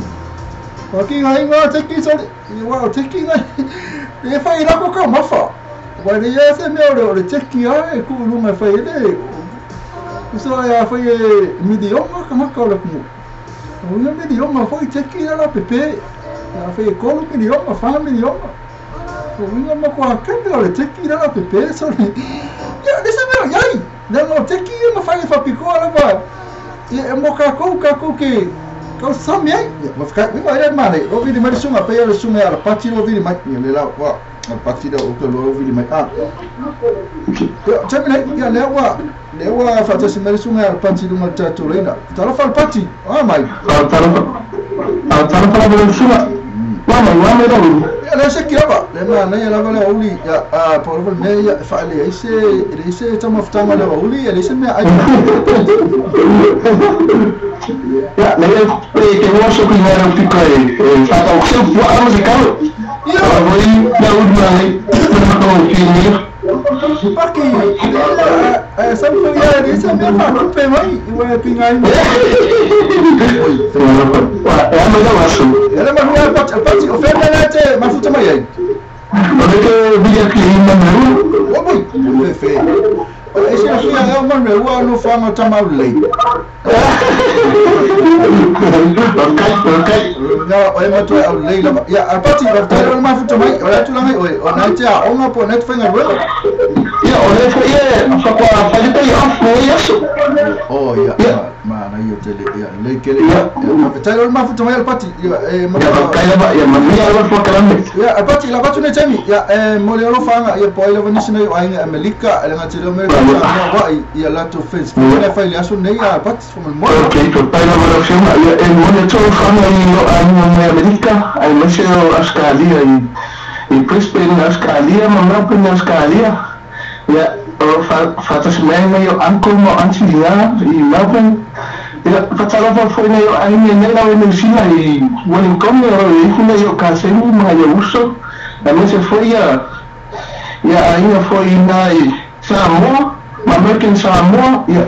o ki ngai ngā teki sore i wa o teki ngai e whai rako ka mafa wa le ia se mea o le teki a e ku lunga whai le o so ia whai e midionga ka maka o le kumu o ia midionga whai teki la pepe ia whai e kolu midionga wha midionga o inga makua kame o le teki la pepe sore ia le se mea iai le o teki e ma whai whapikoa la wa e mo kākou kākou ke kau sami ai ma fka mi vai mane o vili mai sunga pe le sunga ala pati o vili mai le la wa al pati o ko lo vili mai a yo temine ya le wa fa ta simere sunga ala pati lu mal ta to lena ta lo fa pati ah mai ta lo ta lo fa le sunga wa mai wa mai lo ya le se kiraba le ma na ya la le uli ya a por lo me ya fa le ese le ese ta maftanga le uli le se me ai. Ya, le ke mo so ki ngara piko e fa ta o seu wa musical. Io voi na ultima na ko finir. Paki eh sa fo ya le se me fa ku pe mai i wa ki ngai. Wa e ma da wasu. Ya le ma hu pati pati o fe na te mafuta mai ai. O le ke video ki na me. O boi fe fe. O ese fia e ma me wa no fa ma ta ma le. Okay, okay. No, o ma to au le la ya a pati ba ta ma futa mai o la tu la mai o na te a o ma po net fa ngai. Ya, o le fo ye fa kwa fa le pe off mo yaso. Oh ya ma na yo te le ya le ke le ya ma ta ma futa mai al pati ya e ma Ya kai la ba ya ma mi ya fo kalambe. Ya a pati la batu ne temi ya e mo le lo fanga ya po ile vanisi nei o ainga Amerika ele ngati le Amerika ya wa ya la to face ne fa ile aso nei ya pati fo mo. Okay, to pai la mo fio ya e mo ne to fanga i lo ai mo Amerika ai mo se Australia i i Brisbane Australia ma Melbourne Australia. Ya o fa fa tas mai mai o uncle mo auntie ya i Melbourne. Ya fa tala fa fo nei o ai nei la New Zealand i Wellington o i kuna yo kaseni ma yo uso. A me se foi ya ya ainda foi na Samoa, ma American Samoa, ya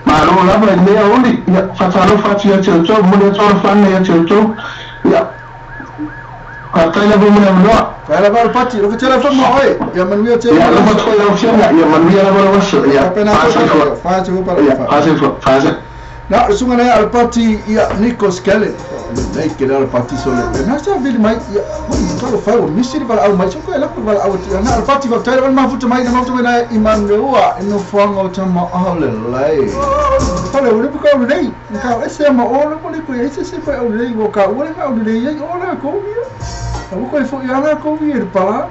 ma lo la ba ne oli ya fa tala fa ti ya te to mo le to fa ne ya te to ya ka tai la bo mo no. Fa la ba pati lo tele fa mo oi ya man wi te Ya lo fa to ya fio ya man wi la bo so ya pena fa fa te pa ya fa fa fa fa. Na sunga na al pati ya Nico Skele nei ke la pati sole na sa vili mai ya mo to fa o misi val au mai so ko la val au na al pati va tele ma futa mai na ma futa mai na Emmanuel no fanga o tama au le lai fa le uri ko le ka ese ma o le ko ko ese se fa o le o ka o le ka o le ia o la ko mi o ko fo ia la ko mi e pala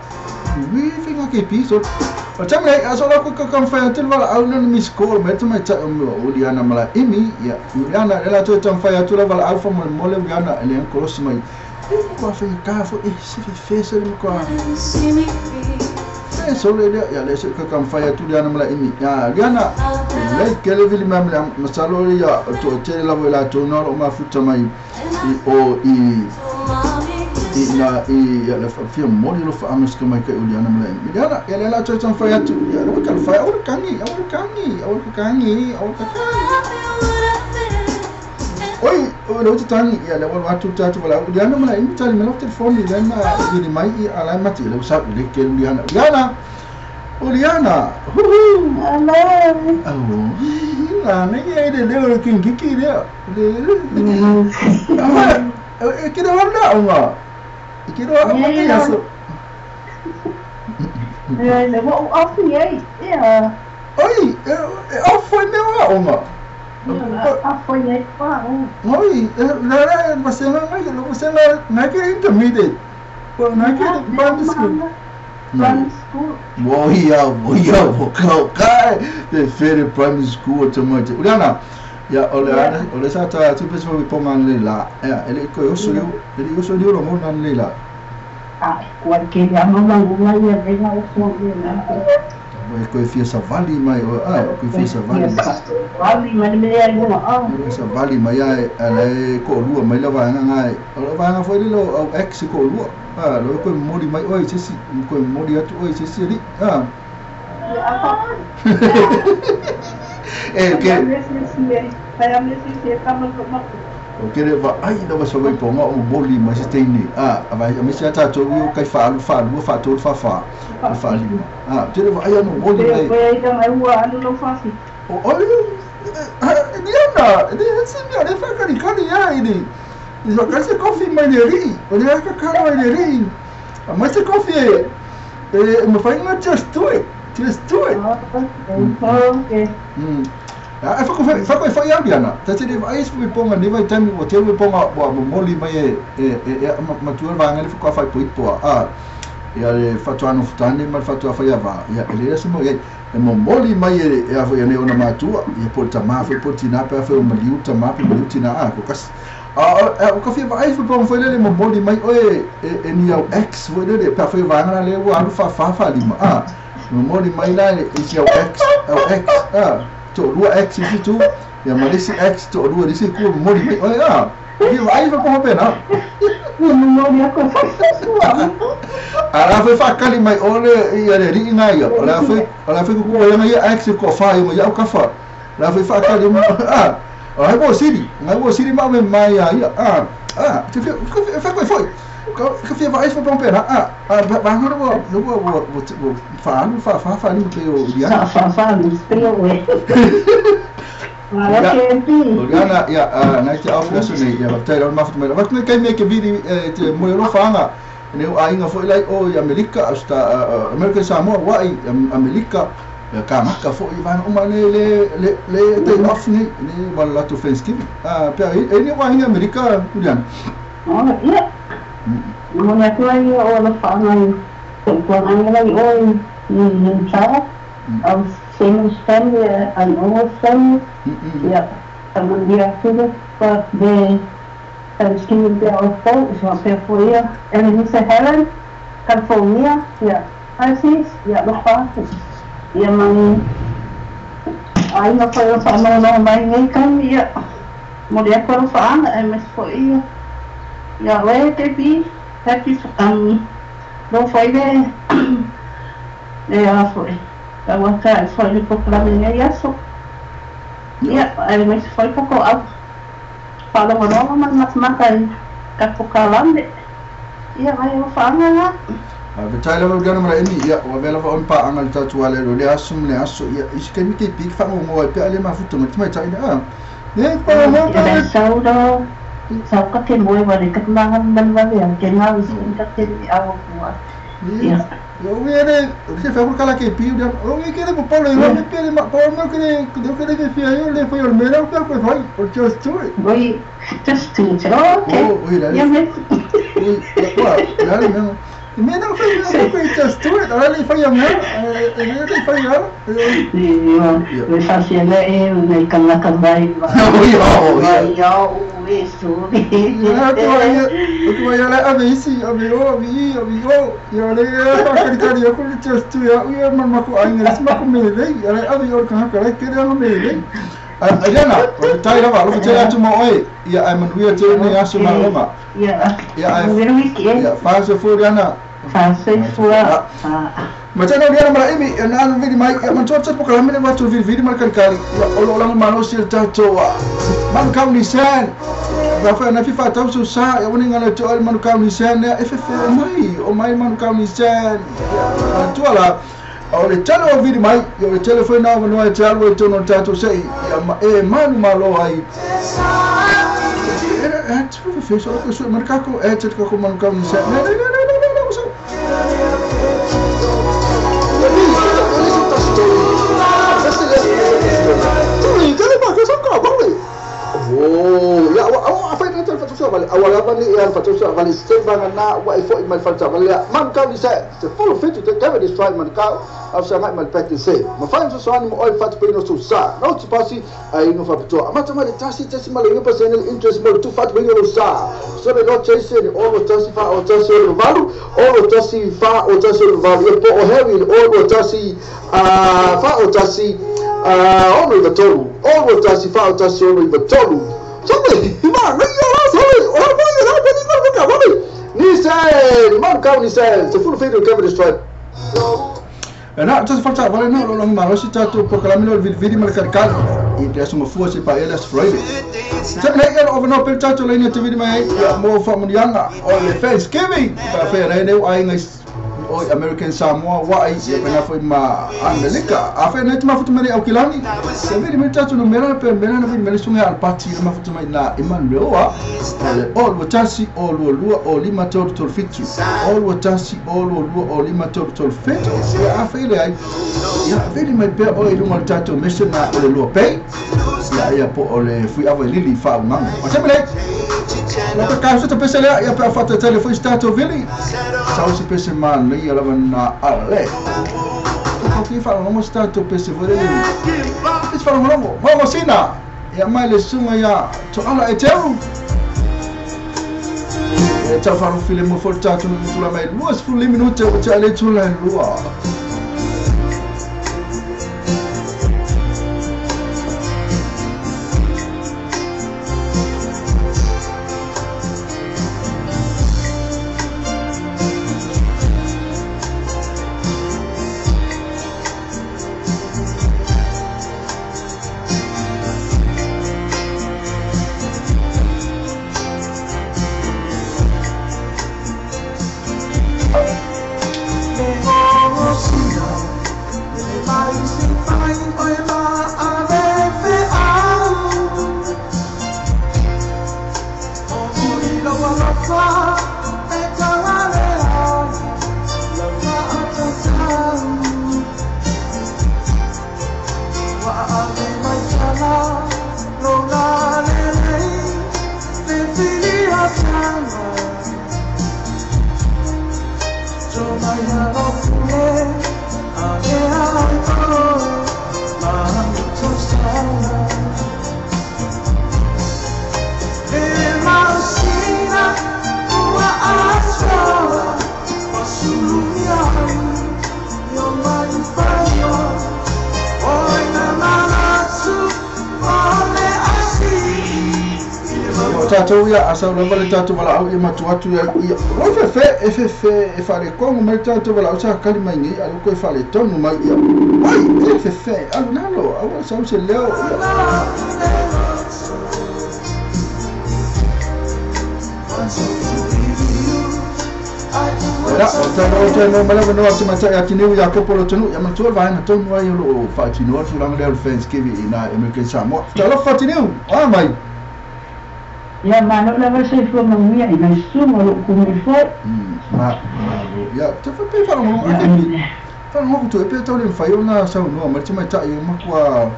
wi finga ke piso o tama nei aso la ko ka fa atu vala au na mi score me tama ta o Liana mala imi ya Liana ela to tam fa atu la vala au fa mo mo le Liana ele en kolos mai e ko fa ka fo e se fe fe se mo ko fe so le ya le se ka kam fa atu Liana mala imi ya Liana le ke le vili mam la masalo ya to te la la to no o ma futa mai i o i i na i ya le fia moli lo fa amis ka mai ka Liana mala imi Liana ya le la to tam fa atu ya lo ka fa o kangi o kangi o kangi o kangi. Oi, O le tangi ia le watu tatu wala Uliana mana imi tali melo telefoni le na vili mai i ala mati le usa le ke Uliana Uliana Uliana hu Hello. Oh la ne ye le le king kiki le le e ke le wala onga e ke le wala ya so le wo off ye yeah oi off foi me wa onga off foi pa oi la masenga ngai lo masenga ngai ke intermediate po ngai ke primary school. Primary school. Moia moia mo kai te fere primary school te mo te Uliana ya ole ana ole sa ta tu peso vi ponga le la ya ele ko yo so yo ele yo so yo lo mo nan le la ah cualquier ya no la una ya venga o so na o ko fia savali mai o ah ko fia savali vali mai me ya mo ah savali mai ya ale ko lua mai la va ngai o va nga foi lo au ex ko lua ah lo ko mori mai oi sisi ko mori atu oi sisi ri ah eh ke o kere va ai na va so vai ponga o moli mai se teini ah vai a misi ata to io kai fa alu fa lu fa to fa fa fa lima ah tere va ai no moli mai ai da mai ua alu lo fa si o oi Diana ni se mi ale fa kari kari ya ini ni so kasi kofi mai le ri o le ka ka mai le ri a mai se kofi e mo fa nga just do it okay. Ah, fa ia Diana. Ta te ai se ponga ni vai tami o te ponga wa moli mai e e matua va ngale fa fa poipo a ia le fatuano futane ma fatua fa ia va ia ele se mo ia e mo moli mai e a foi ne ona matua ia po ta ma foi po tina pa foi o maliu ta ma pe maliu tina a ko kas a o ka fi vai foi ponga foi le mo moli mai o e e ni au ex foi le pa foi va ngale o alu fa fa fa lima a mo moli mai la e si au ex a to lua x isi tu ya malisi x to lua isi ku mori mai oi a ki vai fa ko pena no ya ko ala foi fa kali mai ole ia le ri ngai ia ala foi ku ia ngai x ko fa ia ya ka fa la foi fa kali a ai bo siri ngai bo siri ma me mai ia a a te fa ko foi ka fi vai fa pena a ba no no wo fa no fa fa fa ni pe o Uliana fa fa ni trio we wala ke pi Uliana ya na te off lesson ni ya tai ro ma fa mai va kai me ke vidi te mo ro fa nga ne o ainga foi lai o Amerika asta Amerika Samoa wa i Amerika ya ka maka foi va uma le le le te off ni ni wala to Thanksgiving a pe e ni wa Amerika Uliana oh ya mo na ko ai o la fa ngai ko ngai lai o ni cha of same family and all family ya amandia tudo pa de Thanksgiving Day of fall so pe foi and ni se Helen California ya Francis ya lo fa ya man ai no foi o fa no no mai ngai kan ya mo dia ko fa e me foi ya we te bi happy no foi de ya foi ta wa ka foi le proclame ya so ya e me foi pouco a fala mo mas maka ka pokalande ya vai o fa nga a vetaila wa gana mara emi ya wa vela va on pa anga le tatu ale le asum le aso ya iske mi te pik fa mo pe ale ma futu mai tai a ne pa mo pa sauro sau ka te moe wale ka mangan man wale ang ke ngau sin ka te awa kua ya yo viene se fa por kala ke piu ya o me quede por Pablo yo me pide ma por no que yo que le fia yo le fui al mera o pues fue por just do it voy just do it okay oh ya me ya ya me me no fue just do it ahora le fue a me le fue a me fa fiele e me kan ka vai yo yo eso ya tu ya la a ver si a ver o vi o ya le fa ka yo ko just do ya ya mamma ko ai ngas ma ko me le ya le a ver o ka ka ke le me le Ayana tai lava lo te atu mo oi ia ai manuia te ni aso ma loma ya ya ya fa se fu Diana fa se fu a ma te no Diana mara imi na no vidi mai ma to tse poka me wa to vidi vidi ma kali kali o lo la ma no si ta to ma ka ni san Fa na fifa tau so sa e woni ngana to al manu ka ni sen e fe fe o mai manu ka ni sen tua la o le tele o vidi mai o le tele foi na no e te alu e tono tatou sei ia e manu malo ai e te fe so ko so manu ka ko e te ko manu ka ni sen ne ne ne ne ne so Oh, ya, oh, apa yang nak fatu vale. Awal apa ni yang fatu vale sembang na wa ifo imal fatu vale. Man kau ni se, se follow fit to cover this right man kau. Au sa ngai mal pet se. Ma fain so so ani mo oi fatu pino so sa. No ti pasi ai no fatu. Amata ma tasi tasi mal ngi pasene interest mo tu fatu pino sa. So le no chase ni o tasi fa o tasi o valu, o tasi fa o tasi o valu. E po o heavy o tasi fa o tasi ono i tolu. O tasi fa o tasi ono i tolu. Sabe, ma ni ni se man kau ni se se fulu fidu cover destroy. Na tas falta vale no lo long malo si tato proclamino il vidi mal carcal e adesso mo fu se pa elas Friday. Se ne era over no per tato le ne vidi mai mo fa mundianga o le Thanksgiving pa fe re ne ai ngai o American Samoa wa ai e pena foi ma America a fe ne ma futu mai au kilani se vidi mai tato no mera pe mera no vidi mai sunga al party ma futu mai na Emmanuel wa le o lo tasi o lo lua o lima tolu tolu fitu o lo tasi o lo lua o lima tolu tolu fitu a fe le ai ia vidi mai pe o ilu mal tato mission na o le lua pe ia ia po o le fui ava lili fa o manga o sempre la ka ka so pese le ia pe fa telefone tato vili sau se pese man ia lava na ale ko ki fa no mo tato pese vole le pese fa no mo sina ia mai le sunga ia to ala e teu e tau fa no file mo fo tato no tula mai luas fu minute o te ale tula lua. Tato ia asa lava le tato wala au ia matu atu ia o fe fe fe e fale kongo mai tato wala au sa kali mai ngi alu ko e fale tonu mai ia ai fe fe alu nalo au sa se leo ia o te no mala no atu mata ia tini ia ko polo tonu ia matu vai na tonu ai lo fa tini o tulanga le Thanksgiving ina American Samoa talo fa tini o mai. Ia malo lava soifua manuia i nai susuga o lo'u kumai foi. Malo ia te pe faalogologo ake faalogologo toe pe tau le mafai ona saunoa ma le tamaita'i e matua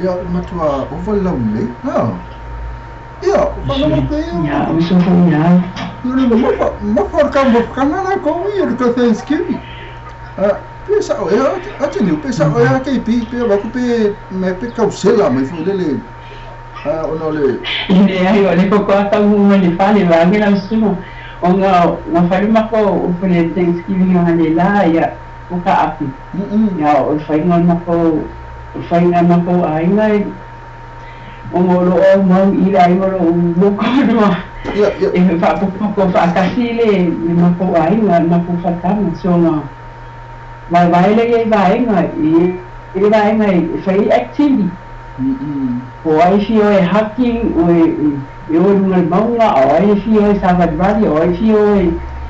ia matua ova le laulelei a ia faalogologo pe ia o sofoia mafa ka mafakanana kou ia le ka Thanksgiving pe sa'o ea ateniu pe sa'o ea keipi pe avaku pe me pe kausela mai foi lele ono le le ai o le koko ata mo le fale va ngi la sumo o nga na fale ma ko o le Thanksgiving o le la ia o ka api ia o fai nga ma ko fai nga ma ko ai ngai o mo lo o mo i la i mo lo mo ko no ia ia e fa ko fa ka si le ma ko ai nga ma ko fa ka mo so nga vai vai le vai nga i vai nga fai activity. Po ai fia o e hiking o e o luga le mauga, o ai fia o e savalivali, o ai fia o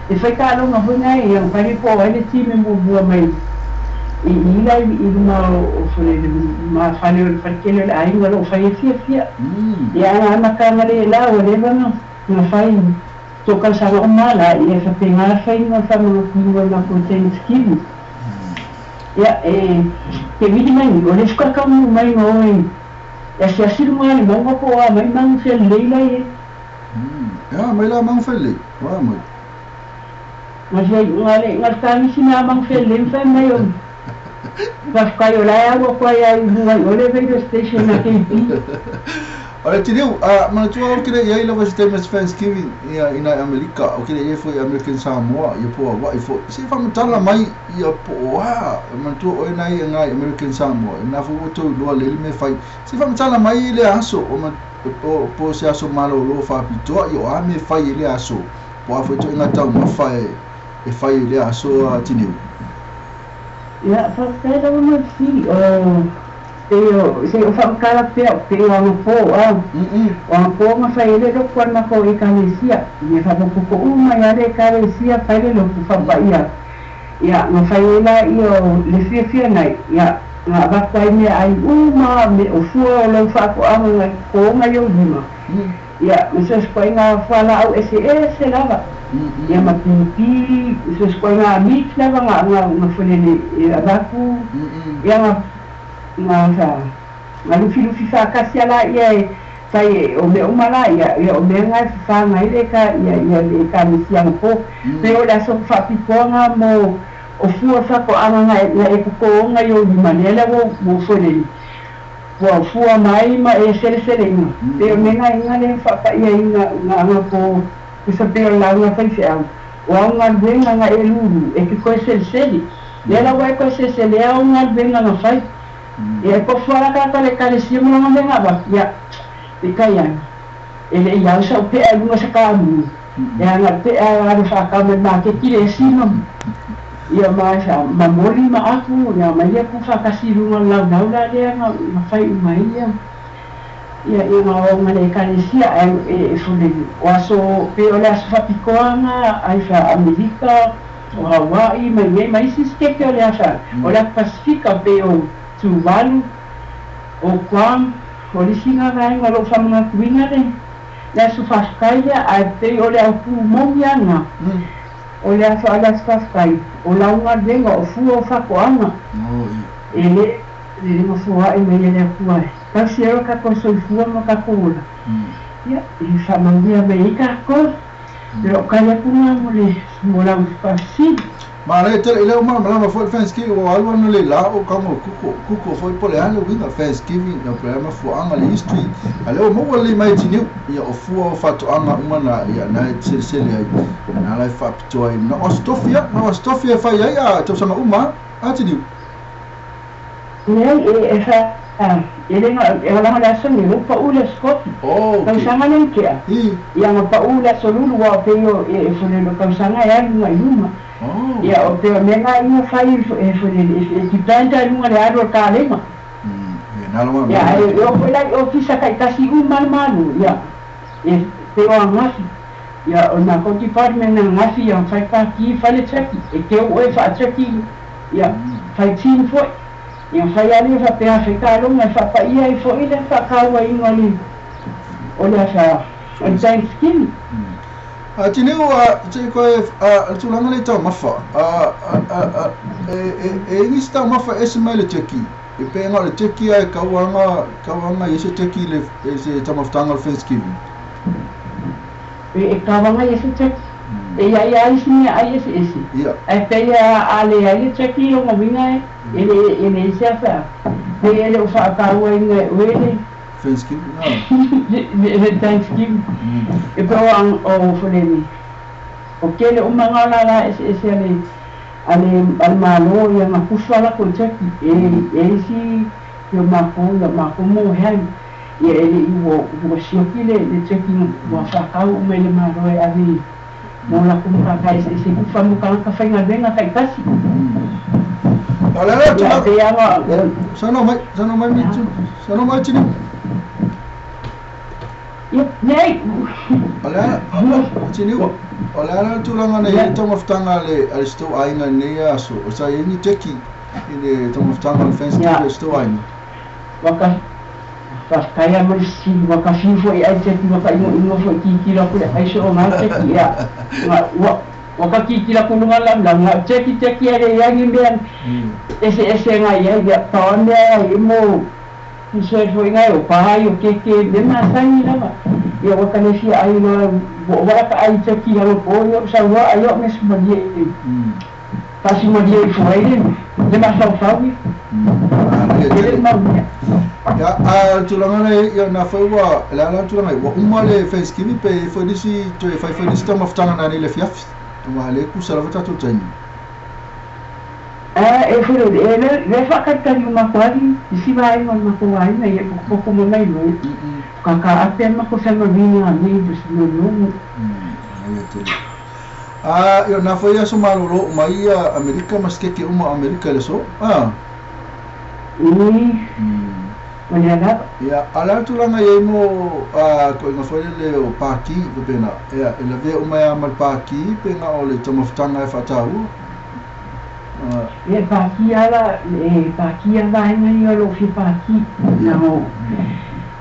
e fai taaloga foi nai ia fai po o ai le time muamua mai i ila i luga o fale ma fale o le faletele o le aiga o loo fai e fiafia. Ia ana amataga le la ua leva na fai tausaga uma la ia faapena faiga faamanatuina o le matou Thanksgiving. Ia e te vili mai o le fukakaunu mai ma oe e asiasi luga le mauga po o a mai magu felelei lai e. Ia mai la magu felelei o a mai. Ma fia iuga le ga le tagisi na magu felelei ma fai mai o faafetai o la e au aku ai ai luga i o le radio station a KP. O le tiniu, manatua o kile iai lava se taimi o se Thanksgiving ia ina i Amerika, o kile iai foi American Samoa, ia po o Hawaii foi. Se i faamatala mai ia po o a, manatua oe nai ia ngai American Samoa, na foi ua tou iloa lele mea fai. Se i faamatala mai le aso, o po o se aso malolo faapitoa, ia o a mea fai i le aso, po o a foi ituaiga taumafa e fai i le aso a Tiniu. Ia, faafetai lava mo le fesili. O pei o se i ou faamatala pea pei o agapō a o agapō na fai ai le lotu a le matou Ekalesia. Ia faaopoopo uma ai lava le Ekalesia fai le lotu faapaia. Ia na fai ai laia o le fiafia nai ia na avatu ai meaai uma me o fua o lau faatoaga na totōga i ou lima. Ia ma so o se ituaiga fualaau eseese lava. Ia ma pipi, so o se ituaiga meat lava na na na folele e avatu. Ia na na sa na lufilufi faatasi a laia e fai e o mea uma laia, ia o mea na e fafaga ai le eka ia ia le Ekalesia anapo. Pei o le aso faapitoa mo o fua faatoaga na e totōga i ou lima lea la ua ua folele. Ua fua mai ma e seleseleina. Pei o mea na iga lea faapaiaina na anapo tusa pei o le lauga faifeau. O au galuega na e lulu e te toe selesele. Lea la ua e toe seleselea au galuega na fai. Ia e tofu lava tagata o le Ekalesia ma lona mea na avatu. Ia, peitai ane, e le i au sau pea i luga o se kamua, e ana pea alu faatau mai le maketi le esi ma ia ma sa ma moli ma aku ia ma ia ku faatasi i luga o le laulau la lea na na fai uma ai ia ia ia na o ma le Ekalesia ae e fole o aso pei o le aso faapitoa na ai fa Amerika o Hawaii ma i ai ma isi sitete o le afa o le atu Pasifika pei o Tuvalu o Guam o le isi na vaega o lou faamanatuina le le aso faafetai lea ae pei o le aupū moni ana o le aso a le aso faafetai o lau galuega o fua o faatoaga e le le mafuaae mai e le Atua e tausi ai o tatou soifua ma tatou ola ia e faamanuia mai ai tatou. E le o tali atu lena mo le mo lau faafesili. Manaia tele, e le o malamalama foi le Thanksgiving ua alu ana le la o kamo kuko, kuko foi po o le a le uiga Thanksgiving po o le a mafuaaga le history a lea ua maua lelei mai e Tiniu ia o fua o faatoaga uma na ia na e selesele ai na la e faapitoa ai na o Aso Tofi a na o Aso Tofi e fai ai a tausaga uma a Tiniu. Leai, e fa e le ga e olaga le aso nei, ua pau le aso Tofi. Oh, okay. Tausaga lea i tea, ia na pau le aso Lulu aua pei o e fole lo tausaga e alu agai luma. Oh. Ia o pei o mea na ia fai e fole e depend ai luga le alu o le kalena. Ia na la Ia ae e oo foi la i ofisa taitasi uma le Malo, ia e pei o angafi. Ia o le matou department angafi ia fai paki fai le turkey, e teu oe faa-turkey ia fai tin foi. Ia fai lava lea faapea faitaloga e faapaia ai foi le faatauaina o le o le aso o le Thanksgiving. A Tiniu, a se i koe a le tulaga lea i taumafa, a a a e e e i nisi taumafa e ese mai le turkey, e pei na o le turkey a e kauaga kauaga i ai se turkey i le i se taumafataga o le Thanksgiving. E e kauaga i ai se turkey. E i ai lava isi meaai eseese, ae pei a leai le turkey lona uiga e le e leai se afa pei e le o faatauaina e oe le Thanksgiving le Thanksgiving. E pei o o foleni o tele uma nga o lala eseese a le a le a le Malo ia na kufa lakou turkey e e isi i o makou ia makou mo hea ia e le i ua ua sioki le le turkey ua faatau uma i le Malo e ave i mo lakou matata eseese kufa mo tagata faigaluega taitasi. O le ala tulaga saunoa mai saunoa mai Mitu saunoa mai Tiniu. Ia nei. O le ala Tiniu o le ala tulaga na i ai taumafataga a le si tou aiga i lenei aso o sa i ai ni teki i le taumafataga o le Thanksgiving a le si tou aiga. Waka faafetai lava mo le fesili ua ka fiu foi ai teki ua ka inoino foi kikilo atu le aiso o ngā teki ia ua ua ka kikilo atu luga lamulamu ngā teki teki e le iai ni mea ese ese ngai ai ia pao mea ai mo dessert foi ngai o pai o keke me masani lava ia ua ka le fia ai loa ua wala ka ai teki alo po ia sa ua ai o me sumalie faasumalie i fua ai le le mafaufau ia e le mau mea. Ia, a o le tulaga lea ia na foi ua le a la le tulaga ua uma le Thanksgiving pe i foi nisi toe fai foi nisi taumafataga nanei i le afiafi aua lea e kusa lava tatou taimi. A e foi le e le le faatalitali o matou ali isi vaega o le matou aiga ia pokopoko ma mai loa ka ape a matou family na neighbors no no. Ia tele. A ia na foi aso malolo uma ai ia Amerika ma sikeke uma o Amerika i le aso. A. Ui. Ma le lava. Ia, a o le a le tulaga i ai mo a koʻiga foi lele o pākī faapena, ia, e lavea uma ai lava ma le pākī pe na o le taumafataga e faataua? Ia, e pākī lava la, e pākī lava vaega ia o lou fia pākī, na o,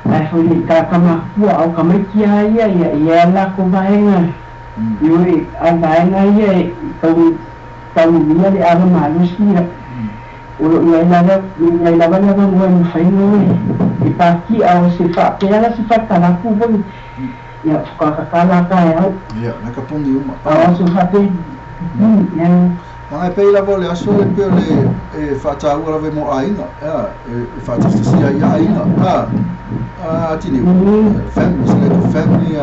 ae foi le tagata matutua a o tamaiti lava ia, ia, e i ai lava latou vaega, ioe, a o vaega ia e tau, taumia le ava malosi, ia, o loo i ai lava i ai lava le avanoa e mafai ona e pākī a o se faapea la se faatalaku foi ia faatoa tatala taeao. Ia, na ka pogi uma. A o se faapea ia. Leaga e pei lava o le aso e pei o le e faataua lava i mo aiga, ea, e faatasitasia ai ia aiga, a, a Tiniu, family, it's like a family,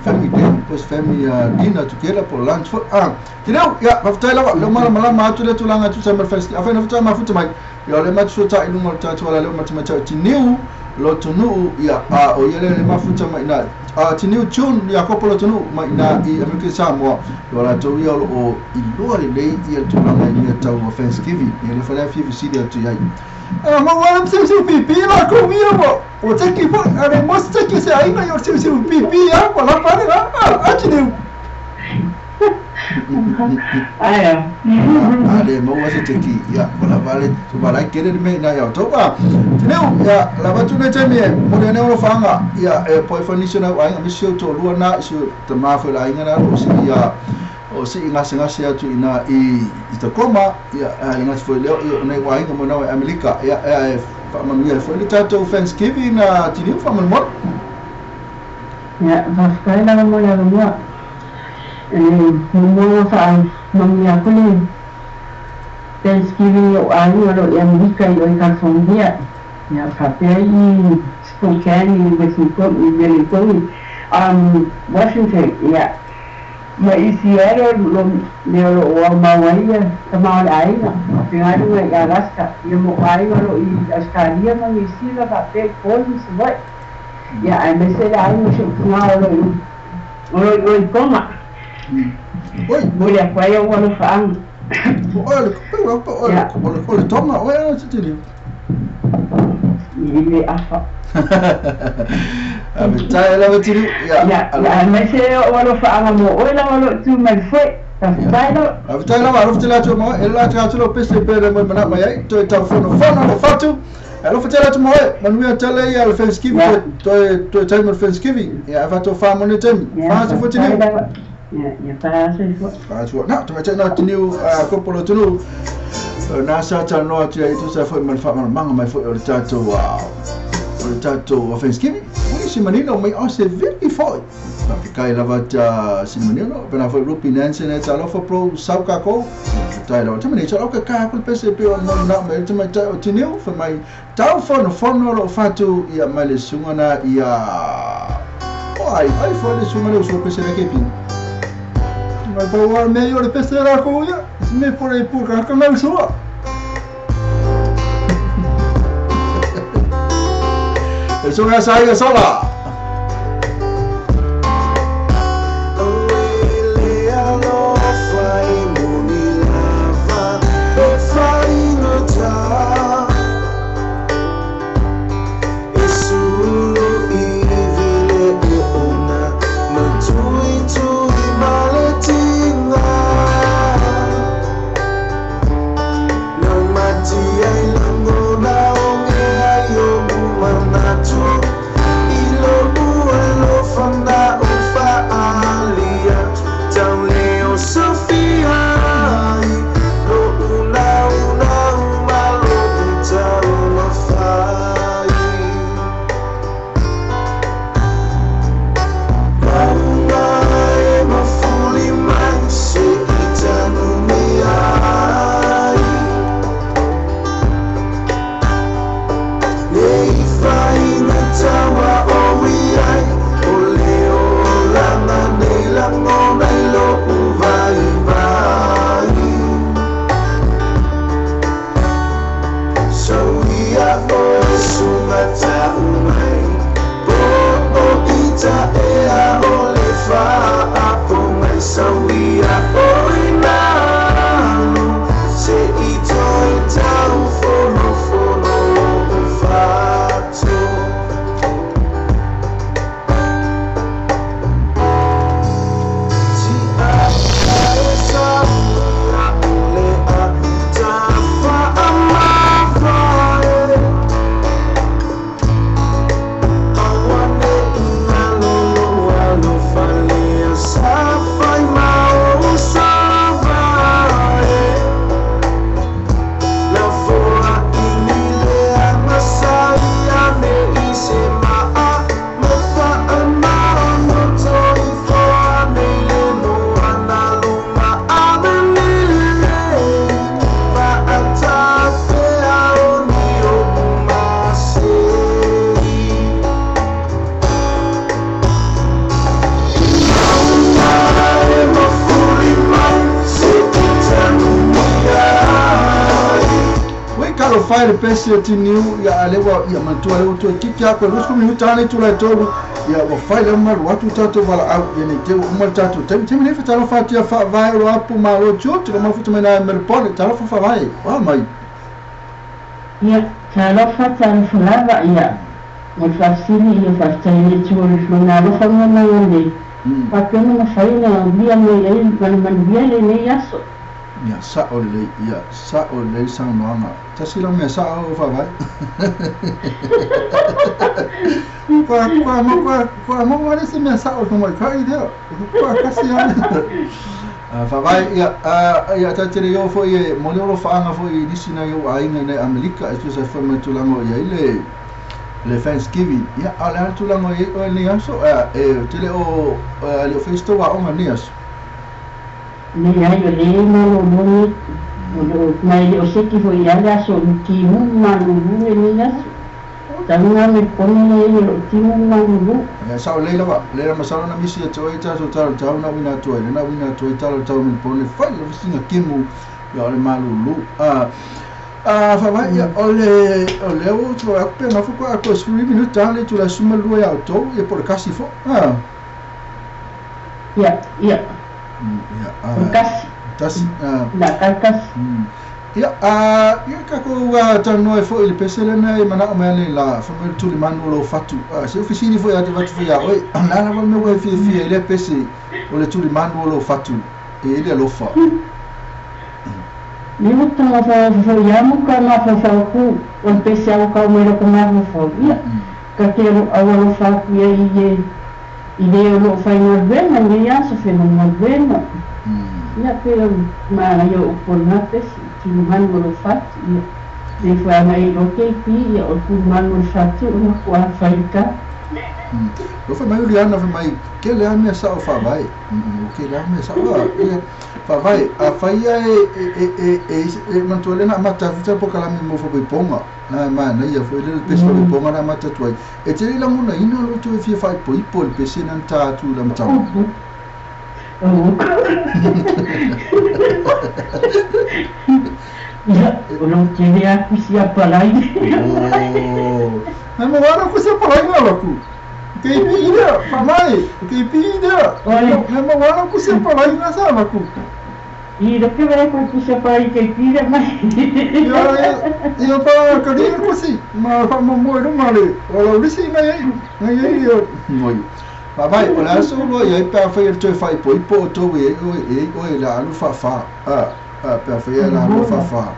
family day, pues family dinner together po o lunch foi, a. Tiniu, ia, faafetai lava, lea ua malamalama atu lea tulaga e tusa ai ma le Thanksgiving. Afai na faatoa mafuta mai, ia o lea matou suatai i luga o le tatou ala lea ua matou matau i Tiniu Lotunuu, ia, a o ia lea le mafuta mai ina, a Tiniu June Iakopo Lotunuu mai ina i Amerika i Samoa, ia o latou ia o loo iloa lelei ia le tulaga i mea tau Thanksgiving, ia lea foi la e fia fesili atu i ai. A ma ua siusiu pipi lakou ia ua ua teki foi, a le mo se teki se aiga ia o le siusiu pipi a ua lapa ane la, a Tiniu. Aia. A le maua se teki, ia, ua lava le, ua lai kele le mea ina ia outou. A, Tiniu, ia, lava atu nei taimi e momoli ai nei alofaga, ia, e poe foi nisi o nai ou aiga, aemaise si ou toalua na, si ou tama foi o le aiga na, o si ia, o sii gasegase atu ina i i Tacoma, ia, ae le gata foi lea, ia, o nai ou aiga mo nau e Amelika, ia, ae faamanuia ai foi le tatou Thanksgiving a Tiniu, faamolemole. Ia, faafetai lava mo le avanoa. E muamua ona faamanuia atu le Thanksgiving i ou aiga o lo o i Amerika i o i California, ia, faapea i Spokane i Wellington, Washington, ia, Ma i Seattle lo mea o lo o aumau ai ia tama o le aiga, fegaluga i Alaska, ia mo aiga o lo o i Ausetalia ma Niu Sila faapea i Upolu ma Savaii. Ia aemaise le aiga o si ou tama o lo o i o lo o i o i Tonga. Oi. Momoli atu ai ou alofaaga. O oe o le o le o le o le Tonga oe a Sitini? I le afa. Faafetai lava Tiniu. Ia, Ia, aemaise ou alofaaga mo oe lava o lo o tu mai le foe. Faafetai lava. Faafetai lava, alofa tele atu ma oe. E la atu atu lau pese pe le moe manao mai ai. Toe tau fonofono le fatu. Alofa tele atu ma oe. Manuia tele ia le Thanksgiving. Ia. Toe, toe taimi o le Thanksgiving. Ia, ae faatofa mo nei taimi. Ia, Faa soifua faafetai Tiniu. lava. Ia, ia faa soifua. Faa soifua. Na, tamaitai na Tiniu Kopo Lotunuu. Na sa talanoa atu ai e tusa ai foi ma le faamalamalamaga mai foi o le tatou o le tatou Thanksgiving. Ui se manino mai o se vili foi. Faafetai lava ta sina manino. Pena foi Rupi Nansen e talofa pro sau kākou. Faafetai lava. Tamani talo ka kā ku le pese pe o mo na mai te mai tai o Tiniu fa mai tau fono fono lo fatu ia mai le suga na ia o ai ai foi le suga le uso pese le kepi. Mai pa ua me o le pese la ko ia. Se me por aí por ka ka sua. Le suga sa ia sola. Fai pese tiniu ia alewa ia mantua le to kiki ako lu sku minuta ni tula tolu ia wa fai le malu atu tato wala au ia nei te uma tato tem tem ne fa fa tia fa vai ro apu ma ro chu te ma futu mena melpone talo fa vai wa mai ia talo fa talo fa ia mo fa sini ia fa tani tu lo na lo fa na le pa pe na fai na via me ia man man via le ne yaso ia sa o le ia sa o le sa noanga tasi la me sa o fa vai kwa kwa mo kwa kwa mo wa se me sa o mo ka i deo kwa kasi a fa vai ia ia ta tere yo fo ia mo le fa anga fo i nisi na yo ai nei Amerika e tu sa fa me tu lango ia ile le Thanksgiving ia ala tu lango ia o ni aso e tele o le festo wa o manias ne ai o le malo moni o mai o se ki foi ala so ki mu malu ne ni aso tanga me pone ne o ti mu malu ya sa o le la le la masala na misi to ita to ta ta na wina to na wina to ita ta me pone fai le singa kimu ya le malu lu a fa vai ya o le o to a pe na fu ko ko suri minuta le tu la suma lu ya to e por kasi fo a ya ya ya kasi la carcas ya ya ka ko ta no e fo ile pesele na e mana o me la fa me tu le manu lo fatu se ofisini fo ya te fatu fo ya oi na na me we fi fi ile pese o le tu le manu lo fatu e ile lo fa ni mo ta fa fo ya mo ka ma fa fa ku o pese o ka me lo ko ma fo ya ka ke o lo fa ku ye ile lo fai no bena ni ya so fe no bena ya pero ma yo por na pese ti manu lo fatu ya de fa mai lo ke pi ya o ku manu fatu o ku a faika lo fa mai liana fa mai ke le ame sa o fa vai o ke le ame sa o fa vai a fai e e e mantuele na mata futa po kala mi mo fo ponga na ma na ia fo le pese fo ponga na mata tuai e te la ngona ino lo tu fi fai po ipo le pese na ta tu la mta Ya, o te a kusia palai. Oh. Na mo wara kusia palai na ku. Ke pi fa mai, ke pi ida. Na mo wara kusia palai na sa ku. I do que veré con kusia palai ke pi ida mai. Ya ya pa ka ri kusi, ma fa mo mo ro male. O lo risi na ye, na ye yo. Moi. Fa mai, o la so lo ye pa fa ye to fa ipo ipo to we o e o la alu fa fa. A pa fa ye la alu fa fa.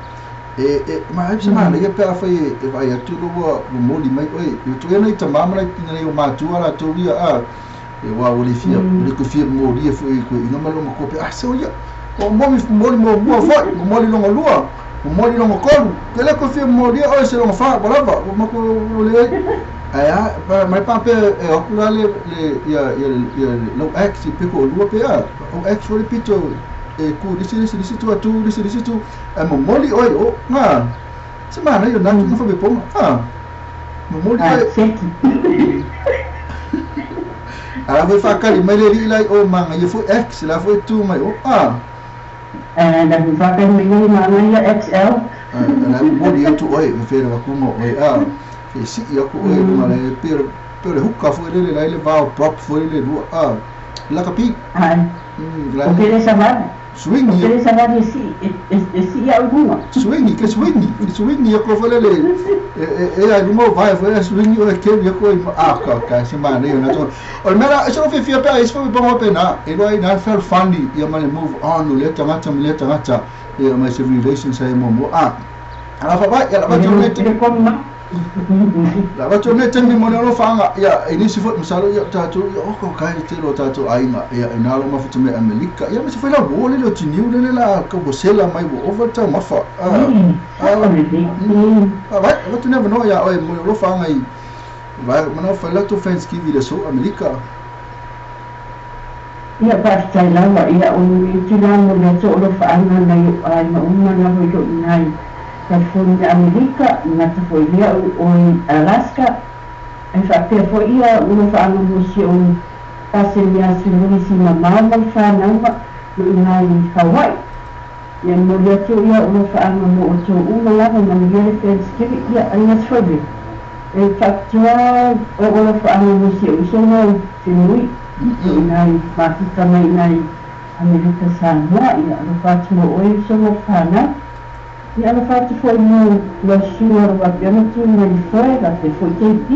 E ma e ma le pa fa ye e vai tu lo mo li mai oi tu e nei ta mama nei o matua la tu ia a e wa o le fia le ko fia mo li fo e ko ina malo mo ko pe a se o ia o mo mi mo li mo mo fo mo li longo lua mo li longo kolu ke le ko fia mo li o se longo fa whatever o mo ko le a mai pa pe e o kula le ia ia ia lo x pe ko lua pe a o x o le pito e ku lisi lisi lisi tu atu lisi lisi tu e mo moli oi o nga se mana yo na tu fa be ponga ah mo moli oi ala foi fa kali mai le li lai o manga ye fo x la fo tu mai o ah la fa kali mai manga ya XL la moli tu oi me fere wa kuma oi ah Fe si ia ku e lunga le pe le huka foi le le le vao prop foi le lua a la kapi. Ai. La O pele savali. Swing O pele savali e si e si au lunga. Swing ke swing swing ia ko foi le e ai lunga vai foi swing o ke ia ko a ka ka se ma ne na to. O mera e so fi fi pe is foi bon pe na e lo na fel funny ia ma move on le tangata le tangata ia ma se relations ai mo mo a. Ala fa vai ia la va to ne te La va to ne te mo ne lo fanga ia e ni se fo msalo ia tatou ia o ko kai te lo tatou aiga ia e na lo mafuta me Amerika ia ma se foi la wo le lo tiniu le la ko bo sela mai wo over ta mafa a a vai va to never know ia o mo lo fanga i vai ma no foi la to Thanksgiving le so Amerika ia pa tai lava ia o ni te la mo le to lo fanga na ai ma uma na ho lo nai California Amerika na te foi ia o Alaska e faapea foi ia o lo faaaga mo si o paseni aso luisi mamao ma le fanauga lo ina i Hawaii ia moli atu ia o lo faaaga mo outou uma lava manuia le Thanksgiving ia ai gasi foi le e faapitoa o o lo faaaga mo si o usoga i fenui lo ina i mafika mai ina i Amerika Samoa ia alofa atu mo oe usoga fanau ia alofa atu foi mo lau susuga o lo faapea tu mai foe faapea foi KP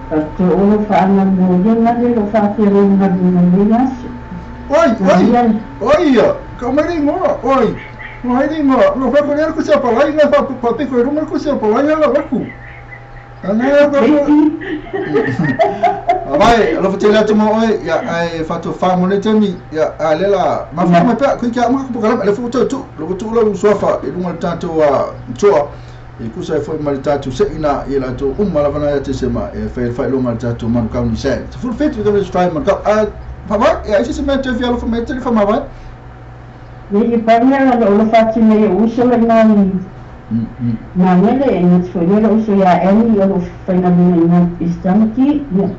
faapitoa o lo faaaga mo ia gale lo faafeagai galuega i lenei aso. Oi oi oi ia ka mai ngoa oi mai ngoa lo fa ko le ko se pa lai na fa pa pe ko ro ko se pa lai la wa ku ana ko vai lo fa tele atu mo oi ia ai fa to fa mo le temi ia a le la ma fa ma pe ko kia ma ko ka le fu to tu lo tu lo so fa e lunga tatou a toa e kusa e foi ma le tatou se ina ia la to umma la vana te se ma e fa fa lunga tatou man ka ni se full fit we gonna try man ka a pa va ia se me te fi alo fa me te fa ma va le paria lo lo fa ti me uso le na na mele e ni foi le uso ia eni o lo fa na ni na istamki ia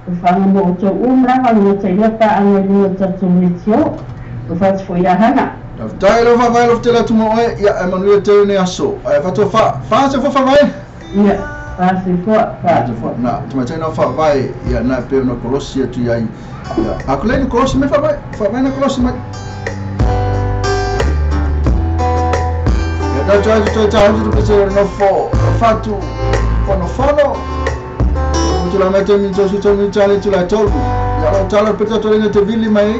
o fa mo to umra ha no te ia pa anga ni to to metio o fa foi ia hana Tai lo fa vai lo te la tu mo e ia Emanuel te ne aso ai fa to fa fa se fo fa vai ia fa se fo fa se fo na tu ma te na fa vai ia na pe no kolosi tu ia ia a kule ni kolosi me fa vai na kolosi me ia da tu tu tu tu tu no fo fa tu fono fono tu la mete mi tu tu mi chale tu la tolu ia lo tala pe tu le te vili mai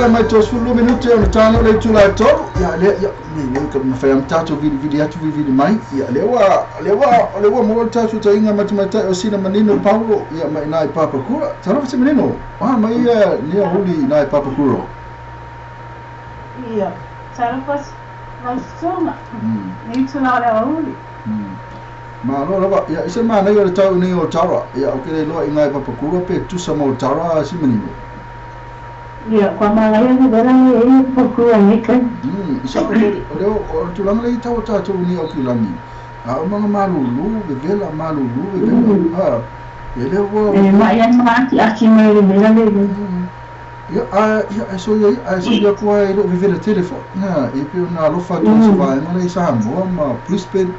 Mai to sulu minute o tano le tu la to ya le ya ni ka ma fa tato vili vili atu vili mai ya le wa le wa le wa mo tato ta inga matamata o sina manino Paulo ya mai nai papa kura taro se manino ah mai ya ni huli nai papa kura ia taro pas na soma ni tu la le huli ma lo lava ya ise ma nei o tau nei o tara ya o ke lo inga papa kura pe tu sa mo tara si manino ia kwa malaya ni vera ni e poku anika. Isa o o tulanga le tau tatou ni o kilangi. A o manga malulu, vevela malulu, vevela. Ha. Ia lea ua E ma'i ai ma akiaki mai le vela le. Ia ia so ia ai so ia kua e lo vevela tele fo. Na e pe na alofa atu i se vaega lea i Samoa ma Brisbane.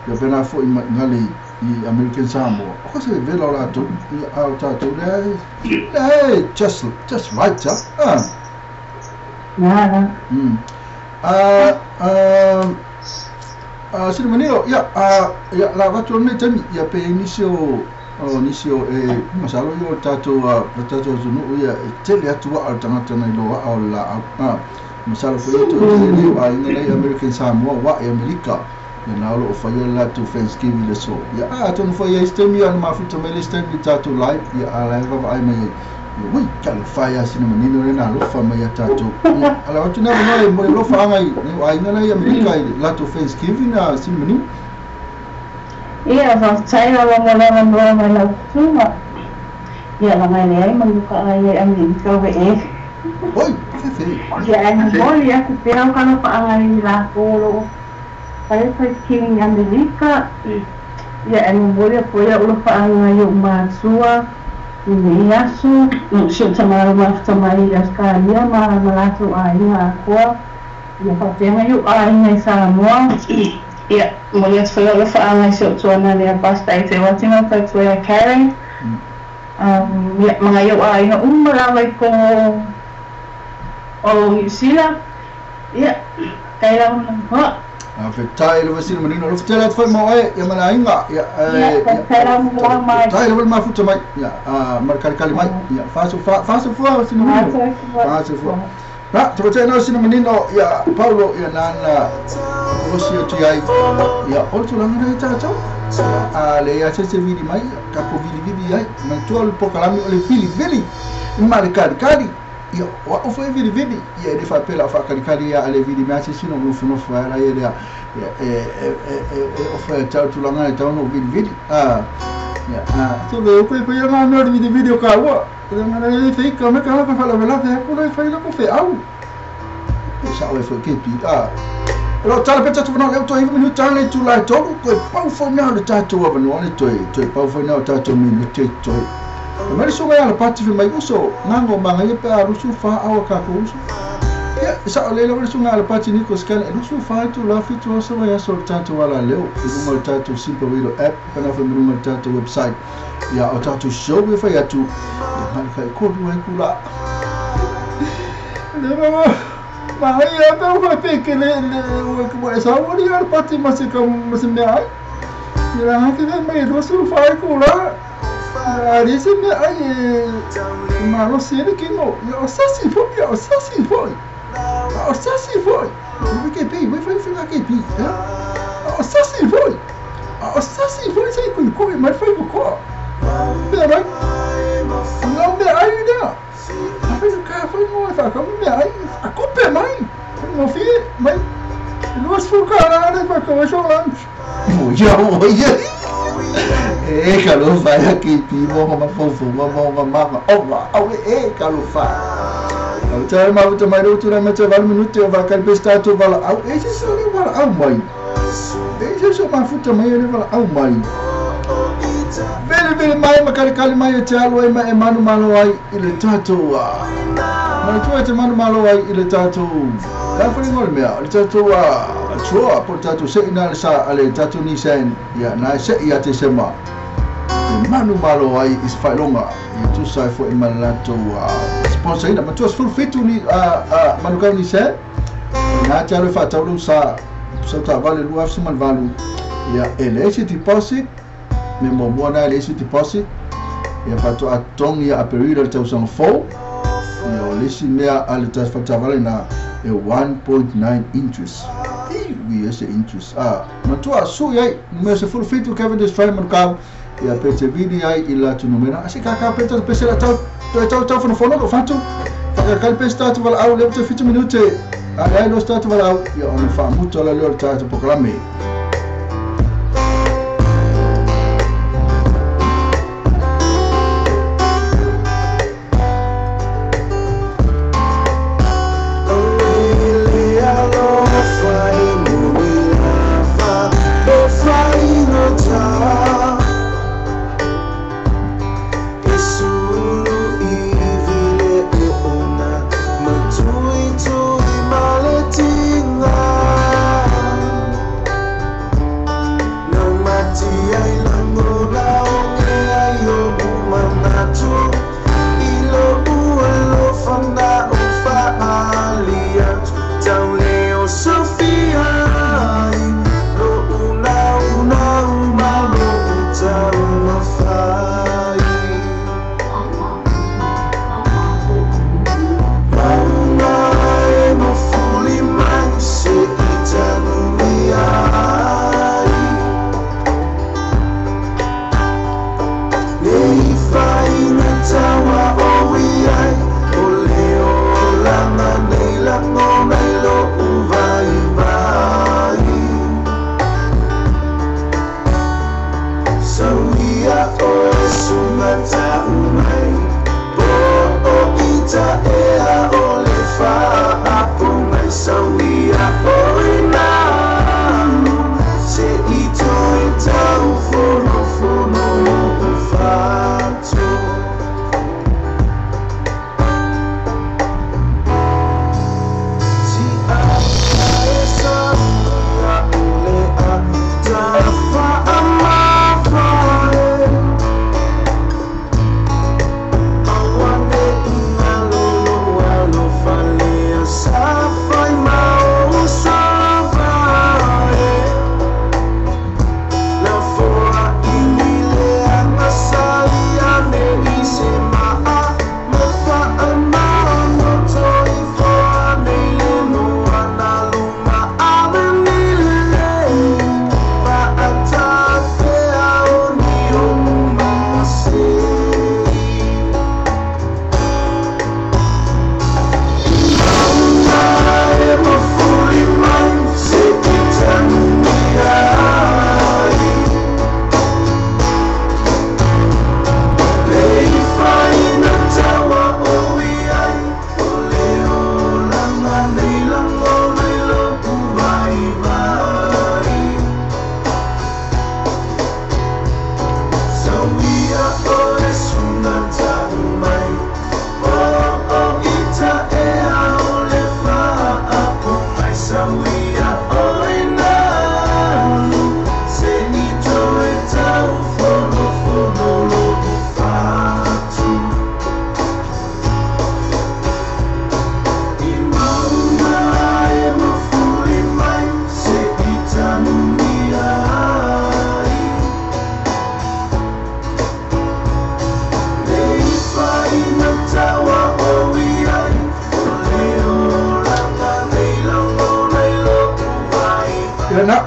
Ia pena foi ma ngale i American Samoa. O se vevela o latou ia a o tatou lea lea just right ah. Na. Sina manino ia ia la vatu nei tami ia pe inisio o nisio e masalo ia tatou tatou zunu ia e tele atu a tangata nei loa o la a masalo foi to tele a ina nei American Samoa wa e Amerika ia na lo fa ia la tu Thanksgiving le so ia a tonu fa ia stemi ana mafuta mai le stemi tatou live ia a la va ai mai ui ka fa ia sina manino le na lo fa mai ia tatou ala watu na no mo lo fa ngai a ina nei Amerika la tu Thanksgiving na sina manino. Ia faafetai lava mo le avanoa mai lau susuga. Ia laga e leai manuka ai e Amerika o ve'e. Oi, fefe. Ia ae momoli atu pea o kalofaaga i lakou o loo fai Thanksgiving i Amerika. Ia ae momoli atu ai a'u lofaaga i o'u matua i lenei aso. Si o'u tamā mafuta mai i Australia ma latou aiga atoa. Ia faapea i o'u aiga i Samoa. Ia, momoli atu foi a'u lofaaga i si o'u tuana lea Pastor e te uatina tautua ia Karen. Ia, ma gai o'u aiga uma lava i togo o Niu Sila. Ia, kai lava mana. A fetai le vasina manino lo fetela atu foi mo e ia mana aiga ia faafetai lava mo lau mai. Tai le mafuta mai ia a marikalikali mai ia faso faso fua sina manino. Faso fua. Na, te te nau sina manino ia Paulo ia nana kolosi atu ai ia o le tulaga nei tatou a le ia se vili mai ka po vili vili ai manatua le pokalami o le vili vili ma le kalikali ia o a'u foi vili vili ia e le faapea la o faakalikali ia a le vili mea sesina o nofonofo ai la ia lea e ofa e tau tulaga e tau no vili vili a ia a so le o koe koe ngā mea o le vili vili o kāua le ngana e feika me ka ka faalavelave aku le fai lako feau e sa'o e foi kepi a lo tala pe tatu no le to hiva minuta le tu lai tolu koe pau foi nā le tatou avanoa le toe pau foi nā o tatou minute toe e mai sunga ia le pati fi mai uso ngango manga ia pe a lusu fa awa kako uso ia sa'o le le sunga le pati niko scan e lusu fa tu la fitu aso ia so le tatou ala leo i lunga le tatou Simple Radio app pena foi lunga le tatou website ia o tatou show e fai atu ia ngani kai koru ai kula le mama ma ia pe o pe ke le o e sa o le pati ma se ka ma se mea ai ia la hake mai lusu fa ai kula a se mea ai e ma lo se le kino ia o sasi fo ia o sasi fo o sasi fo o ke pe we foi foi ke pe o sasi fo o sasi fo se ko ko mai foi ko mea mai não mea ai lea a fai ka fai mo fa ka mea ai a kope mai mo fi mai luas fu cara le fa ko so lunch mo ya mo ya e ka lo fa ya ki pi mo ma fo mo mo ma ma o ma au e ka lo fa au te ma tu mai ro tu na me te val minuto o va ka pesta tu vala au e se so le vala au mai e se so ma futa mai le vala au mai vele vele mai ma kalikali mai e te alo ai ma e manu malo ai i le tatou a manatua e te manu malo ai i le tatou ka whare ngore mea le tatou a tua po le tatou se'i na le sa a le tatou Nissan ia na e se'i a te sema te manu malo ai i se whailonga ia tusa ai foi ma le latou sponsor ina matua 17 ni manukau Nissan na te alo e whaataulu sa sa taavale 2018 ia e le ese deposit me muamua na le isi deposit ia faatoa togi ia aperila le tausaga fou ia o le isi mea a le fatavale na e 1.9 interest i ese interest a matua sui ai numera 17 Cavendish Drive Manukau ia pe te vili ai i la numera ase kaka pe te pese la tau tau tau fonofono ko fatu whakakali pe statu wala au le te 7 minute a le ai lo statu wala au ia ona whaamutu ala leo le tātou pokalame.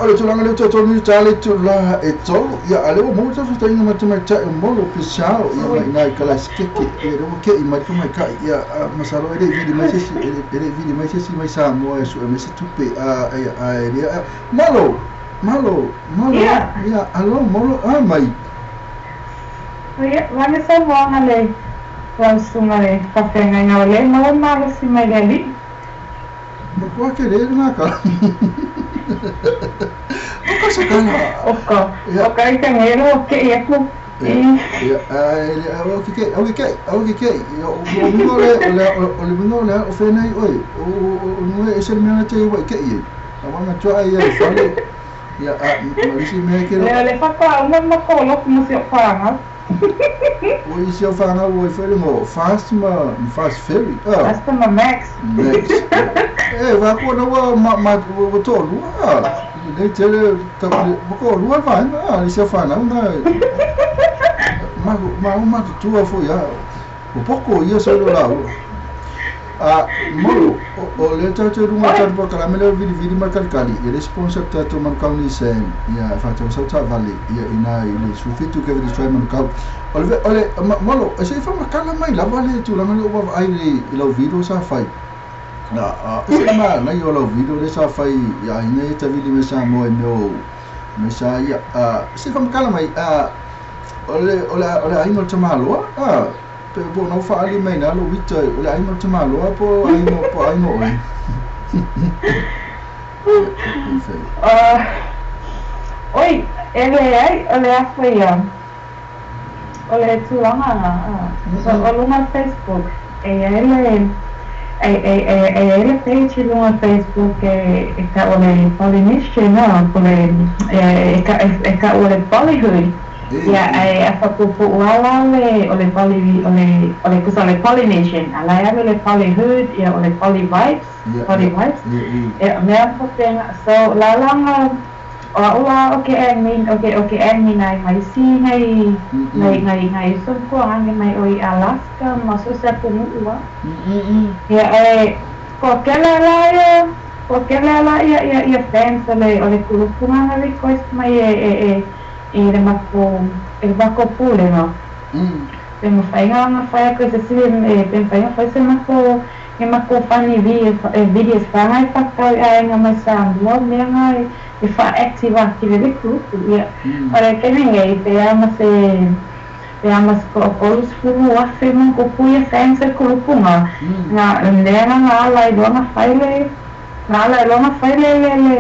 o le tulaga lea tolu tale tula e tolu ia ale o mo ta fita inga matamaitai o molo pesao ia mai nai kala skeke e ro ke i mai mai kai ia masalo e le vili mai se e le vili mai se mai sa mo e su e mai se tupe a e malo malo malo ia alo molo a mai ia vane sa mo le lau sunga le whawhenga ngā le malo malo si mai le li. Ma kua ke le ngā ka. O ka sa kala. Oka. Oka i te ngero o ke ia ku. Ia, o ke ke, o ke ke, o ke ke. O mingo le, o le mingo le, o whenai oi. O mingo e se mea te iwa i ke i. A wanga tua ai e whale. Ia, a, marisi mea ke ro. Le, le whakwa, uma mako loku mo si o whanga. O i si o whanga o i whaere mo fast ma fast ferry. Fast ma max. Max. E whakua na wa ma wa tō lua. Nei tele wako lua whaenga. I si o whanga una. Ma o matutua fo ia. O poko ia sa ilo lau. Molo, o le tātou runga tātou pakalame leo vili vili makalikali. Ia le sponsor tātou manukau ni sen. Ia whātou sauta vale. Ia ina i le sufitu ke vili try manukau. O le, molo, e se i whamakala mai lava le tūlanga le owa ai le i lau video sa whai. E se ma nai o lau video le sa whai ia ina e tawili me sa moe meo me sa ia. Se i whamakala mai, o le ainga o te mahaloa, pe po nau whaali mai nā lo wita o le ainga o te mahaloa po ainga oi. Oi, e le ai, o le afo ia, o le tūlanga ngā, so o lunga Facebook, e ai le, e ai le page i lunga Facebook e ka o le Polynesian, o le, e ka o le Polyhood. Ia e whapupu uala o le poly o le o le kusa o le Polynesian ala ia o le Polyhood ia o le Poly Vibes Poly Vibes ia mea whapenga so lalanga o ula o ke admin o ke admin ai mai si ngai ngai ngai ngai so ko ange mai oi Alaska ma so se pungu ua ia e ko kela la ia ko kela la ia ia ia fans o le kulupunga request mai e e le mako pule no. Pe mo whainga nga whaia koe se siwi pe whainga whaia se mako e mako funny videos whangai whakau ai nga mai sa mua mea nga e wha active active le kurupu ia. Ora kene ngai pe ama se ko kolus furu wafe mo ko puia fans e kurupu nga nga nea nga ala i loa nga whaile nga ala i loa nga whaile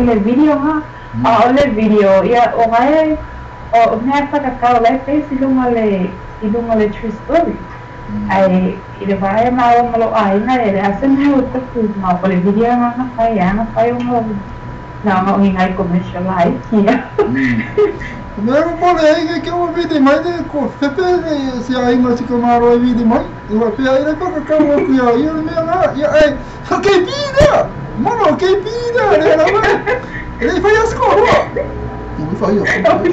le video nga a o le video ia o ngai o mea whakakau lai face i lunga le true story. Ai, i le vae mau malo aina e le ase mea o tapu mau o le video nga nga whai nga whai o ngau nā ngau ngi ngai commercial lai kia. Mea ko pole ai ke o vidi mai te ko fepe si ai ngā sika maro ai vidi mai. Iwa pea i le whakakau o kuia ia le mea ngā ia ai o kei pīra! Mono kei pīra! Le rawa! E le whai asko roa! Ui whai whai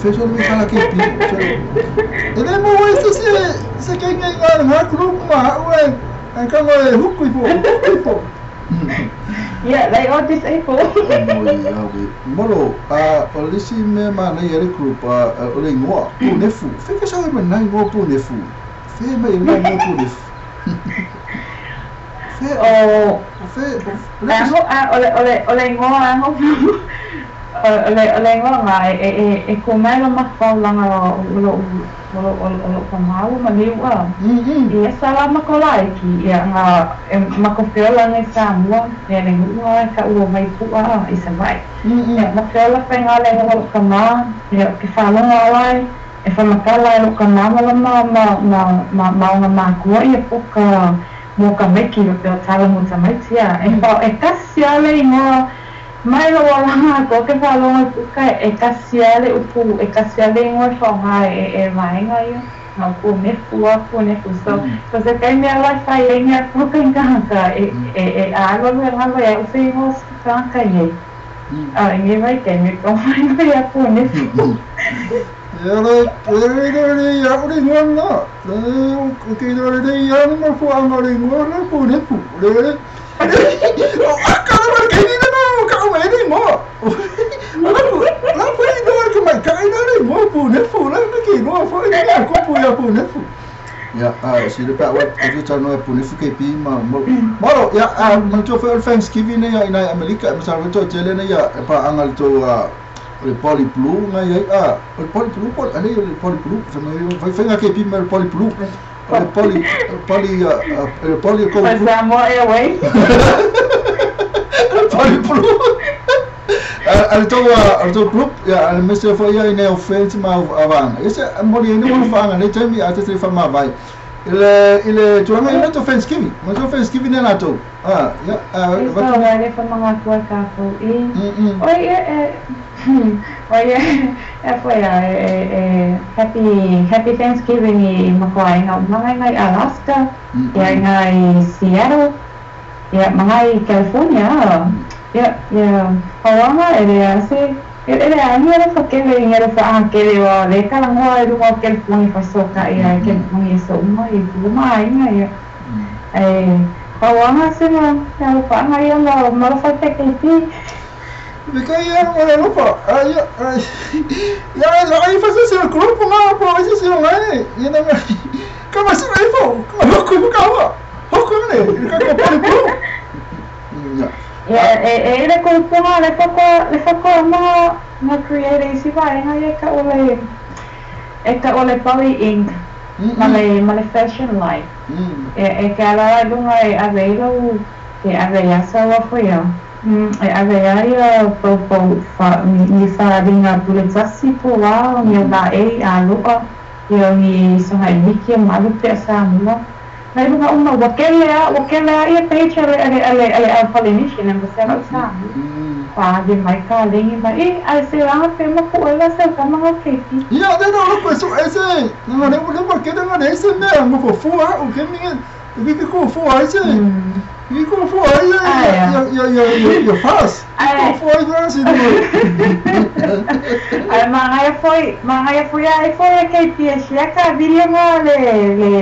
so le kala kei pī. E le mo e se se kei ngai ngā ngā kurupu ma ue ai kango e huku i po huku i po. Yeah, they are disabled. Molo, o lisi mea mānei e le group, o le ingoa, Pūnefu. Whai sa mai nai ingoa Pūnefu? Whai mai nai ingoa Pūnefu? Whai, o, whai, o le ingoa ango, o le ingoa ngā, e kumai lo mawhaulanga o lo pamau ma liua. Ia sala makolaiki, ia ngā makowheola ngai Samoa, ia le ngua e ka ua mai pua i Savai. Ia makowheola whai ngā le ngā lo kamā, ia ke whalonga alai, e whamakala e lo kamā mala ma maunga mākua ia poka mōka meki o te o tala mo tamaitia. E kasi ale i ngā mai lo walanga ko ke whalonga i puka e kasi ale upu, e kasi ale ingoa whaonga e vaenga ia. Ngā pūnefu a pūnefu. So, so se kai mea lai whai e ngā puka i ngāka e alo le ngalo ia use ingoa ngāka i. A ngi vai ke me ko mai ia pūnefu. Ia le le ia o le ingoa la. Le o ke le ia no ma fu anga le ingoa le pūnefu. Le o akara ma ke ni no ka o le ingoa. La foi no ke mai kai na le mo pu ne fu la ne ke no foi ne ko pu ya pu ne fu. Ya, si le pa wa tu ta no pu ne fu ke pi ma mo. Moro, ya ma tu foi Thanksgiving ne ya ina Amerika ma sa to tele ne ya pa angal to le poli blue na ya le poli blue poli ale le poli blue fa mai fa nga ke pi ma le poli blue. Le poli poli le poli ko. Samoa Airways. Le poli blue. Al to group ya al mese fo ya ine offense ma avanga ese moli ine mo fanga ne temi a te fa ma vai ile tuanga ine to Thanksgiving ma to Thanksgiving ne na to ya va le fa ma ko ka ko e oi oi e foi happy Thanksgiving i ma ko ai nga ngai Alaska ya ngai Seattle ya ngai California. Ya, ya, Pawanga ele hace, ele ani fa que le ele fa que le va le kala ngo e lunga California fa soka ya California so mo e kuma ai na ya. Pawanga se no, ya fa ngai ya lo ma fa te que ti. Because ya wala lo pa. Ai ya ai fa se se grupo ma po se se ngai. Ya na kama se ai fo, ko ko ka wa. Ko ko ne, ka ko pa ko. Ya. Ya, ele kulpuna le foko ma na create isi vai na e ka ole poly ink ma le fashion life. E ka la lunga e avelo e aveia sa wa foi ya. E aveia ya po po fa ni fa ringa pule tasi po wa ni ba e a lo yo ni so hai miki ma lu pe sa mo. Nai lunga uma wakele ia page ale Polynesian and sa sa pa de mai ka lengi ba e ai se la pe ma ko ela se ka ma ke ti ya de no lo so ese no ne no ke no ne ese me mo fo fo o ke mi ke ko fo ai se ke ko fo ai ya ya ya ya fas ko fo ai no se no ai ma ai foi ai foi ke ti e ka video ma le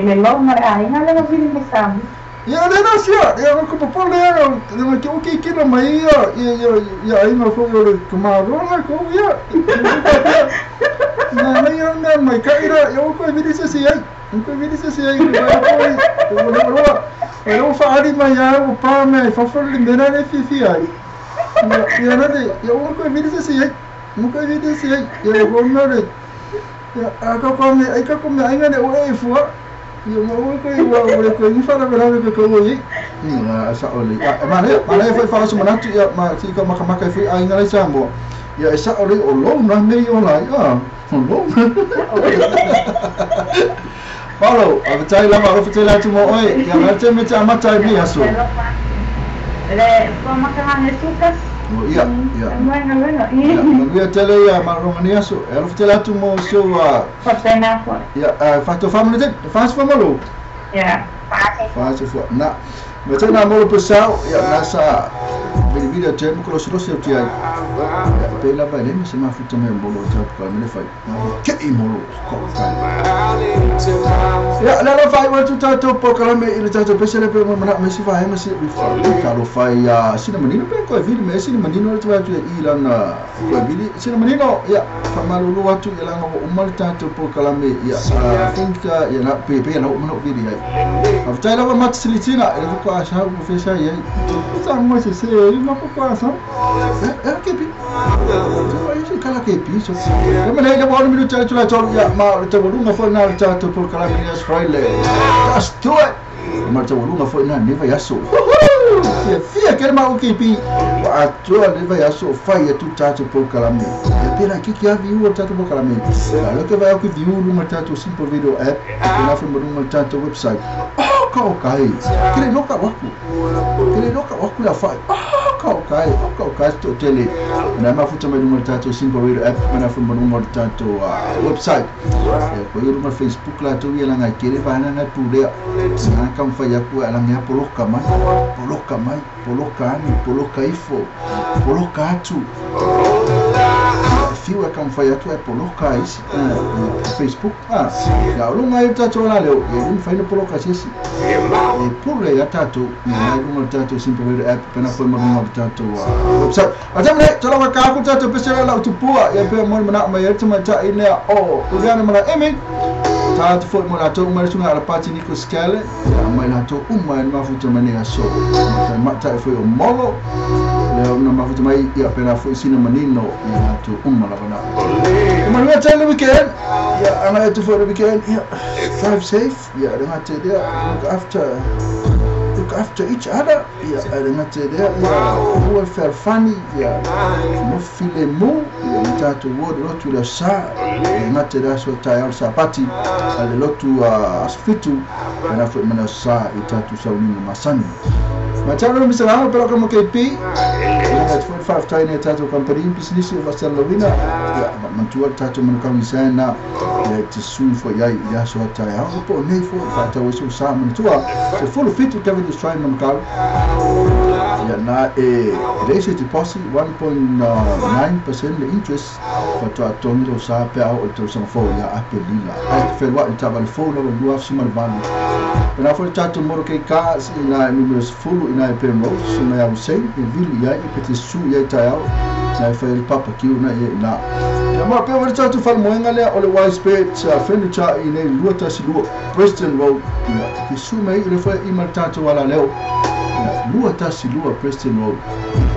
le lo ma ai na le video me sam ya le no sia ya ko po le no ke o ke ke no mai ya ya ya ai ma fo yo ko ma ro na ko ya na na ya na mai ka ira yo ko vi se se ai ko vi se se ai ko ko ro fa ari ma ya o pa me fa fa le mena le fi fi ai ya na de yo ko vi se se ai ko vi se ai ya ko no le ya a ko ko me ai ka ko me ai na o e fu yo mo ko i wa o ko ni fa na na ko ko i ni na sa o le ma le foi fa so manatu ya ma ti ka maka maka foi ai ngai sa mo ya sa o le o lo na me yo la ya o lo Paulo, a tai la ma o te la tu mo oi ya ma te me te amata mi aso le fo maka ne sukas ya ya ya tele ya ma romania so e lo te la tu mo so fa pena fo ya fa to family te fa fa mo ya fa fo na me te na mo lo pesao ya na sa vili vili te mo ko lo se ti ai ya pe la ba le me se ma fu te me mo lo te ko me le fa ke i mo lo ko ka ya la la fa wa tu ta to po kala me ile ta to pese le pe mo na me si fa me si ka lo fa ya sina manino pe ko vili me sina manino te wa tu i la na ko vili sina manino ya fa malulu wa tu ila ngo umal ta to po kala me ya I think ya na pe pe na mo vili ai afta la ma tsilitina ele ko a sa ko fe sa ya sa mo se se ma ko ko sa e ke pi tu ai kala ke pi so e me le mo mi tu la to ya ma te volunga fo na ta to po kala me Friday just do it ma te volunga fo na neva ya so fia fia ke ma o ke pi wa tu neva ya so fa ya tu ta to po kala me e pera ki ki a vi o ta to po kala me la ke va o ki vi o ma ta to simple video app na fo mo ta to website oh ka o kai ke le ka wa ku ke le ka wa ku la fa oh ka o kai to tele na ma fu me no ta to simple video app na fu mo ta to website ko yo no Facebook la to yela ngai kere va na na pule na ka mfa ya ku ala ngai poloka mai poloka ani poloka ifo poloka atu fiu e kamfai atu e poloka isi Facebook ia o luga ai o tatou ala leo ia le mafai ona poloka se isi e pule ia tatou ia nai luga o le tatou Simple Radio app pena foi ma luga o le tatou website. A tau nei, tala ka aku tatou pese la lau tupua ia pe mo mana mai e tamaitai lea o Uliana ma Emi. Tātou foi mo latou uma le susuga Alapati Niko Skele ia mai latou uma e mafuta mai nei aso. Ma matai foi o Molo lea ona mafuta mai ia pena foi sina manino ia latou uma lava na. O manuia tele le weekend ia agai atu foi le weekend ia drive safe ia le gata i lea look after look after each other ia ae le gata i lea ia ua le fealofani ia nofo filemu ia ma tatou ua le lotu i le aso sa le gata i le aso taeao le Sapati a le lotu aso 7 pena foi ma le aso sa i tatou sauniga masani. Matau lea Mr. Ngalo pela ka mo KP ia atu foi le faafetai nei tatou kamupani ma pisinisi o faasalalauina ia mantua le tatou manukau sana ia te sui foi ai i le aso a taeao po o nei foi faatau ai sou sa manatua 17 Cavendish Train Manukau ia na e leai se deposit 1.9% le interest faatoa togi lou sa pe a oo i le tausaga fou ia Aperila ae te feluai i le taavale fou lava i le 2018. Pena foi le tatou motor car ina e numera 10 ina e Penrose susuga ia Hussein e vili i ai pe te susu i ai taeao na e fai ai le papakiu na i ai ina. Ia ma pea foi le tatou falemoega lea o le Wise Bed Furniture i nei 212 Preston Road ia te susu mai ai i le foi i ma le tatou alaleo ia 212 Preston Road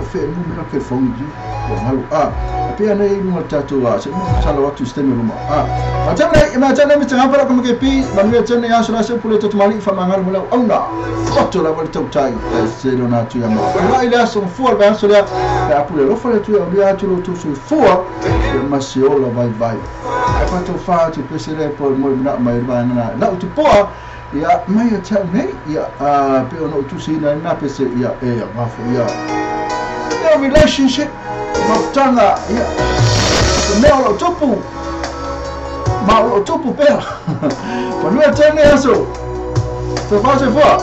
o fea numera o telefoni i ua galu a pea nei i luga o le tatou se i sala atu i se taimi o luma a ma tau nei ma tau nei Mr. Ngapa la ka ke pi manuia tau nei aso la se pule tatumali fa mangalo mo lau auna koto lava le tautai e se lona atu ia ma la i le aso fua le aso lea pe a pule alofa le atu ia ulia atu lo tu soifua ia ma se ola vaivai ai fatou fa atu pese lea po mo le manao mai le vaega na lau tupoa ia mai ia te au nei ia pe ona ou tusiina ai lena pese ia e ngafo ia ia relationship mafutaga ia te mea o lou tupu ma o lou tupu pea. Manuia tene aso. Soifua soifua.